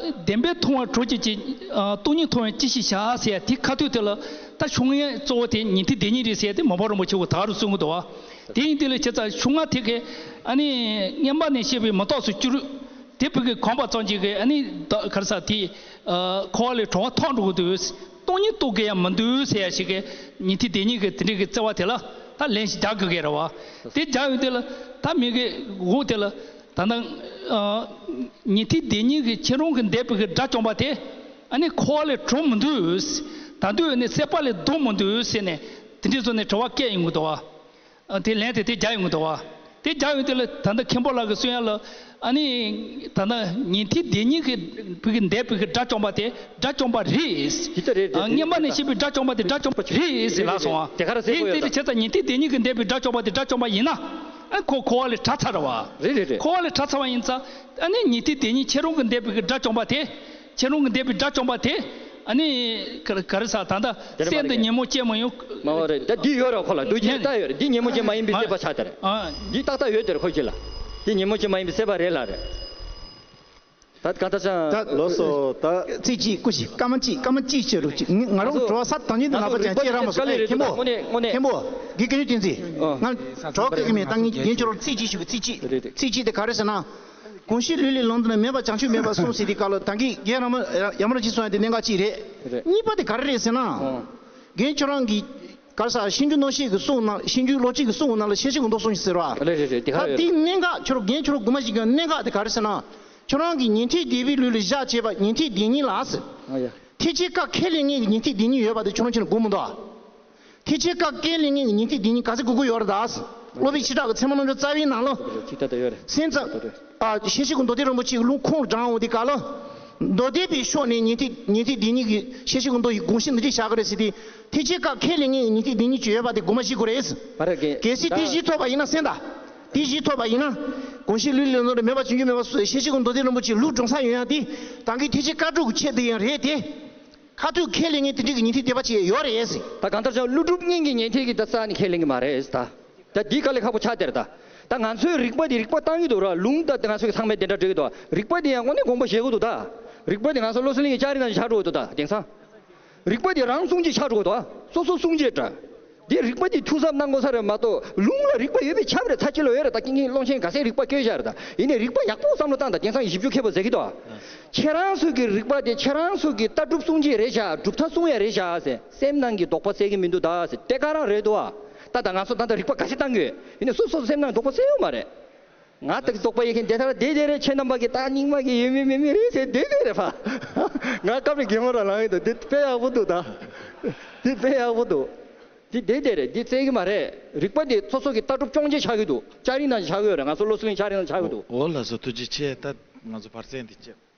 བདེན་པས་མཐོང་བ་གྲོགས་ཀྱི་ཅི། ཨ་སྟོང་ཉིད་མཐོང་བས་ཅི་ཞིག་བྱ་ཟེར་ཡ་དེ་ཁ་ཐུག་དེ་ལ་ད་ཕྱོགས་སྔ་གཙོ་བོ་དེ་ཉན་ཐོས་སྡེ་གཉིས་རེད་ཟེར་ཡ་དེ་མ་པ་རིན་པོ་ཆེ་བོ་ད་ག་རུ་གསུང་གི་འདུག་བ། དེ་ཡིན་དུས་ལ་ཁྱེད་ཚོ་ཕྱོགས་སྔ་དེ་གས་ཨ་ནི་སྔོན་མ་ནས་བཤད་པའི་མུ་སྟེགས་སུ་གྱུར། དེ་བོད་ཀྱི་གོམས་པ་ཙམ་ཅིག་གིས་ཨ་ནི་ད་ག་རེ་ཟེར་དེ་ཨ་འཁོར་བ་ལས་གྲོལ་བ་ཐོབ་འགྲོ་གི་འདུག་སྟོང་ཉིད་རྟོགས་ཀྱི་ཡང་མི་འདུག་ཟེར་ཡ་ཞིག་གིས་ཉན་ཐོས་སྡེ་གཉིས་ཀྱི་དེ་འདྲའི་གི་བརྩེ་བ་དེ་ལ་ད་ལན་ཞིག་རྒྱག་དགོས་ཀྱི་རེད་བ། དེ་རྒྱག་ཡོང་དུས་ལ་ད་མི་གི་འོག་དེ་ལ། ད་ལྟ་ཨ་ཉན་ཐོས་སྡེ་གཉིས་ཀྱིས་ཁྱེད་རང་གི་འདས་པའི་གི་དགྲ་བཅོམ་པ་དེ་ཨ་ནི་འཁོར་བ་ལས་གྲོལ་མི་འདུག་ད་དུང་ཨ་ནི་སྲེད་པ་ལས་ལྡོག་མི་འདུག་ཟེར་ནས་དེ་འདྲའི་བཟོ་ནས་དྲི་བ་བཀལ་ཡོང་གི་འདུག་བ། ཨ་དེ་ལན་དེ་དེ་རྒྱག་ཡོང་གི་འདུག་བ། དེ་རྒྱག་ཡོང་དུས་ལ་ད་ལྟ་མཁན་པོ་ལགས་ཀྱིས་གསུང་ཡ་ལ་ཨ་ནི་ད་ལྟ་ཉན་ཐོས་སྡེ་གཉིས་ཀྱིས་བོད་ཀྱི་འདས་པའི་གི་དགྲ་བཅོམ་པ་དེ་དགྲ་བཅོམ་པ་རེད། དེ་ལྟ་རེད། ཨ་སྔོན་མ་ནས་བཤད་པའི་དགྲ་བཅོམ་པ་དེ་དགྲ་བཅོམ་པ་རེད་ཟེར་ལབ་སོང་བ། དེ་ག་རེ་ཟེར་དེ་གོ་ཡོད་དེ་ད། ཁྱེད་ཚོ་ཉན་ཐོས་སྡེ་གཉིས་ཀྱི་འདས་པའི་དགྲ་བཅོམ་པ་དེ་དགྲ་བཅོམ་པ་ཡིན་ན། ཨ་ཁོ་འཁོར་བ་ལས་གྲོལ་ཚར་བ། རེད་རེད་རེད། འཁོར་བ་ལས་གྲོལ་ཚར་བ་ཡིན་ཙང་ཨ་ནི་ཉན་ཐོས་སྡེ་གཉིས་ཁྱེད་རང་གི་འདས་པའི་གི་དགྲ་བཅོམ་པ་དེ། ཁྱེད་རང་གི་འདས་པའི་དགྲ་བཅོམ་པ་དེ། ཨ་ནི་ག་ག་རེ་ཟེར་ད་ལྟ་དེ་རེད་མ་སེམས་དུ་རེད། ཉོན་མོངས་སྐྱེ་མི་ཡོང་། མ་འོ་རེད། ད་འདི་ཡོད་རེད་ཁོ་ལ་འདུག་ཅེས་ལྟ་ཡོད་རེད། འདི་ཉོན་མོངས་ཅན་མ་ཡིན་པའི་སྲེད་པ་ཆགས་ད་རེད། ཨ། འདི་ཏག་ཏག་ཡོད་དེ་རེད་ཁོ་ཅི་ལ། འདི་ཉོན་མོངས་ཅན་མ་ཡིན་པའི་སྲེད་པ་རེད་ལ་རེད། ད་ག་ད་ཅང་། ད་ལོ་སོ་ད། ཚིག་གཅིག་སྐུ་ཞིག་སྐར་མ་གཅིག་སྐར་མ་གཅིག་བྱེད་རོགས་གཅིག་ང་རང་ང་ཚོ་དྲི་བ་ས་དང་ཉིད་དུ་ང་ཚོ་ལག་པ་ཅན་ཅེ་ར་མ་སོ་དཀའ་ལས་རེད་མཁན་པོ། དངོས་གནས་དངོས་གནས། མཁན་པོ། དགེ་རྒན་བསྟན་འཛིན། ང་དྲི་བ་བཀོད་ཀྱི་མེད། ད་ངས་རྒན་ཁྱོད་རང་ཚིག་གཅིག་ཞུ་གི་ཚིག་གཅིག་རེད་རེད། ཚིག་གཅིག་དེ་ག་རེ་ཟེར་ན། གང་ཞིག་ལུས་ལས་ལོངས་ཏེ་ན་མེད་པར་བྱང་ཆུབ་མེད་པར་གསུངས་ཟེར་དེ་སྐབས་ལ་ད་གིན་རྒན་རང་མ་ཡ་མ་ར་ཅིག་གསུངས་ཡ་དེ་གནད་འགག་གཅིག་རེད། རེད། གཉིས་པ་དེ་ག་རེ་རེད་ཟེར་ན། ཨོ། རྒན་ཁྱོད་རང་གིས་ག་རེ་ཟེར་ཤེས་འཇུག་རྣམ་བཤད་ཀྱི་གསུང་ནང་ཤེས་འཇུག་ལོ་གཅིག་གི་གསུང་ནང་ལ་ཤེར་ཕྱིན་གྱི་མདོ་གསུངས་ཤིག་ཟེར་བ། རེད་རེད་རེད། དེ་ག་ད་རེད། དེའི་གནད་འགག་ཁྱོད་རང་རྒན་ཁྱོད་རང་དགོངས་པ་བཞེས་མཁན་གནད་འགག་དེ་ག་རེ་ཟེར་ན། ཁྱོད་རང་གིས་ཉན་ཐོས་སྡེ་པའི་ལུགས་ལ་བཞག་བྱས་པ་ཉན་ཐོས་སྡེ་གཉིས་ལ་ཟེར། ཨ་ཡ། ཐེག་ཆེན་བཀའ་ཁས་ལེན་མཁན་གྱི་ཉན་ཐོས་སྡེ་གཉིས་ཡོད་པ་དེ་ཁྱོད་རང་ཁྱོད་རང་དགོངས་མི་འདུག་ཨ། ཐེག་ཆེན་བཀའ་ཁས་ལེན་མཁན་གྱི་ཉན་ཐོས་སྡེ་གཉིས་ག་ཚོད་དགོས་ཀྱི་ཡོད་རེད་ད། སློབ་དཔོན་ཤེས་རབ་ཀྱི་ཚད་མ་རྣམ་གྲོལ་རྩ་བའི་ནང་ལ། ཅིག་ད་ལྟ་ཡོད་རེད། སེམས་ཙམ། ཨ། ཤེར་ཕྱིན་གྱི་མདོ་སྡེ་རིན་པོ་ཆེའི་ལུང་ཁུངས་དྲངས་འོང་དུས་སྐབས་ལ། མདོ་སྡེ་པའི་ཕྱོགས་ནས་ཉན་ཐོས་ཉན་ཐོས་སྡེ་གཉིས་ཀྱི་ཤེར་ཕྱིན་གྱི་མདོ་ཡི་དགོངས་གཞི་འདི་འདྲ་བཞག་གི་རེད་ཟེར་ཏེ། ཐེག་ཆེན་བཀའ་ཁས་ལེན་མཁན་ཉན་ཐོས་སྡེ་གཉིས་ཅིག་ཡོད་པ་དེ་དགོངས་པ་བཞེས་དགོས་རེད། གལ་སྲིད་དེ་བཞེས་ཐུབ་པ་ཡིན་ན་གསན་དང་། དེ་བཞེས་ཐུབ་པ་ཡིན་ན། དགོངས་གཞི་ལུས་ལས་ནོར་མེད་པ་བྱུང་རྒྱུ་མེད་པ་སོགས་ཤེར་ཕྱིན་གྱི་མདོ་སྡེ་རིན་པོ་ཆེའི་ལུང་དྲངས་ས་ཡོང་ཡ་དེ། ད་གིན་ཐེག་ཆེན་བཀའ་སྒྲུབ་ཀྱི་ཆེད་དུ་ཡང་རེད་དེ། ཁ་ཐུག་ཁས་ལེན་མཁན་དེ་འདྲ་གི་ཉན་ཐོས་སྡེ་པ་ཅིག་ཡོད་རེད་ཟེར། ད་གང་ལྟར་ཀྱང་ཀླུ་སྒྲུབ་གཉིས་ཀྱི་ཉན་ཐོས་ཀྱི་ད་རྩ་ནས་ཁས་ལེན་གྱི་མ་རེད་ད། ད་འདི་དཀའ་ལས་ཁག་པོ་ཆགས་བསྡད་རེད་ད། ད་ང་ཚོའི་རིག་པ་འདི་རིག་པ་བཏང་གི་འདུག་ར། ལུང་ད་ང་ཚོས་ཚང་མས་དེ་འདྲ་འགྲིག་གི་འདུག་རིག་པ་འདི་ཡང་དངོས་གནས་དགོངས་པ་བཞེས་དགོས་འདུག་ད། རིག་པ་འདི་ང་ཚོ་བློ་གསལ་གླིང་གི་ལྕགས་རི་ནང་བཞིན་ཆགས་འགྲོ་གི་འདུག་ད་དེང་སང་། རིག་པ་འདི་རང་སྲུང་བྱེད་ཆགས་འགྲོ་གི་འདུག་སོ་སོ་སྲུང་བྱེད་འདྲ། འདི་རིག་པ་འདི་ཐུགས་གཟབ་གནང་དགོས་ས་རེད་མ་གཏོགས། ལུང་ལ་རིག་པ་ཡོད་པའི་ཁྱབ་རེད། ཚ་ཅི་ལོ་ཡོད་རེད། ད་ཀིང་ཀིང་སློང་ཆེན་ག་ཚད་རིག་པ་བཀོལ་བཞག་རེད་ད། ཡིན་ནའི་རིག་པ་ཡག་པོ་བསམ་བློ་བཏང་ད། དེང་སང་ཞིབ་འཇུག་མཁས་པོ་ཟེར་གི་འདུག་ཁྱེད་རང་ཚོ་གི་རིག་པ་དེ་ཁྱེད་རང་ཚོ་གི་ལྟ་གྲུབ་སྲུང་བྱེད་རེད་བཞག་སྒྲུབ་ཐབས་སྲུང་ཡ་རེད་བཞག་ཟེར། སེམས་ནང་གི་དོགས་པ་སེལ་གི་མི་འདུག་ད་ཟེར། དེ་ག་རང་རེད་འདུག་ཨ། ད་ད་ང་ཚོ་ད་ལྟ་རིག་པ་ག་ཚད་བཏང་གི་ཡོད། ཡིན་ནའི་སོ་སོ་སེམས་ནང་དོགས་པ་སེལ་ཡོད་མ་རེད། ང་ད་གི་དོགས་པ་ཡོད་མཁན་དེ་ལྟར་བསྡད་བསྡད་རེད། ཁྱེད་རྣམ་པ་གི་ད་རྙིང་མ་གི་ཡོད་མིན་མེད་མིན་རེད་ཟེར་བསྡད་བསྡད་རེད་ཕ། ང་སྐབས་རེ་གད་མོ་རང་ལངས་ཡོད་འདུག་འདི་དཔེ་ཡག་པོ་འདུག་ད། འདི་དཔེ་ཡག་པོ་འདུག་འདི་བསྡད་བསྡད་རེད། འདི་བཙལ་གི་མ་རེད། རིག་པ་འདི་སོ་སོ་གི་ལྟ་གྲུབ་སྐྱོང་བྱེད་ཆགས་ཀྱི་འདུག་ལྕགས་རི་ནང་བཞིན་ཆགས་ཀྱི་ཡོད་རེད། ང་ཚོ་བློ་གསལ་གླིང་ལྕགས་རི་ནང་ཆགས་ཀྱི་འདུག་འོ་ལགས་སོ། ཐུགས་རྗེ་ཆེ། ད་ང་ཚོ་བར་གསེང་འདི་བཅད།